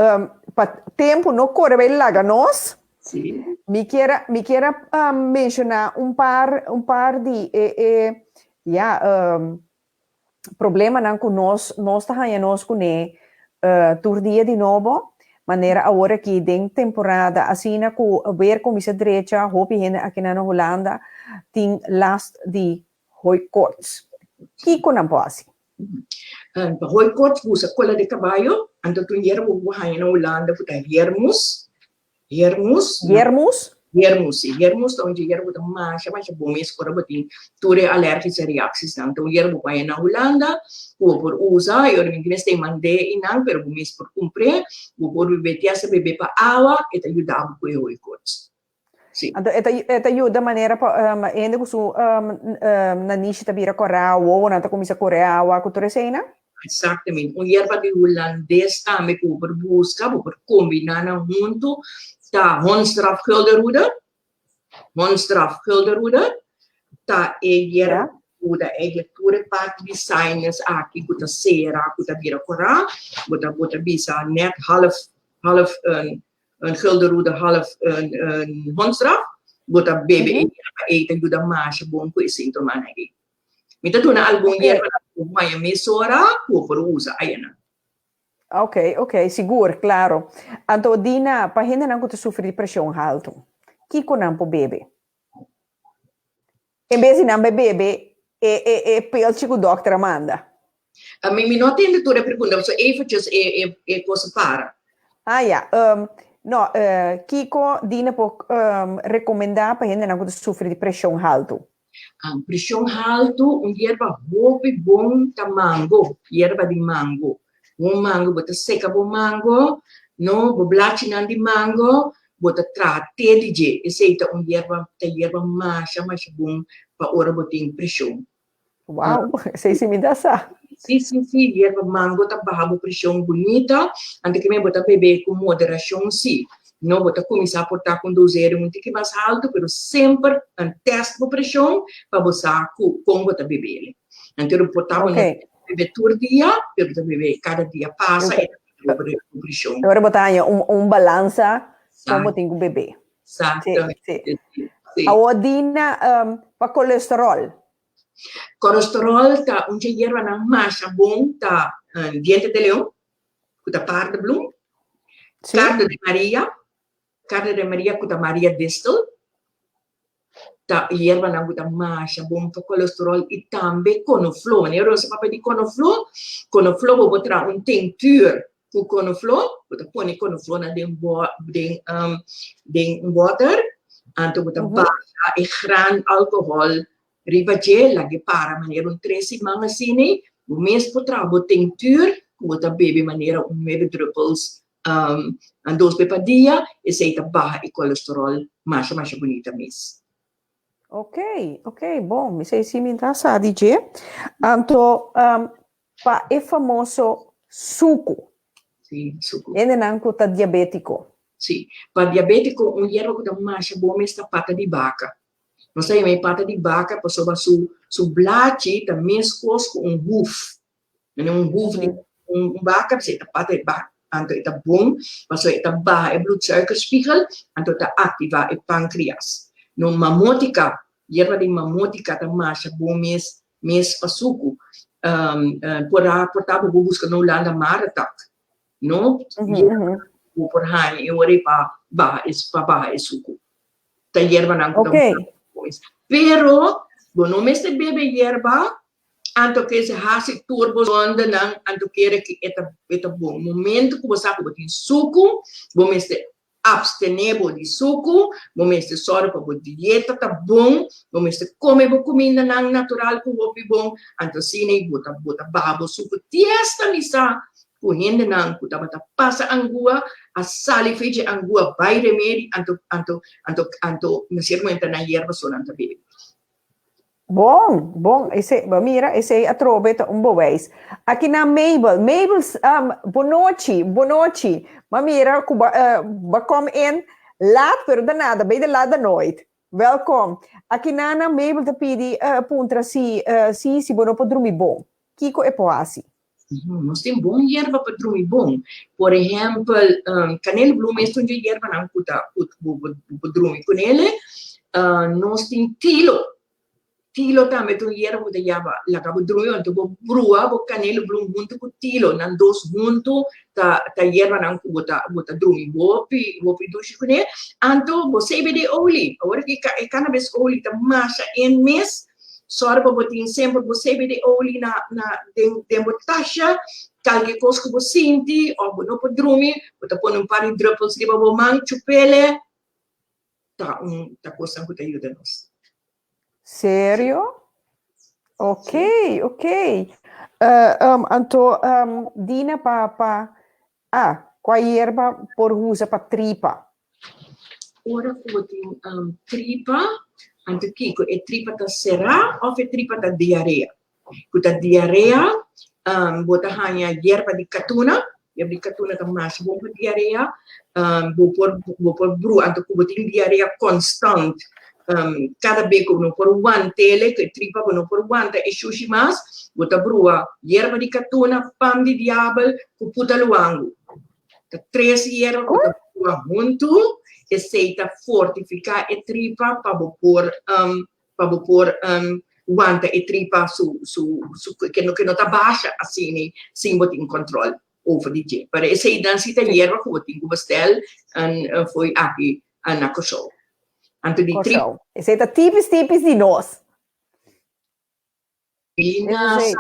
pa tempo no core bay laga nos. Sí. Mi kier a, mi kier a um, menshoná un par, un par di e, e ja, um, problemanan ku nos, nos ta haña nos kuné uh, tur dia di nobo. Manera awor aki den temporada asina ku weer kuminsá drecha, hopi hende aki na Hulanda tin last di hooikoorts. Kiko nan por hasi? Pa hooikoorts usa kola di kabayo, anto tur yerba ku bo haña na Hulanda ku ta hermus, hermus. Hermus? Hermus, si. Hermus ta un dje yerba ku ta masha masha bon mes ora bo tin tur e alergische reaksisnan. Ta un yerba ku haña na Hulanda ku bo por usa i ora mi mester mand'é einan pero bo mes por kumpr'é, bo por bebé te hasta bebé pa awa, e ta yuda bo ku e hooikoorts. Sí. Anto e ta, e ta yuda manera pa um, hende ku su um, um, nanishi ta bira kòrá, wowonan ta kuminsá kore awa ku tur eseinan? Exactamente. Un yerba di hulandes tambe ku bo por buska, bo por kombiná nan huntu, ta hondsdraf guldenroede. Hondsdraf guldenroede ta e yerba Ja. ku ta eigenlijk tur e parti di sinus aki ku ta sera, ku ta bira kòrá. Bo ta, bo ta bisa net half, half un Un guldenroede half un un hondsdraf, bo ta bebe e yerba ei ta yuda masha bon ku e sintomanan ei. Mi ta duna algun yerbanan ku bo haña mesora ku bo por usa ayanan. Ok, ok, sigur, klaro. Anto Dina, pa hendenan ku ta sufri di preshon haltu, kiko nan por bebe? En bes di nan bai bebe e e e pilchi ku dòkter a manda. A mi mi no a tende tur e pregunta, pasobra eventjes e e e kos a para. Ah ya, no, kiko Dina por rekomendá pa hendenan ku ta sufri di preshon haltu? Preshon haltu, un yerba hopi bon ta mango, yerba di mango. Bo mango, bo ta seka bo mango, no, bo blachinan di mango, bo ta traha te di dje. Esei ta un yerba, ta yerba masha, masha bon pa ora bo tin preshon. Wow, esei si mi ta sa. Si, si, si, yerba mango ta baha bo preshon bunita, anto ke men bo ta bebe ku moderashon si. No, bo ta kuminsá por ta ku un dosering un tiki mas haltu, pero semper nan tèst bo preshon pa bo sa ku kon bo ta bebele. Anto bo por ta bo no bebe tur dia, pero bo ta bebe kada dia pasa e ta baha bo preshon. Ora bo ta haña un un balansa kon bo tin ku bebe. Exacto. Si, si. Awor Dina, pa kolesterol. Kolesterol ta un dje yerbanan masha bon ta diente de leon, ku ta paardenbloem, cardo de Maria, cardo de Maria ku ta Maria distel, ta yerbanan ku ta masha bon pa kolesterol i tambe konofló. Manera nos a papia di konofló, konofló bo por traha un tinctuur ku konofló, bo ta pone konoflónan den den den un bòter, anto bo ta basha e gran alkohòl riba dje, lag'e para manera un tres siman asina, bo mes por traha bo tinctuur ku bo ta bebe manera un nuebe druppels dos be pa dia, esei ta baha e kolesteròl masha masha bunita mes. Ok, ok, bon, mi sei si mi ta sa di dje. Anto, Pa e famoso suku. Sí, suku. Hendenan ku ta diabétiko. Sí, pa diabétiko un yerba ku ta masha bon mes ta pata di baka. Nos ta yama e pata di baka pasobra su su blachi ta meskos ku un huf. Mene un huf di un baka, p'esei e ta pata di baka. Anto e ta bon pasobra e ta baha e bloedsuikerspiegel, anto ta aktivá e pankrias. No mamotika, yerba di mamotika ta masha bon mes mes pa suku. Por a por ta bo por buska na Hulanda maretak, no? Bo por haña e ora ei pa baha e pa baha e suku. Ta yerbanan ku ta mes. Pero bo no mester bebe yerba anto ke se hasi tur bo zondenan anto kere ku e ta e ta bon. Momento ku bo sa ku bo tin suku bo mester Abstené bo di suku, bo mester sòru pa bo dieta ta bon, bo mester kome bo kumindanan natural ku hopi bon, anto asina bo ta bo ta baha bo suku. Tiesta mi sa ku hendenan ku tabata pasa angua a sali fe dje angua bai remedi, anto anto anto anto na sierto momento nan yerba so nan ta bebe. Bon, bon, esei, bo mira, esei atrobe ta un bewijs. Aki na Mabel, Mabel, um, bonochi, bonochi. Ma mira ku ba, uh, ba kom in laat, pero da nada, bij de laat da nooit. Welkom. Aki na na Mabel ta pidi, uh, puntra si, uh, si, si bo no por drumi bon. Kiko e por hasi? Nos tin bon yerba pa drumi bon. Por ehèmpel, kanelblum es un dje yerbanan ku ta ku bo por drumi kunele. Nos tin tilo. Tilo tambe ta un yerba ku ta yaba laga bo drumi, anto bo brua bo kanelblum huntu ku tilo. Nan dos huntu ta ta yerbanan ku bo ta bo ta drumi hopi hopi dushi kuné. Anto bo CBD olie, awor ki e cannabis olie ta masha en mes. Sòru pa bo tin semper bo CBD olie na na den den bo tasha, kalke kos ku bo sinti òf bo no por drumi, bo ta pone un par di druppels riba bo man, chupele, ta un ta kosnan ku ta yuda nos. Serio? Ok, ok. Anto Dina pa pa ah, kua yerba por usa pa tripa? Ora ku bo tin tripa, anto kiko? E tripa ta será òf e tripa ta diarea? Ku ta diarea, bo ta haña yerba di katuna, yerba di katuna ta mas bon pa diarea, bo por bo por brua, anto ku bo tin diarea konstant, kada be ku bo no por want'el, ku e tripa bo no por wanta e shushi mas, bo ta brua yerba di katuna, pan di diabel ku puta luangu. Ta tres yerba ku ta brua huntu, esei ta fortifiká e tripa pa bo por pa bo por wanta e tripa su su su ke no ke no ta basha asina sin bo tin kòntròl over di dje. Pero eseinan si ta yerba ku bo tin ku bestèl fo'i aki na Kòrsou. Anto di tripa. Kòrsou. Esei ta tipis tipis di nos. Linasa,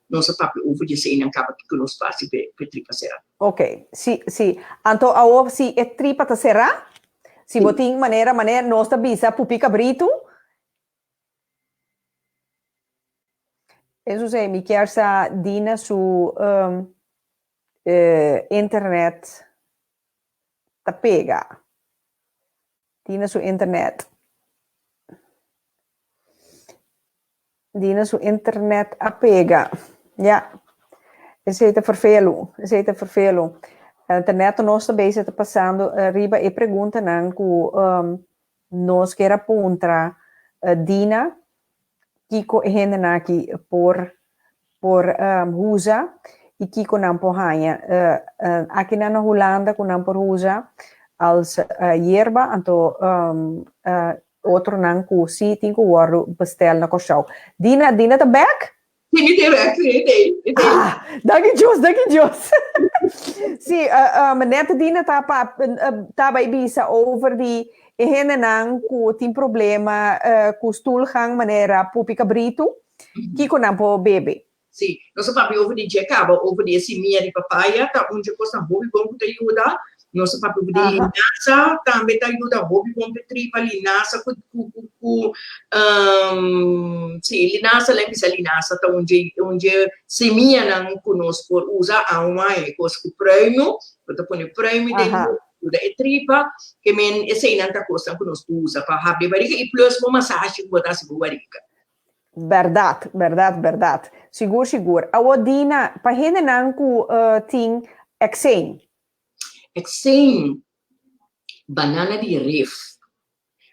nos a papia over di eseinan kaba kiko nos ta hasi p'e tripa será. Ok, si, si. Anto awor si e tripa ta será, si bo tin manera, manera nos ta bisa pupi kabritu, Eso si, mi kier sa Dina su internet ta pega. Dina su internet. Dina su internet a pega. Ja. Esei ta vervelu. Esei ta vervelu. Internet nos ta bezig ta pasando riba e preguntanan ku nos kier a puntra Dina kiko e hendenan aki por por usa i kiko nan por haña. Akinan na Hulanda ku nan por usa als yerba anto otronan ku si tin ku wòrdu bestel na Kòrsou. Dina, Dina ta bèk? Sí, mi ta bèk, sí, mi t'ei, mi t'ei. Ah, danki Dios, danki Dios. Sí, net Dina ta pa ta bai bisa over di e hendenan ku tin problema ku stoelgang manera pupi kabritu, kiko nan por bebe? Sí, nos a papia over di dje kaba, over di e simia di papaya, ta un dje kosnan hopi bon ku ta yuda. Nos a papia over di linasa, tambe ta yuda hopi bon p'e tripa, linasa ku ku ku ku sí, linasa, lei bisa linasa ta un dje un dje simianan ku nos por usa, aun e kos ku pruimu, bo ta pone pruimu den yuda e tripa, ke men eseinan ta kosnan ku nos por usa pa habri e barika i plus bo masashi ku bo ta hasi bo barika. Bèrdat, bèrdat, bèrdat. Sigur, sigur. Awor Dina, pa hendenan ku tin ekseem. Ekseem, banana di ref.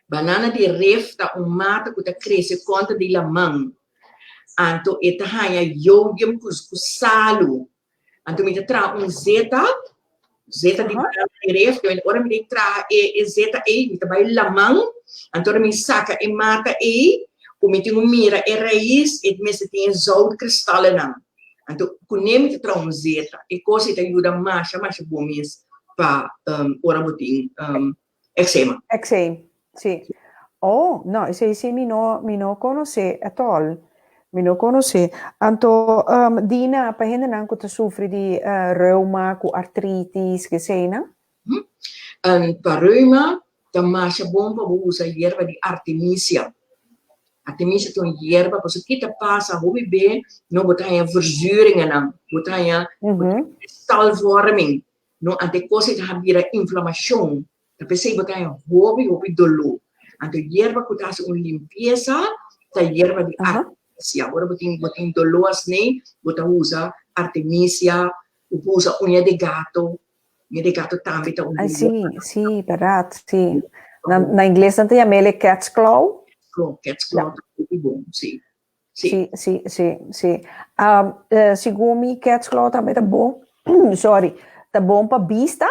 Banana di ref ta un mata ku ta krese kontra di laman. Anto e ta haña yodium ku salu. Anto mi ta traha un zeta, zeta di banana di ref, te ora mi ta traha e e zeta ei, mi ta bai laman, anto ora mi saka e mata ei, ku mi tin ku mira e rais, e mester tin e zoutkristallennan. Anto kuné mi ta traha un zeta. E kos ei ta yuda masha masha bon mes pa ora bo tin Eczema. Eczema, sí. Oh, no, esei sí mi no, mi no konosé at all. Mi no konosé. Anto, um, Dina, pa hendenan ku ta sufri di uh, reuma, ku artritis, ke eseinan? Hmm. Um, pa reuma, ta masha bon pa bo usa yerba di artemisia. Artemisia ta un yerba, pasobra ki ta pasa hopi be, no, bo ta haña verzuringennan, bo ta haña mm -hmm. kristalvorming. No, anto e kos ei ta bira inflamashon. Ta p'esei bo ta haña hopi, hopi doló. Anto yerba ku ta hasi un limpiesa ta yerba di artemisia. Ora bo tin bo tin doló asnei, bo ta usa artemisia, bo por usa uña de gato. Uña de gato tambe ta un Ai, sí, sí, bèrdat, sí. Na, na ingles nan ta yam'é cat's claw. Cat's claw, cat's claw ta hopi bon, sí. Sí, sí, sí, sí. Um, segun mi, cat's claw tambe ta bon, sorry, ta bon pa bista.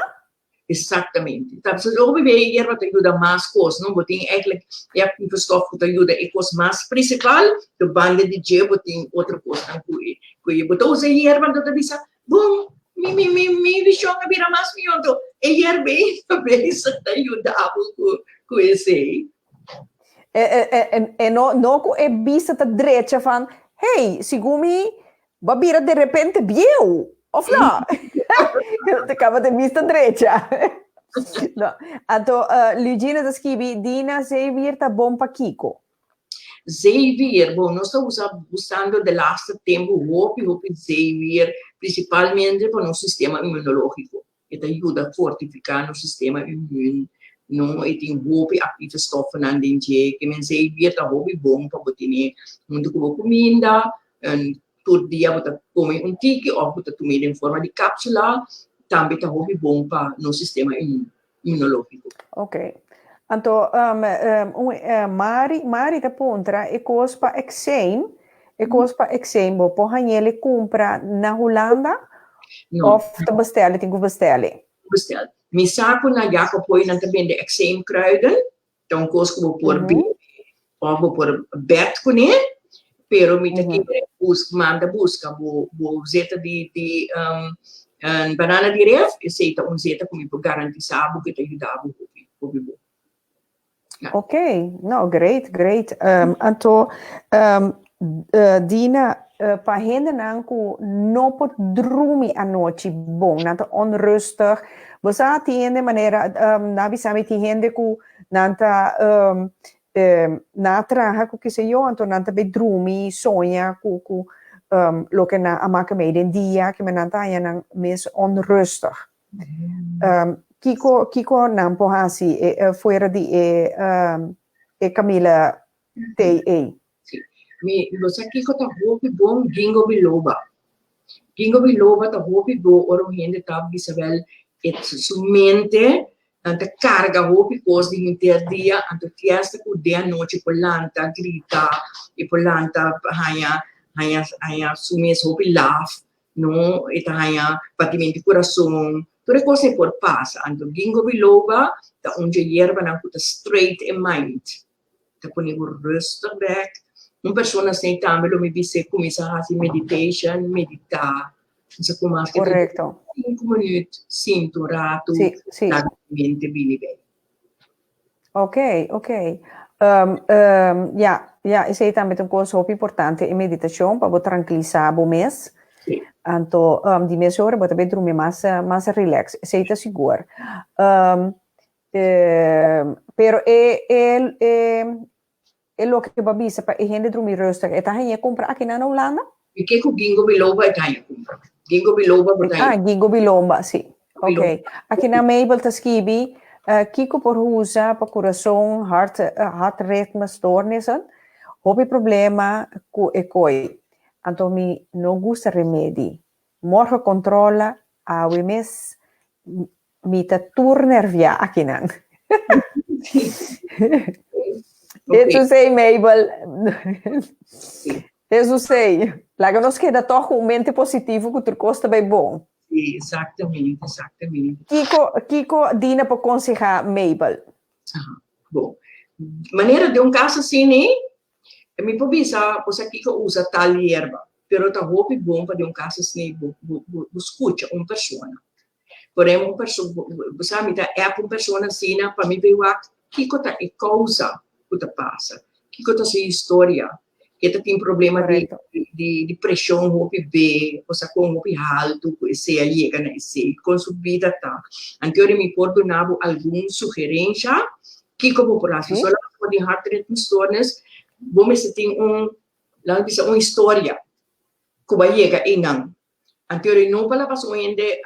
Exactamente. Ta so hopi be yerba ta yuda mas kos, no? Bo tin eigenlijk e actieve stof ku ta yuda e kos mas principal, to banda di dje bo tin otro kosnan ku e ku e bo ta usa e yerba anto ta bisa, bon, mi mi mi mi vishon a bira mas mihó, anto e yerba ei ta bezig ta yuda bo ku ku esei. E, e, e, e no, no ku e bista ta drecha van, hey, segun mi, bo a bira de repente bieu, of no? Te kaba de bista drecha. No. Anto, uh, Lugina ta skibi, Dina, zeewier ta bon pa kiko? Zeewier, bon, nos ta usa usando de laatste tempo hopi, hopi zeewier, principalmente pa nos sistema inmunológico. E ta yuda fortifiká nos sistema inmun, no? E tin hopi aktive stòfnan den dje. Ke men zeewier ta hopi bon pa bo tene huntu ku bo kuminda. Tur dia bo ta kome un tiki òf bo ta tum'é den forma di kápsula, tambe ta hopi bon pa nos sistema inmunológiko. Ok. Anto un Mari, Mari ta puntra e kos pa ekseem, e kos pa ekseem bo por hañ'el kumpra na Hulanda No. of ta bestèl, tin ku bestèl? Bestèl. Mi sa ku na Jacob Hooi nan ta bende ekseemkruiden, ta un kos ku bo por bebe of bo por bèt kuné, pero mi ta kere bus manda buska bo bo zeta di di banana di ref, esei ta un zeta ku mi por garantisá bo ku e ta yuda bo hopi hopi bon. Ok, no, great, great. Anto, Dina, pa hendenan ku no por drumi anochi bon, nan ta onrustig, bo sa tin hende manera, nan a bisa mi tin hende ku nan ta nan a traha ku kiseyo, anto nan ta bay drumi, soña ku ku loke nan a maka mei den dia, kimen nan ta haña nan mes onrustig. Kiko kiko nan por hasi fuera di e e Camila thee ei? Si. Mi bo sa kiko ta hopi bon Ginkgo biloba. Ginkgo biloba ta hopi bo ora un hende ta bisa bel e su mente nan ta karga hopi kos di henter dia anto fiesta ku den anochi por lanta grita e por lanta haña haña haña su mes hopi laf No, e ta haña batimento di kurason, tur e kos ei por pasa. Anto ginkgo biloba ta un dje yerbanan ku ta straight e mind, ta pone bo rustig bek. Un persona asina tambe lo mi bis'é kuminsá hasi meditation, meditá, kuminsá ku mas ke sinku minüt, sinta un ratu, laga bo mente bini bei. Ok, ok. Um, um, ja, ja, esei tambe ta un kos hopi importante, e meditashon, pa bo trankilisá bo mes. Sí. Anto, um, di mes ora bo ta bay drumi mas, mas relax. Esei ta sigur. Um, eh, pero e, e, e, E loke bo a bisa pa e hende drumi rustig, e ta hañ'é kumpra akinan na Hulanda? Mi ke ku Ginkgo biloba e ta haña kumpra. Ginkgo biloba bo ta haña. Ah, Ginkgo biloba, si. Ok. Akinan Mabel ta skibi, Kiko por usa pa kurason, hart, hartritmestoornissen? Hopi problema ku e koi. Anto mi no gusta remedi. Morgen controla, awe mes Mi ta tur nerviá akinan. Eso sei, Mabel. Eso sei. Laga nos keda tòg ku un mente positivo ku tur kos ta bai bon. Sí, exactamente, exactamente. Kiko, kiko Dina por konsehá Mabel? Aha, bon. Manera den un kaso asina, mi por bisa bo sa kiko usa tal yerba, pero ta hopi bon pa den un kaso asina bo, bo, bo skucha un persona. Por ehempel, un perso, bo sa mi ta app un persona asina pa mi bay wak kiko ta e causa cu ta pasa, kiko ta su historia. E ta tin problema di, di, di presion hopi be, o sa con hopi halto cu esey a yega na esey, con su bida ta. Anto ora mi por duna bo algun sugerencia kiko bo por haci. Solamente bo tin hartritmestoornis, bo mester tin un, laga bisa un historia cu bo a yega eynan. Anto ora no pa lapas un hende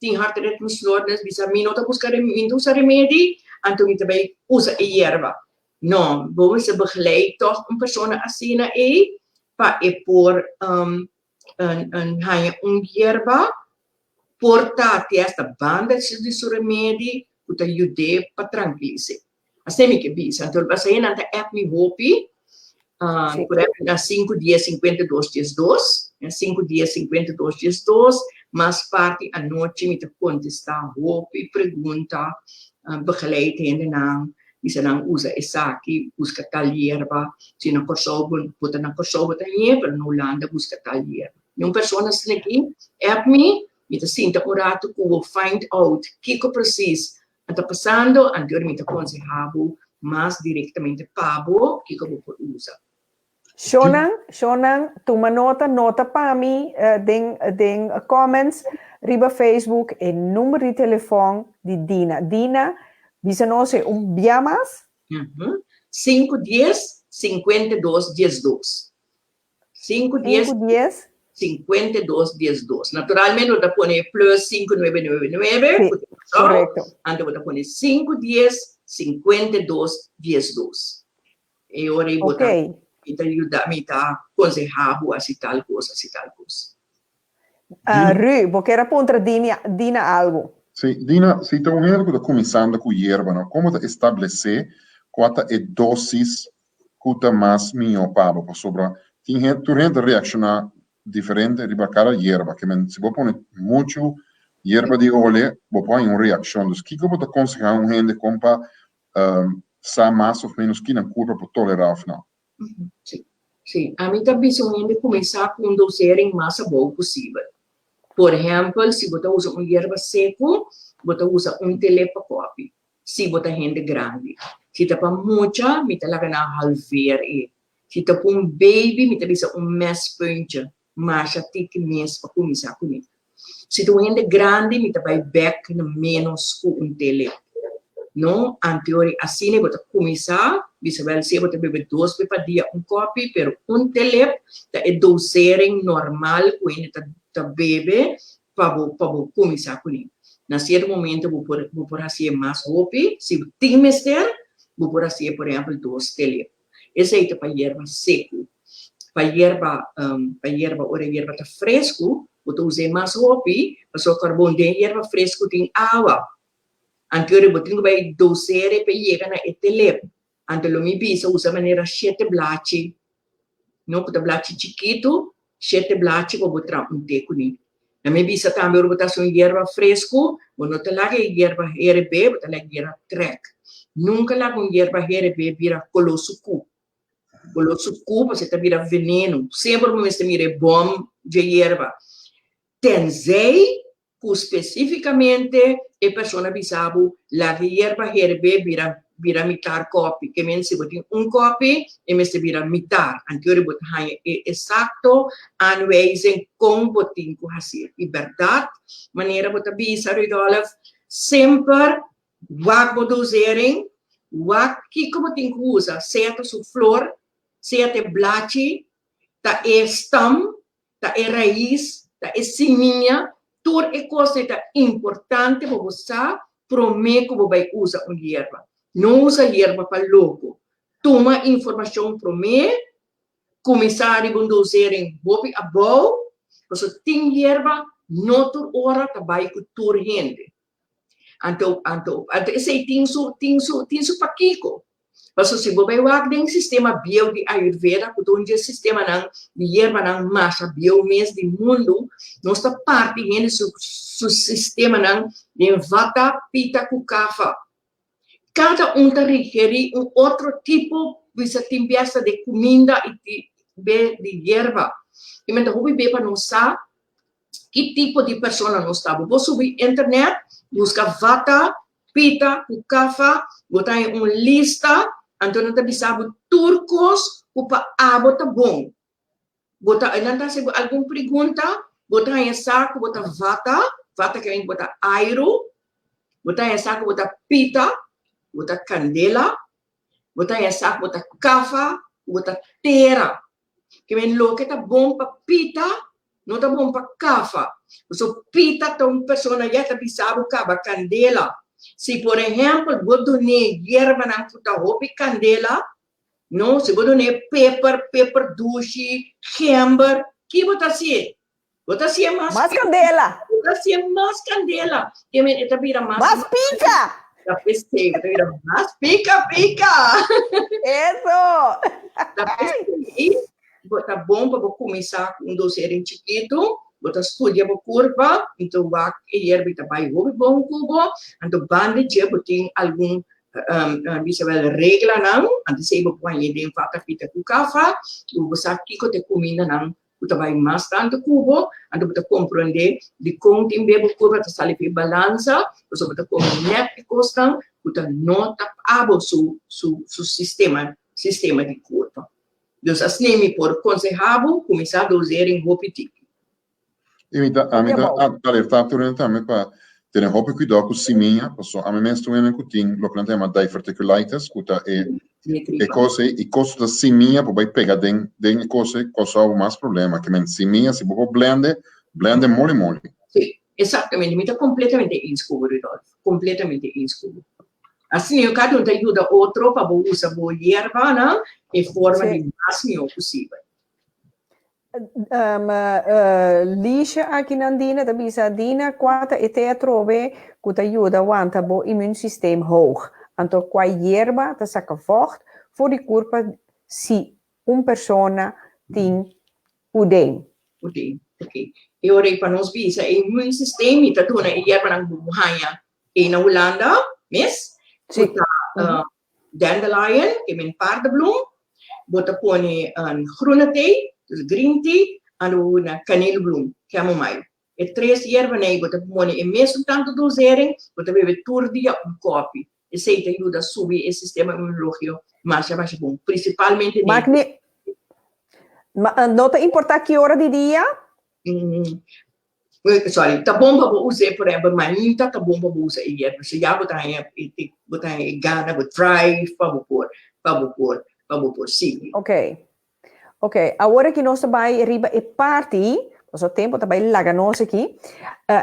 tin hartritmestoornis bisa mi no ta buska mi no ta usa remedi anto mi ta bai usa e yerba. No, bo mester begeleid tòg un persona asina ei pa e por haña un yerba por ta te hasta banda di su remedi ku ta yud'é pa trankilis'é. Asina mi ke bisa. Anto pasá nan ta app mi hopi. Por ehempel, na 5 10 52 12, na 5 10 52 12, mas parti anochi mi ta kontestá hopi pregunta, begeleid hendenan, bisa nan usa esaki, buska tal yerba, si na Kòrsou bo bo ta na Kòrsou bo ta hañ'é, pero na Hulanda buska tal yerba. Mi un persona asina aki app mi, mi ta sinta un ratu ku bo find out kiko presis a ta pasando, anto mi ta konsehá bo mas direktamente pa bo kiko bo por usa. Shownan, shownan, tuma nota, nota pa mi den den comments riba Facebook e number di telefòn di Dina. Dina, bisa nos e un bia mas. Sinku dies, sinkuenta i dos, diesdos. Sinku dies, Sinku dies. 52 diesdos. Naturalmente bo ta pone plus sinku nuebe nuebe nuebe, Sí, ku ta Kòrsou, korekto. anto bo ta pone sinku dies, 52 diesdos. E ora ei bo ta, Ok. mi ta yuda, mi ta konsehá bo hasi tal kos, hasi tal kos. Ah, Ru, bo kier a puntra Dina, Dina algu? Sí, Dina, si ta un hende ku ta kuminsando ku yerba, no, komo ta establesé kua ta e dosis ku ta mas mihó pa bo? Pasobra tin hende, tur hende ta reakshoná diferente riba kada yerba. Ke men si bo pone muchu yerba di ole, bo por haña un reakshon. Dus kiko bo ta konsehá un hende kon pa sa mas òf ménos ki nan kurpa por tolerá òf no? Sí, sí. Ami ta bisa un hende kuminsá ku un dosering mas abou posibel. Por ehèmpel, si bo ta usa un yerba seku, bo ta usa un telep pa kòpi, si bo ta hende grandi. Si ta pa mucha, mi ta laga nan halveer e. Si ta pa un baby, mi ta bisa un mespuntje. Masha tiki mes pa kuminsá kuné. Si ta un hende grandi mi ta bai bèk na ménos ku un telep. No, anteori asina bo ta kuminsá, bisa wèl si bo ta bebe dos be pa dia un kòpi, pero un telep ta e dosering normal ku hende ta ta bebe pa bo pa bo kuminsá kuné. Na sierto momento bo por bo por hasié mas hopi, si bo tin mester bo por hasié por ehèmpel dos telep. Esei ta pa yerba seku. Pa yerba, pa yerba ora e yerba ta fresku, bo ta us'é mas hopi, pasobra karbon den e yerba fresku tin awa. Anto ora bo tin ku bai doser e pa e yega na e telep. Anto lo mi bisa usa manera shete blachi, no, ku ta blachi chikitu, Shete blachi bo bo traha un te kuné. Na mi bisa tambe ora bo ta hasi un yerba fresku, bo no ta laga e yerba herebé, bo ta laga e yerba trèk. Nunka laga un yerba herebé bira koló sukú. Koló sukú pasobra e ta bira venenu. Semper bo mester mira e bòm dje yerba. Tenzij ku spesífikamente e persona bisa bo laga e yerba herbé bira bira mitar kòpi. Ke men si bo tin un kòpi e mester bira mitar. Anto bo ta haña e esakto aanwijzing kon bo tin ku hasié. I bèrdat manera bo ta bisa Rudolf, semper wak bo dosering, wak kiko bo tin ku usa, sea ta su flor, sea ta e blachi, ta e stam, ta e rais, ta e simia, tur e kosnan ta importante pa bo sa promé ku bo bai usa un yerba. No usa yerba pa loko. Tuma informashon promé, kuminsá riba un dosering hopi abou, pasobra tin yerba no tur ora ta bai ku tur hende. Anto, anto, anto esei tin su, tin su, tin su pakiko. Pasobra si bo bai wak den sistema bieu di Ayurveda, ku ta un dje sistemanan di yerbanan masha bieu mes di mundu, nos ta parti hende su su sistemanan den Vata, Pitta ku Kapha. Kada un ta rekerí un otro tipo, bisa tin biasta di kuminda i tin be di yerba. I men ta hopi be pa nos sa ki tipo di persona nos ta. Bo por subi internet, buska Vata, Pita ku Kafa, bo ta haña un lista, anto nan ta bisa bo tur kos ku pa abo ta bon. Bo ta, nan ta hasi bo algun pregunta, bo ta haña sa ku bo ta Vata, Vata ke men ku bo ta airu, bo ta haña sa ku bo ta Pita, bo ta kandela, bo ta haña sa ku bo ta Kafa, ku bo ta tera. Ke men loke ta bon pa pita no ta bon pa kafa. Pasobra pita ta un persona ya ta bisa bo kaba kandela. Si por ehèmpel bo dun'é yerbanan ku ta hopi kandela, no, si bo dun'é peper, peper dushi, gember, ki bo ta hasié? Bo ta hasié mas Mas kandela! Bo ta hasié mas kandela. Ke men e ta bira mas Mas pika! Ta pesei, bo ta bira mas pika pika. Eso! Ta pesei, bo ta bon pa bo kuminsá ku un dosering chikitu, bo ta studia bo kurpa, anto wak e yerba ta bai hopi bon ku bo, anto banda dje bo tin algun bisa wel reglanan, anto esei bo por haña den Fata Fita ku Kafa, ku bo sa kiko ta e kumindanan ku ta bai mas tantu ku bo, anto bo ta komprondé dikon tin be bo kurpa ta sali for e balansa, pasobra bo ta kome nèt e kosnan ku ta no ta abo su su su sistema sistema di kurpa. Dus asina mi por konsehá bo kuminsá dosering hopi tiki. I mi ta ami ta alertá tur hende tambe pa tene hopi kuidou ku simia, pasobra ami mes ta un hende ku tin loke nan ta yama diverticulitis, ku ta e e kos ei, i kos ku ta simia por bai pega den den e kos ei, kousa bo mas problema. Ke men simia si bo por blende, blende moli moli. Sí, exactamente. Mi ta completamente eens cu bo, Rudolf. Completamente eens cu bo. Asina yo cada un ta yuda otro pa bo usa bo yerbanan e forma di mas mihó posibel. Um, Liesje aki nan Dina ta bisa, Dina, kua ta e te atrobe ku ta yuda wanta bo immuunsysteem hoog? Anto kua yerba ta saka vocht for di kurpa si un persona tin udeem? Udeem, ok. E ora ei pa nos bisa e immuunsysteem mi ta duna e yerbanan ku bo haña ei na Hulanda mes, ku ta Dandelion, ke men paardebloem, bo ta pone groene thee, dus green tea, anto bo pone kaneelbloem, chamomile. E tres yerbanan ei bo ta pone e mesun tantu dosering, bo ta bebe tur dia un kopi. Esei ta yuda subi e sistema inmunologio masha masha bon, prinsipalmente den. Mak ni, no ta importa ki ora di dia? Sorry, ta bon pa bo usa e, por ehempel, mainta ta bon pa bo usa e yerba. So ya bo ta haña, bo ta haña e gana, bo drive pa bo por, pa bo por, pa bo por sigui. Ok. Ok, awor aki nos ta bai riba e parti, pasobra tempo ta bai laga nos aki,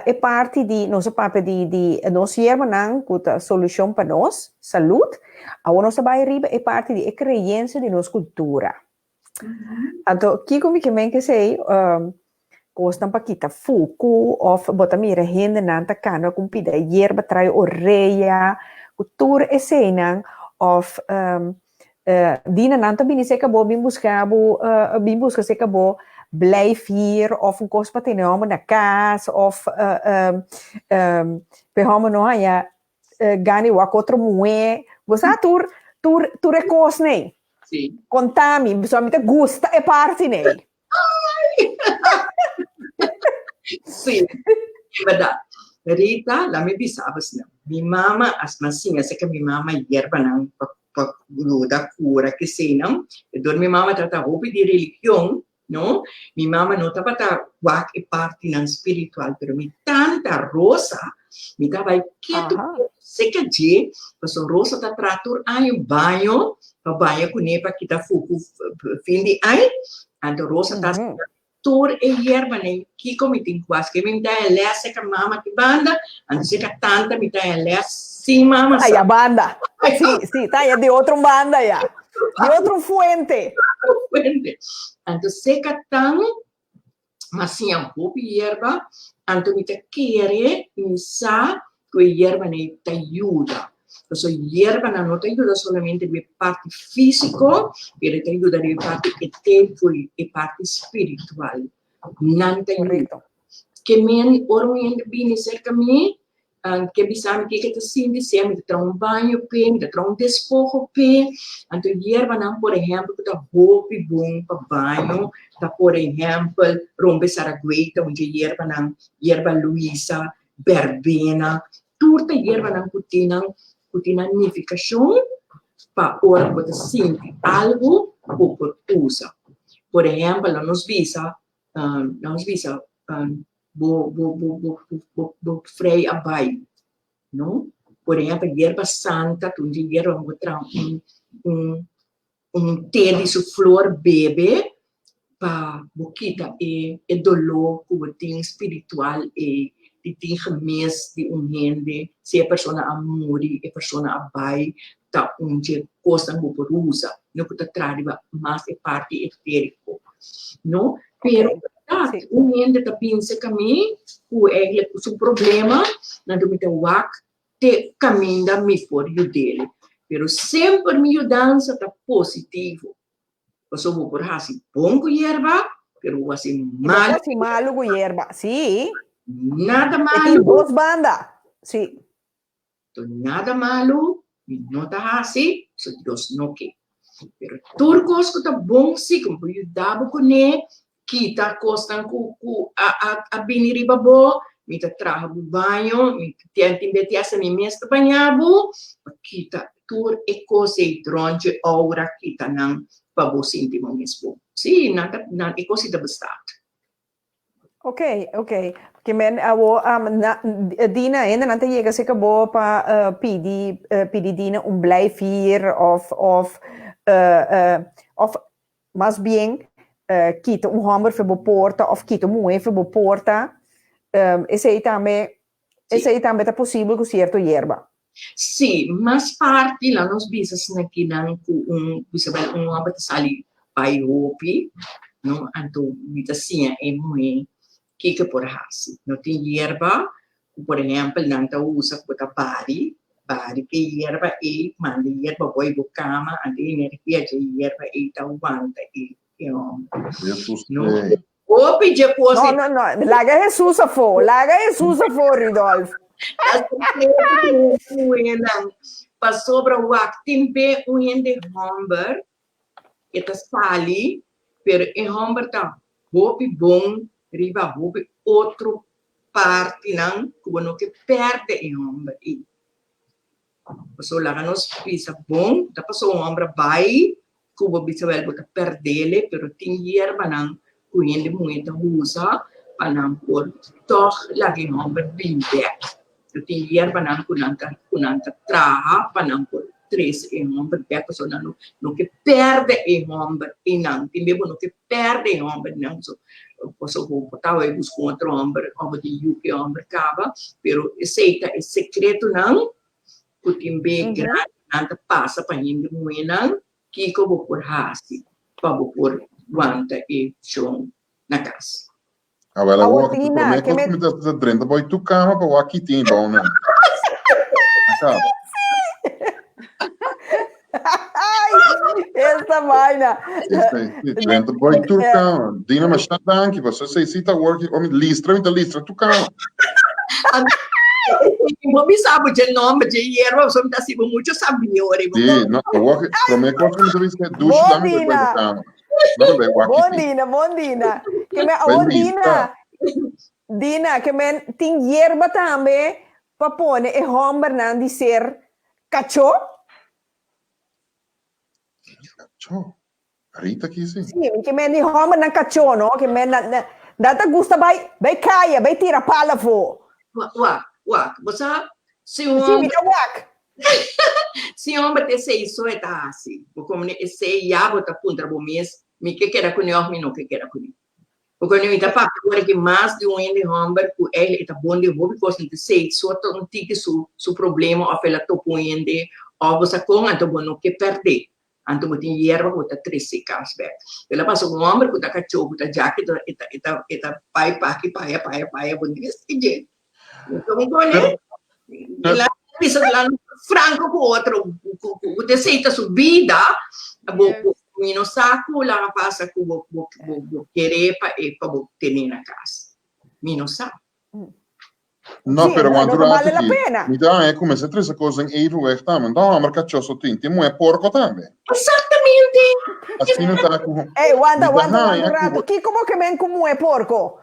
e parti di, nos a papia di, di nos yerbanan ku ta solushon pa nos salud, awor nos ta bai riba e parti di e creencia di nos kultura. Anto, kiko mi ke men ke esei? Kosnan pa kita fuku òf bo ta mira hendenan ta kana ku un pida yerba trae orea, ku tur eseinan òf dina nan ta bini serka bo bin buska bo bin buska serka bo blijf hier òf un kos pa tene hòmber na kas òf p'e hòmber no haña gana i wak otro muhé. Bo sa tur tur tur e kosnan. Sí. Konta mi, pasobra mi ta gusta e parti nei. Sí, e bèrdat. Rita, la mi bisa bo asina, mi mama a siña aserka mi mama yerbanan pa pa yuda kura keseinan. Dor mi mama tabata hopi di religion, no, mi mama no tabata wak e partinan spiritual, pero mi tanta Rosa, mi ta bai ketu ketu seka dje, pasobra Rosa ta traha tur aña un baño pa baña kuné pa kita fuku fin di aña, anto Rosa ta siña tur e yerbanan kiko mi tin ku hasi, ke mi ta e lès seka mama ki banda, anto seka tanta mi ta e lès sin mama sa. Aya banda, si, si, ta aya di otro banda ya. Di otro fuente. Otro fuente. Anto seca tan m'a siña hopi yerba, anto mi ta kere i mi sa ku e yerbanan ei ta yuda. Pasobra yerbanan no ta yuda solamente riba e parti físiko, pero e ta yuda riba e parti etériko i e parti spiritual. Nan ta yuda. Ke men ora un hende bini serka mi, Ke bisa mi kiko ta sinti, sea mi ta traha un baño p'e, mi ta traha un despojo p'e. Anto yerbanan por ehèmpel ku ta hopi bon pa baño ta por ehèmpel rompe saragüey ta un dje yerbanan, yerba luisa, berbena, tur ta yerbanan ku tin nan ku tin nan nifikashon pa ora ku bo ta sinti algu bo por usa. Por ehèmpel lo nos bisa lo nos bisa bo bo bo bo bo bo frei a bai no por ehempel yerba santa ta un dje yerba bo traha un un un te di su flor bebe pa bo kita e e doló ku bo tin spiritual ei di tin gemis di un hende si e persona a muri e persona a bai ta un dje kosnan ku bo por usa no ku ta traha riba mas e parti eteriko no pero bèrdat un hende ta binse kami ku eigenlijk ku su problema nan ta mita wak. Te kaminda mi por yud'el. Pero semper mi yudansa ta positivo. Pasobra bo por hasi bon ku yerba, pero bo hasi malu. Bo hasi malu ku yerba, sí. Nada malu. E tin dos banda, sí. To nada malu mi no ta hasi, so Dios no ke. Pero tur kos ku ta bon sí, ku mi por yuda bo kuné, kita kosnan ku ku a a a bini riba bo, mi ta traha bo baño, mi ta tin bes hasta mi mes ta baña bo, pa kita tur e kos ei dronchi oura kita nan pa bo sinti bo mes bon. Sí, nan ta nan e kos ei ta bestaat. Ok, ok. Ke men awo na Dina hendenan ta yega serka bo pa pidi pidi Dina un blijvier of of of Mas bien, kita un hòmber for bo porta òf kita un muhé for bo porta, esei tambe, esei tambe ta posibel ku sierto yerba. Sí, mas parti la nos bisa asina kinan ku un, bisa bel un hòmber ta sali bai hopi, no, anto mi ta siña e muhé kiko e por hasi. No tin yerba ku por ehèmpel nan ta usa ku bo ta bari, bari ku e yerba ei, manda e yerba boi bo kama, anto e energia dje yerba ei ta wanta e e hòmber. Hesus No, ei. hopi dje kos No, no, no, laga Hesus afó, laga Hesus afó, Rudolf. Muhénan, pasobra wak tin be un hende hòmber e ta sali, pero e hòmber ta hopi bon riba hopi otro partinan ku bo no ke pèrdè e hòmber ei. Pasobra laga nos bisa bon, ta pasobra un hòmber a bai ku bo bisa wèl bo ta pèrdele, pero tin yerbanan ku hende muhé ta usa pa nan por tòg laga e hòmber bin bèk. Tin yerbanan ku nan ta ku nan ta traha pa nan por trese e hòmber bèk pasobra nan no ke pèrdè e hòmber einan. Tin bes bo no ke pèrdè e hòmber einan pasobra bo por ta bai buska un otro hòmber òf bo tin yu ku e hòmber kaba, pero esei ta e sekretonan ku tin be grandinan ta pasa pa hende muhénan kiko bo por hasi pa bo por wanta e shon na kas. Awel Awor awor, tin promé na, ke kos me ku mi ta ta drenta boy tu kama pa wak kitin bou nan. Akaba. Ai, esta vaina. Este, drenta boy tur kama. Dina masha danki, paso esei si ta work, o mi listra, mi ta listra tu kama. Bo bisa bo dje nomber dje hierba, pasobra mi ta hasi bo mucho sabí ora. Sí, no, awor, promé kos ku mi ta bisa, dushi Bon, dame boy Dina. bo kama. No me wak Bon Dina, bon Dina. Ke men Bai awor lista. Dina, Dina, ke men tin yerba tambe pa pone e hombernan di ser kachó? Kachó? Rita ki si? Sí, mi ke men di hombernan kachó, no? Ke men na, na, nan ta gusta bai, bai kaya, bai tira pala afó. Wak, wak, wak. Bo sa, si un Sí, mi homber ta wak. Si homber ta esei so e ta hasi. Bo komne esei ya bo ta puntra bo mes, mi ke keda kuné òf mi no ke keda kuné. Bo komne mi ta papia ora ki mas di un hende homber ku eigenlijk e ta bon den hopi kos, ta esei so ta un tiki su su problema òf el a topa un hende òf bo sa kon anto bo no ke pèrdé. Anto bo tin yerba ku bo ta trese kas bèk. El a pasa un homber ku ta kachó ku ta djaki e ta e ta e ta bai paki paya paya paya bo no mester dje. Pero, la bisa la franco ku otro ku ku te sei ta su vida bo bo mi no sa ku la pasa ku bo bo bo bo kere pa e pa bo tene na kas mi no sa. No, Sí, pero no, want no ta rato bale la ki pena. mi ta haña kuminsá trese kos den evenwicht tambe. No ta hòmber kachoso tin, tin muhé porko tambe. Exactamente. Asina ta ku Ey, wanta, mi ta wanta, wanta haña un ku rato. bo Kiko bo ke men ku muhé porko?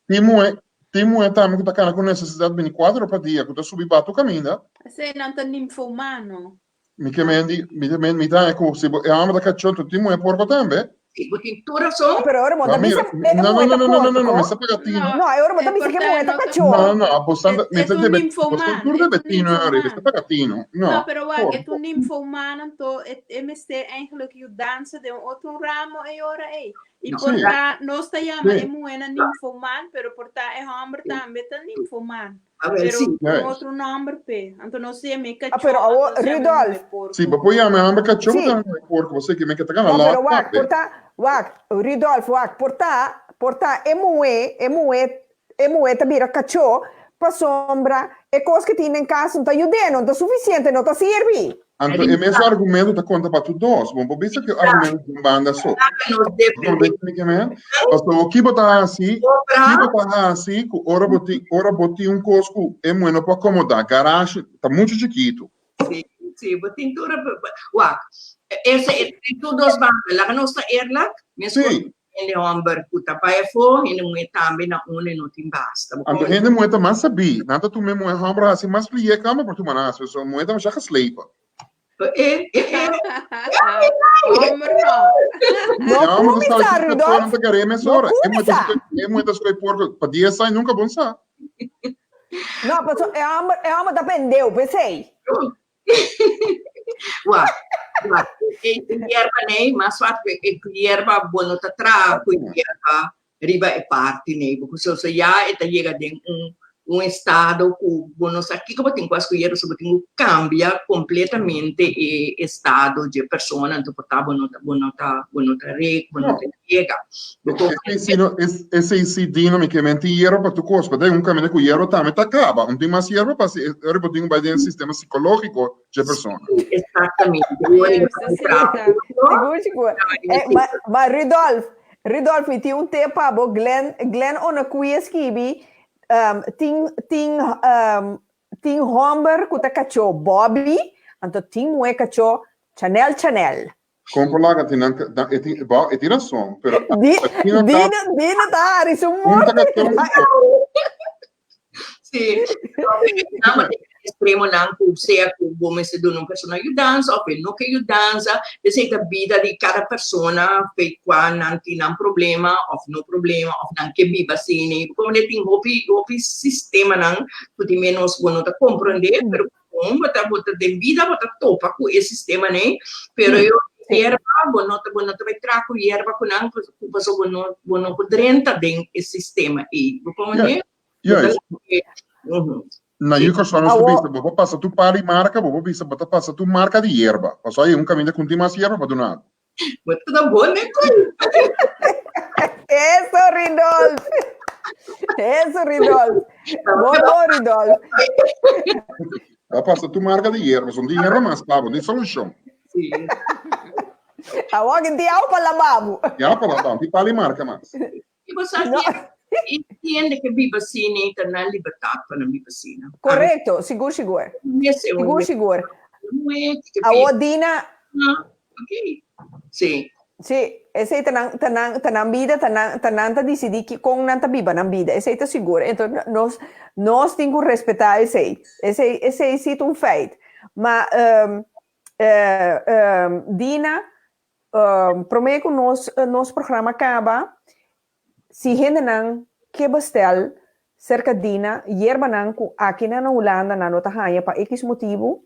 tin muhé Tin muhé tambe ku ta kana ku nesesidat binticuatro ora pa dia, ku ta subi batu kaminda. Esei nan ta ninfomano. Mi ke men di, mi ta men, mi ta haña ku si bo e hòmber ta kachó, enton tin muhé porko tambe. Si, bo tin tur rason. Pero ora bo Ma ta mira, bisa e no, no, muhé no, ta no, no, no, no, no, mi porko. sta paga tino. No, e ora bo ta E bisa ku e por ta muhé ta no ta kachó. No, no, bo stan, E mi e ta ta un debe, bo stan ninfoman, tur e ta debe un tino ahora, mi sta ninfoman. paga tino. No, No, pero wak, e ta porko. un ninfoman, anto e e mester eigenlijk yudansa den un otro ramo e ora ei. I No. por Sí, ta, nos ta yama e sí, muhénan ninfoman, pero por ta e hòmber tambe ta ninfoman. Awel, Pero sí. un juist. otro nòmber p'e. Anto nos ta yam'é Ah, kachó, pero anto awor, nos yama e muhé Rudolf, Sí, porko. bo por yama e hòmber kachó, bo sí. ta yama e muhé porko, bo sa ke men ke ta gana No, pero lòt wak, tambe. por ta, wak, Rudolf, wak, por ta, por ta e muhé, e muhé, e muhé ta bira kachó. Pasobra e kos ku tin den kas no ta yud'é, no ta sufisiente, no ta sirbi. Anto e mesun argumento ta konta pa tur dos. Bo no por bisa ku e argumento di un banda so. Pasobra ki bo ta hasi, ki bo ta hasi ku ora bo tin, ora bo tin un kos ku e muhé no por akomodá, garashi ta muchu chikitu. Sí, sí, bo tin tur, wak, ese e tin tur dos banda. Laga nos ta eerlijk, meskos Sí. Hende hòmber ku ta bai afó, hende muhé tambe na unda e no tin basta. Bo Anto hende muhé ta mas sabí. Nan ta tuma e muhé hòmber hasi mas plié ku hòmber por tuma nan hasi. Pasobra muhé ta masha geslepen. E, e, e. Hòmber no. No E hòmber ta kuminsá, sali ku Rudolf. persona ta gar'é mesora. No E muhé ta kuminsá. e muhé ta skohe porko pa dies aña nunka bon sa. No, pasobra e hòmber e hòmber ta pendeu, p'esei. Wak, wak, e yerba nei, mas wak e yerba bo no ta traha ku e yerba riba e parti nei, bo so so ya e ta yega den un un estado ku bo no sa kiko bo tin ku hasi ku yerba, so bo tin ku kambia kompletamente e estado dje persona, anto por ta bo no ta bo no ta bo no ta rek, bo no ta yega. Bo Esei si no, esei si Dino, mi ke men tin yerba pa tur kos, pa den un kaminda ku yerba tambe ta kaba, un tin mas yerba pa si ora bo tin ku bai den sistema sikológiko dje persona. Exactamente. Sigur, sigur. Eh, ma, ma Rudolf, Rudolf, mi tin un tip pa bo. Glenn, Glenn Onakuy a skibi, um, tin, tin, um, tin homber ku ta kachó Bobby, anto tin muhé kachó Chanel Chanel. Kon por laga tin nan e tin bo e tin rason pero Di Dino Dino ta hari su Un ta morto. kachó Sí. Nan extremonan ku sea ku bo mester duna un persona yudansa òf e no ke yudansa. Esei ta bida di kada persona fe kua nan tin nan problema òf no problema òf nan ke biba asina. Komo de tin hopi hopi sistemanan ku tin menos bo no ta komprondé pero Bon, bo ta, bo ta den bida bo ta topa ku e sistema nei, pero yo yerba, bo no ta, bo no ta bai traha ku yerba ku nan, paso bo no, bo no por drenta den e sistema ei. Bo komprendé? Ja, Bo ta juist. Mhm. Na yu Kòrsou nos ta Awor, bisa, bo por pasa tur par di marka, bo por bisa bo ta pasa tur marka di yerba. Pasobra ai un kaminda ku no tin mas yerba pa duna bo. Bo ta bon den koi. Eso, Ridolf. Eso, Ridolf. Bon, bon, Ridolf. A pasa tu marca di hierba, son di hierba mas pabo, di solucion. Sí. Awor que ti au pa lavabo. Ya pa lavabo, ti pali marca mas. Y bo sa No. que entiende que biba asina ta na libertad pa nan biba asina. Correcto, sigur, sigur. Sigur, sigur. Awor Awor Dina, Ok. Sí. Sí, esei ta nan, ta nan, ta nan bida, ta nan, ta nan ta disidí ki, kon nan ta biba nan bida. Esei ta sigur. Ento nos, nos tin ku respetá esei. Esei, esei sí ta un feit. Ma um, um, Dina, um, promé ku nos, nos programa kaba, si hendenan ke bestel serka Dina yerbanan ku akinan na Hulanda nan no ta haña pa ekis motibu,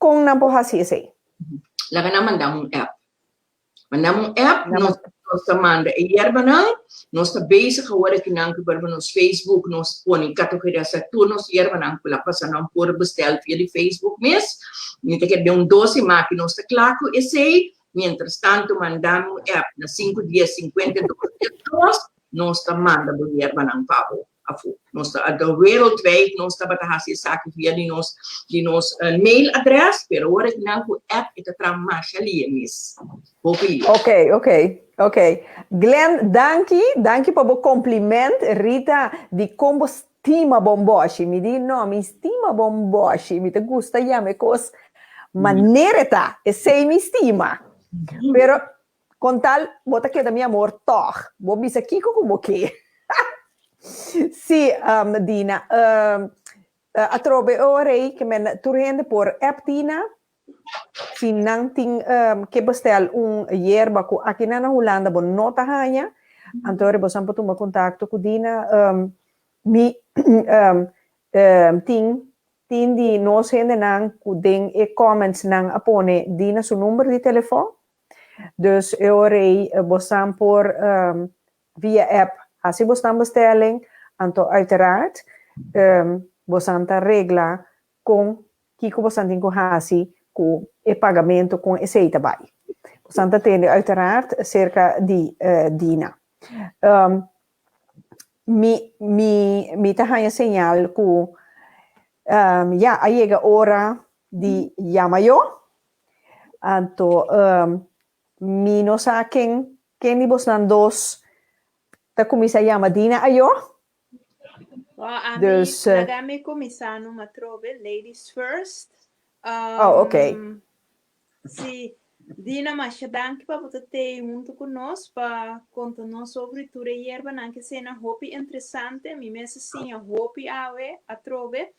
kon nan por hasi esei? Laga nan manda un app. Manda un app, nos, nos ta manda e yerbanan, nos ta bezig awor akinan ku berba nos Facebook, nos pone kategorisá tur nos yerbanan ku la pasa nan por bestel via di Facebook mes. Mi ta kere den un dos siman aki nos ta kla ku esei. Mientras tanto manda mi un app na sinku dies sinkuenta i dos dies dos, nos ta manda bo yerbanan pa bo afó. Nos ta de wereldwijd nos tabata hasi esaki via di nos di nos mail adres, pero ora ki nan ku app e ta traha masha lie mes. Hopi lie. Ok, ok, ok. Glenn, danki, danki pa bo kompliment. Rita, di kon bo stima bomboshi? Mi di, no, mi stima bomboshi, mi ta gusta yama e kos manera e ta, esei mi stima. Pero Con tal bo ta keda mi amor tog. Bo bisa kiko ku bo ke. Sí, um, Dina. Um, atrobe e ora ei ke men tur hende por app Dina. Si nan tin um, ke bestel un yerba ku aki nan na Hulanda bo no ta haña, anto ora bosan por tuma kontakto ku Dina. Um, mi um, um, tin tin di nos hendenan ku den e comments nan a pone Dina su number di telefòn. Dus e ora ei bosan por via app hasi bosnan bestelling, anto uiteraard bosan ta regla kon kiko bosan tin ku hasi ku e pagamento kon esei ta bai. Bosan ta tende uiteraard serka di Dina. Mi mi mi ta haña señal ku um, ya a yega ora di yama yo. Anto um, mi no sa ken ken di bosnan dos ta kuminsá yama Dina ayo. Well, ami, Dus, eh, laga mi kuminsá numa trobe, ladies first. Oh, oké. Um, Sí, Dina, masha danki pa bo ta tei huntu ku nos pa konta nos sobre tur e yerbanan ke sena hopi interesante. Mi mes a siña hopi awe atrobe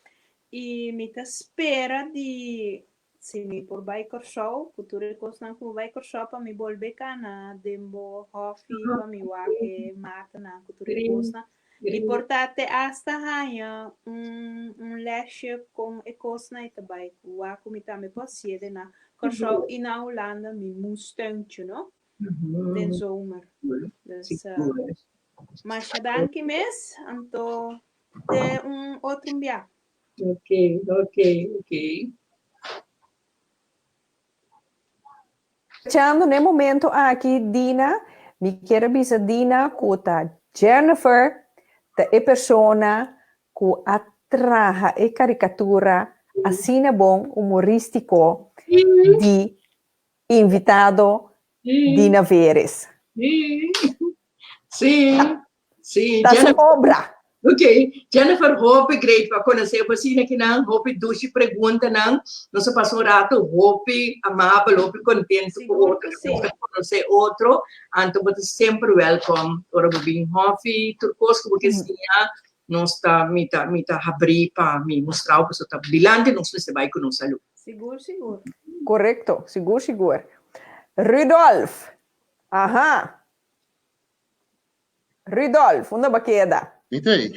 i mi ta spera di si mi por bai Kòrsou ku tur e kosnan ku mi bai Kòrsou pa mi bolbe kana den bo hòfi pa mi wak e matanan ku tur e kosnan. I por ta te asta haña un un lèsje kon e kosnan i ta bai ku wak ku mi tambe por hasié na Kòrsou i na Hulanda mi moestuintje no den zomer. Dus masha danki mes anto te un otro un bia. Ok, ok, ok. Echando n'e momento aki Dina, mi kier a bisa Dina ku ta Jennifer ta e persona ku a traha e karikatura asina bon humoristiko di invitado Dina Veres. Sí, sí. Ta su obra. Ok, Jennifer, hopi great pa conoce bo asina kinan, hopi dushi preguntanan. Nos a pasa un rato hopi amabel, hopi contento cu otro, nos ta conoce otro. Anto bo ta semper welcome ora bo bin hofi, tur cos cu bo ke siña, nos ta, mi ta, mi ta habri pa mi mustra bo, pasobra ta dilanti nos mester bai cu nos salud. Sigur, sigur. Correcto, sigur, sigur. Rudolf, aha. Rudolf, unda bo keda? Mi t'ei.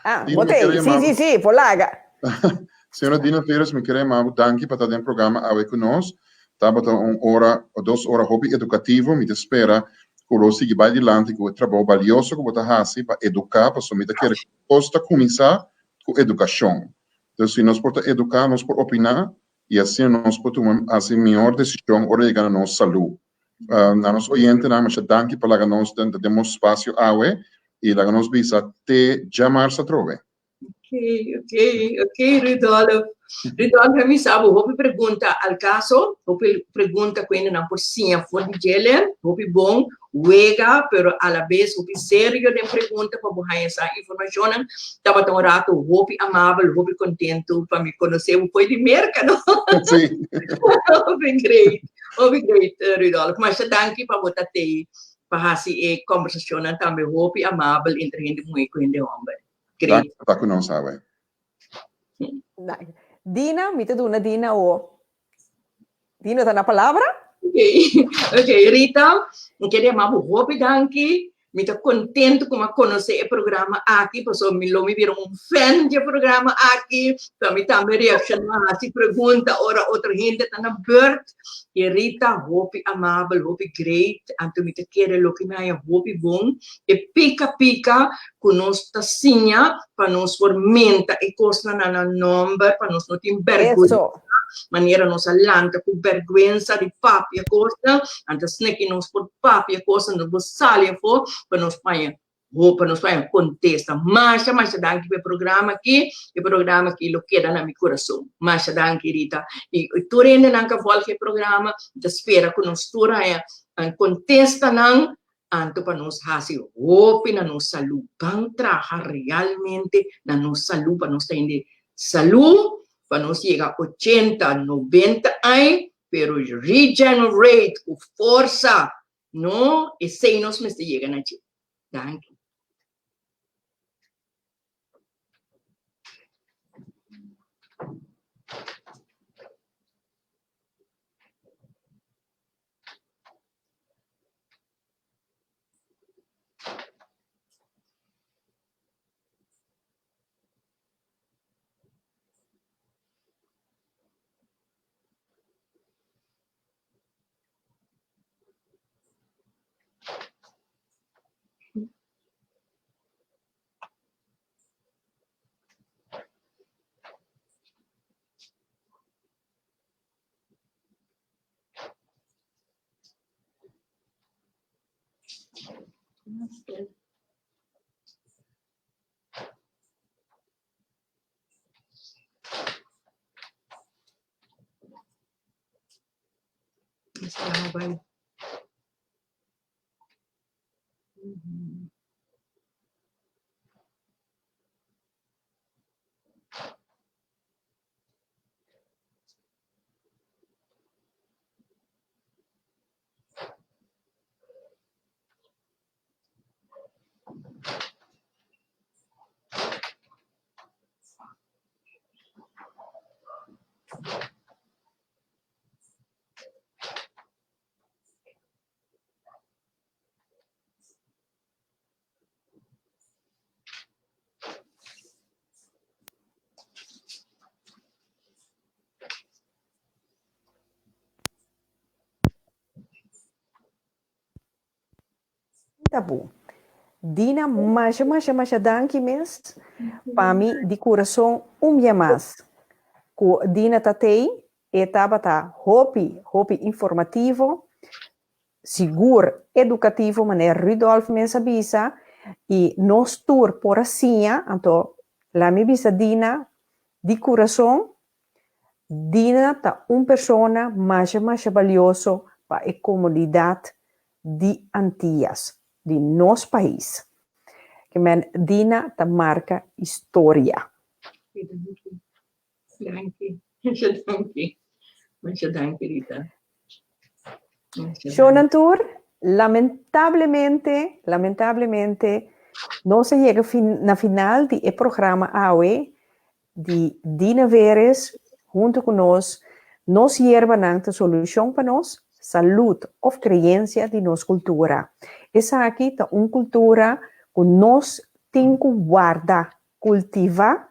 Ah, Dina, bo mi t'ei. kere Sí, yama sí, sí, por laga. Señora Dina Veres, mi kere yama bo danki pa ta den programa awe ku nos. Tabata un ora o dos ora hopi edukativo. Mi ta spera ku lo sigui bai dilanti ku e trabou balioso ku bo ta hasi pa eduká, pasobra mi ta kere ku kos ta kuminsá ku edukashon. Entonces, si nos por ta eduká, nos por opiná i asina nos por tuma hasi mihor desishon ora yega na nos salú. Na nos oyentenan masha danki pa laga nos den ta den bo spasio awe i laga nos bisa te djamarsa atrobe. Ok, ok, ok, Rudolf. Rudolf, mi sa bo hopi pregunta al caso, hopi pregunta ku hendenan por siña for di djele, hopi bon wega, pero a la bes hopi serio den pregunta pa bo haña sa informashonnan. Tabata un rato hopi amabel, hopi kontentu pa mi konosé bo fo'i di Merka, no? Sí. Hopi great, hopi great, Rudolf. Masha danki pa bo ta tei pa hasi e kòmbersashonnan tambe hopi amabel entre hende muhé ku hende hòmber. Great. Danki pa ta ku nos awe. Dina, mi ta duna Dina o. Dina ta na palabra? Ok, ok, Rita, mi kere yama bo hopi danki. Mi ta contento cu mi a conoce e programa aki, pasobra mi lo mi bira un fan di e programa aki. Pa mi tambe reacciona, haci pregunta ora otro hende ta na beurt. Y Rita, hopi amabel, hopi great. Anto mi ta kere loke mi haña hopi bon, e pica pica cu nos ta siña pa nos por menta e cosnan na nan nomber, pa nos no tin berguensa. Eso. Manera nos a lanta ku bèrgwensa di papia kosnan, anto asina ki nos por papia kosnan, nos por sali afó pa nos paña hopi, pa nos paña kontesta. Masha, masha danki pa e programa aki. E programa aki lo keda na mi kurason. Masha danki, Rita. I tur hendenan ku a vòlg e programa, mi ta spera ku nos tur haña kontestanan anto pa nos hasi hopi na nos salú. Ban traha realmente na nos salú pa nos ta hende salú, pa nos yega ochenta, noventa añ, pero regenerate ku forsa, no, esei nos mester yega na dje. Danki. Bai. Ta bon. Dina, masha, masha, masha danki mes. Pa mi, di kurason, un bia mas. Ku Dina ta tei, e tabata hopi, hopi informativo, sigur edukativo, manera Rudolf mes a bisa, i nos tur por a siña, anto laat mi bisa Dina, di kurason, Dina ta un persona masha masha balioso pa e komunidat di Antias, di nos pais. Ke men Dina ta marka historia. Danki. Danki. Masha danki. Masha danki, Rita. Shonan tur, lamentablemente, lamentablemente, nos a yega fin, na final di e programa awe di Dina Veres hunto ku nos, nos yerbanan ta solushon pa nos salud of kreensia di nos kultura. Esaki ta un kultura ku nos tin ku warda, kultiva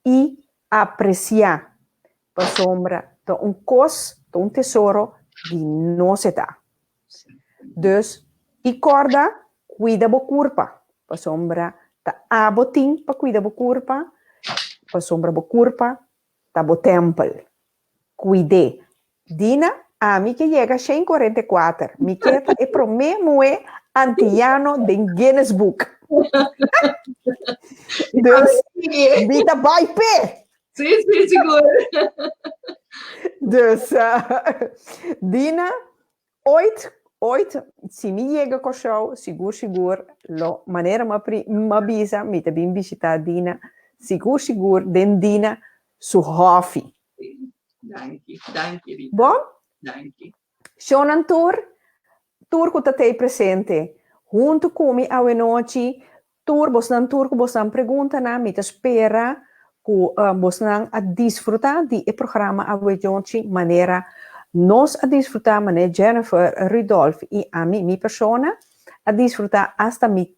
i apresiá pasobra ta un kos, ta un tesoro di nos e ta. Dus, i kòrda kuida bo kurpa, pasobra ta abo tin pa kuida bo kurpa, pasobra bo kurpa ta bo tèmpel. Kuid'é. Dina, ami ke yega 144, mi ke ta e promé muhé antiano den Guinness Book. Dus, mi ta bai p'e! Sí, sí, sigur. Dus, Dina, ooit, ooit, si mi yega Kòrsou, sigur, sigur, lo manera m'a pri, m'a bisa, mi ta bin bishitá Dina, sigur, sigur, den Dina su hòfi. Danki, danki, Rita. Bon? Danki. Shownan tur, tur ku ta tei presente huntu ku mi awenochi, tur bosnan tur ku bosnan preguntanan, mi ta spera ku bosnan a disfrutá di e programa awenochi manera nos a disfrutá, manera Jennifer, Rudolf i ami, mi persona, a disfrutá asta mi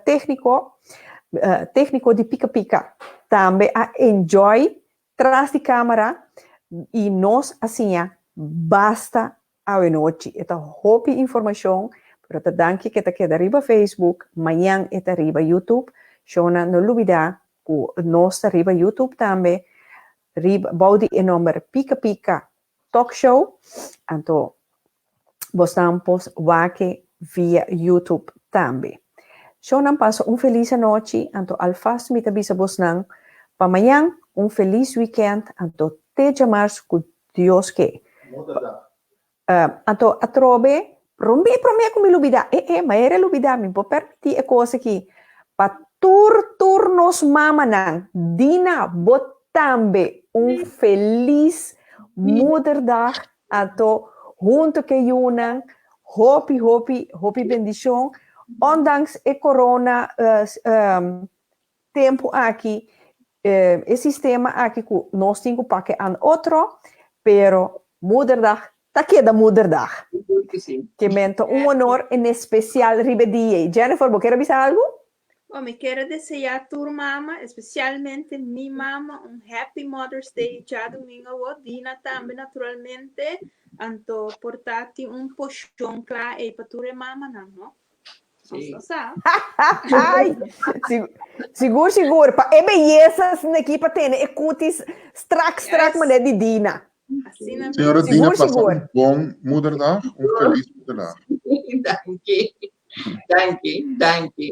tékniko, tékniko di Pika Pika tambe a enjoy tras di kámara i nos a siña basta awenochi. E ta hopi informashon, pero ta danki ku e ta keda riba Facebook, mañan e ta riba YouTube. Shona, no lubidá ku nos ta riba YouTube tambe, riba bou di e nòmber Pika Pika Talk Show, anto bosnan por wak via YouTube tambe. Shownan pasa un felis anochi, anto alvast mi ta bisa bosnan pa mañan un felis weekend, anto te djamars ku Dios ke. Anto atrobe, promé promé ku mi lubidá, e e, ma era lubidá, mi por permití e kos aki, pa tur tur nos mamanan, Dina, bo tambe un felis Moederdag, anto hunto ke yunan, hopi hopi hopi bendishon, ondanks e corona tempu aki, e sistema aki ku nos tin ku pake an otro, pero Moederdag ta keda Moederdag. Ke men ta un honor en especial riba e dia ei. Jennifer, bo kier a bisa algu? Bon, mi kier a deseá tur mama, especialmente mi mama, un Happy Mother's Day djadumingo awor, Dina tambe naturalmente, anto por ta tin un poshon kla ei pa tur e mamanan, no? Nos no sa. Ai, sigur, sigur, pa e beyesa aki pa tene e cutis strak, strak manera di Dina. Asina mes. Señora Dina, Sigur, pasa sigur. un bon Moederdag, un feliz Moederdag. Danki. Danki, danki.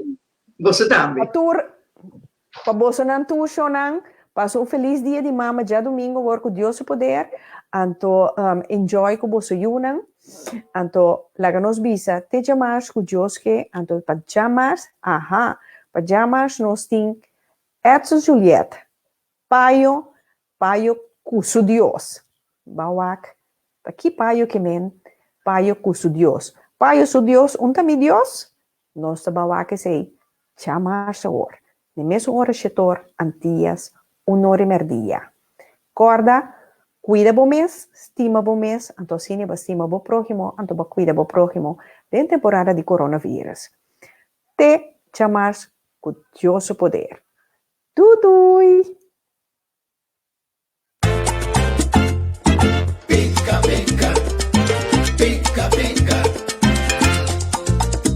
Boso tambe. Pa tur, pa bosonan tur shownan, Pasa un felis dia di mama djadumingu awor ku Dios su poder, anto enjoy ku boso yunan, anto laga nos bisa te djamars ku Dios ke, anto pa djamars, aha, pa djamars nos tin Edson Juliet, Payo, Payo ku su Dios. Ba wak, ta ki Payo ke men, Payo ku su Dios. Payo su Dios, un ta mi Dios? Nos ta ba wak esei djamars awor, n'e mesun ora shetor Antias un ora i merdia. Kòrda, kuida bo mes, stima bo mes, anto asina bo a stima bo próhimo, anto bo a kuida bo próhimo den temporada di coronavirus. Te djamars ku Dios su poder. Dudui! Pica pica, pica pica.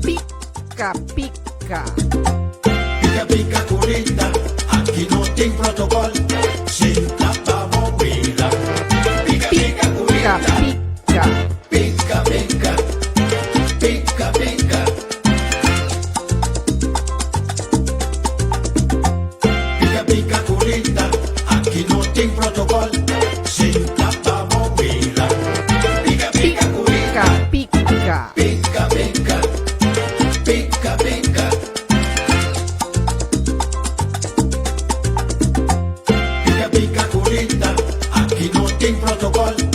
Pica pica. Pica pica curita, aki no tin protocol, sinta pa bo mira. Pica pica curita, Pica pica pica, pica pica. Pica pica curita, aki no tin protocol, sinta pa bo mira. Pica pica curita, Pica pica pica, pica pica. Pica pica curita, aki no tin protocol.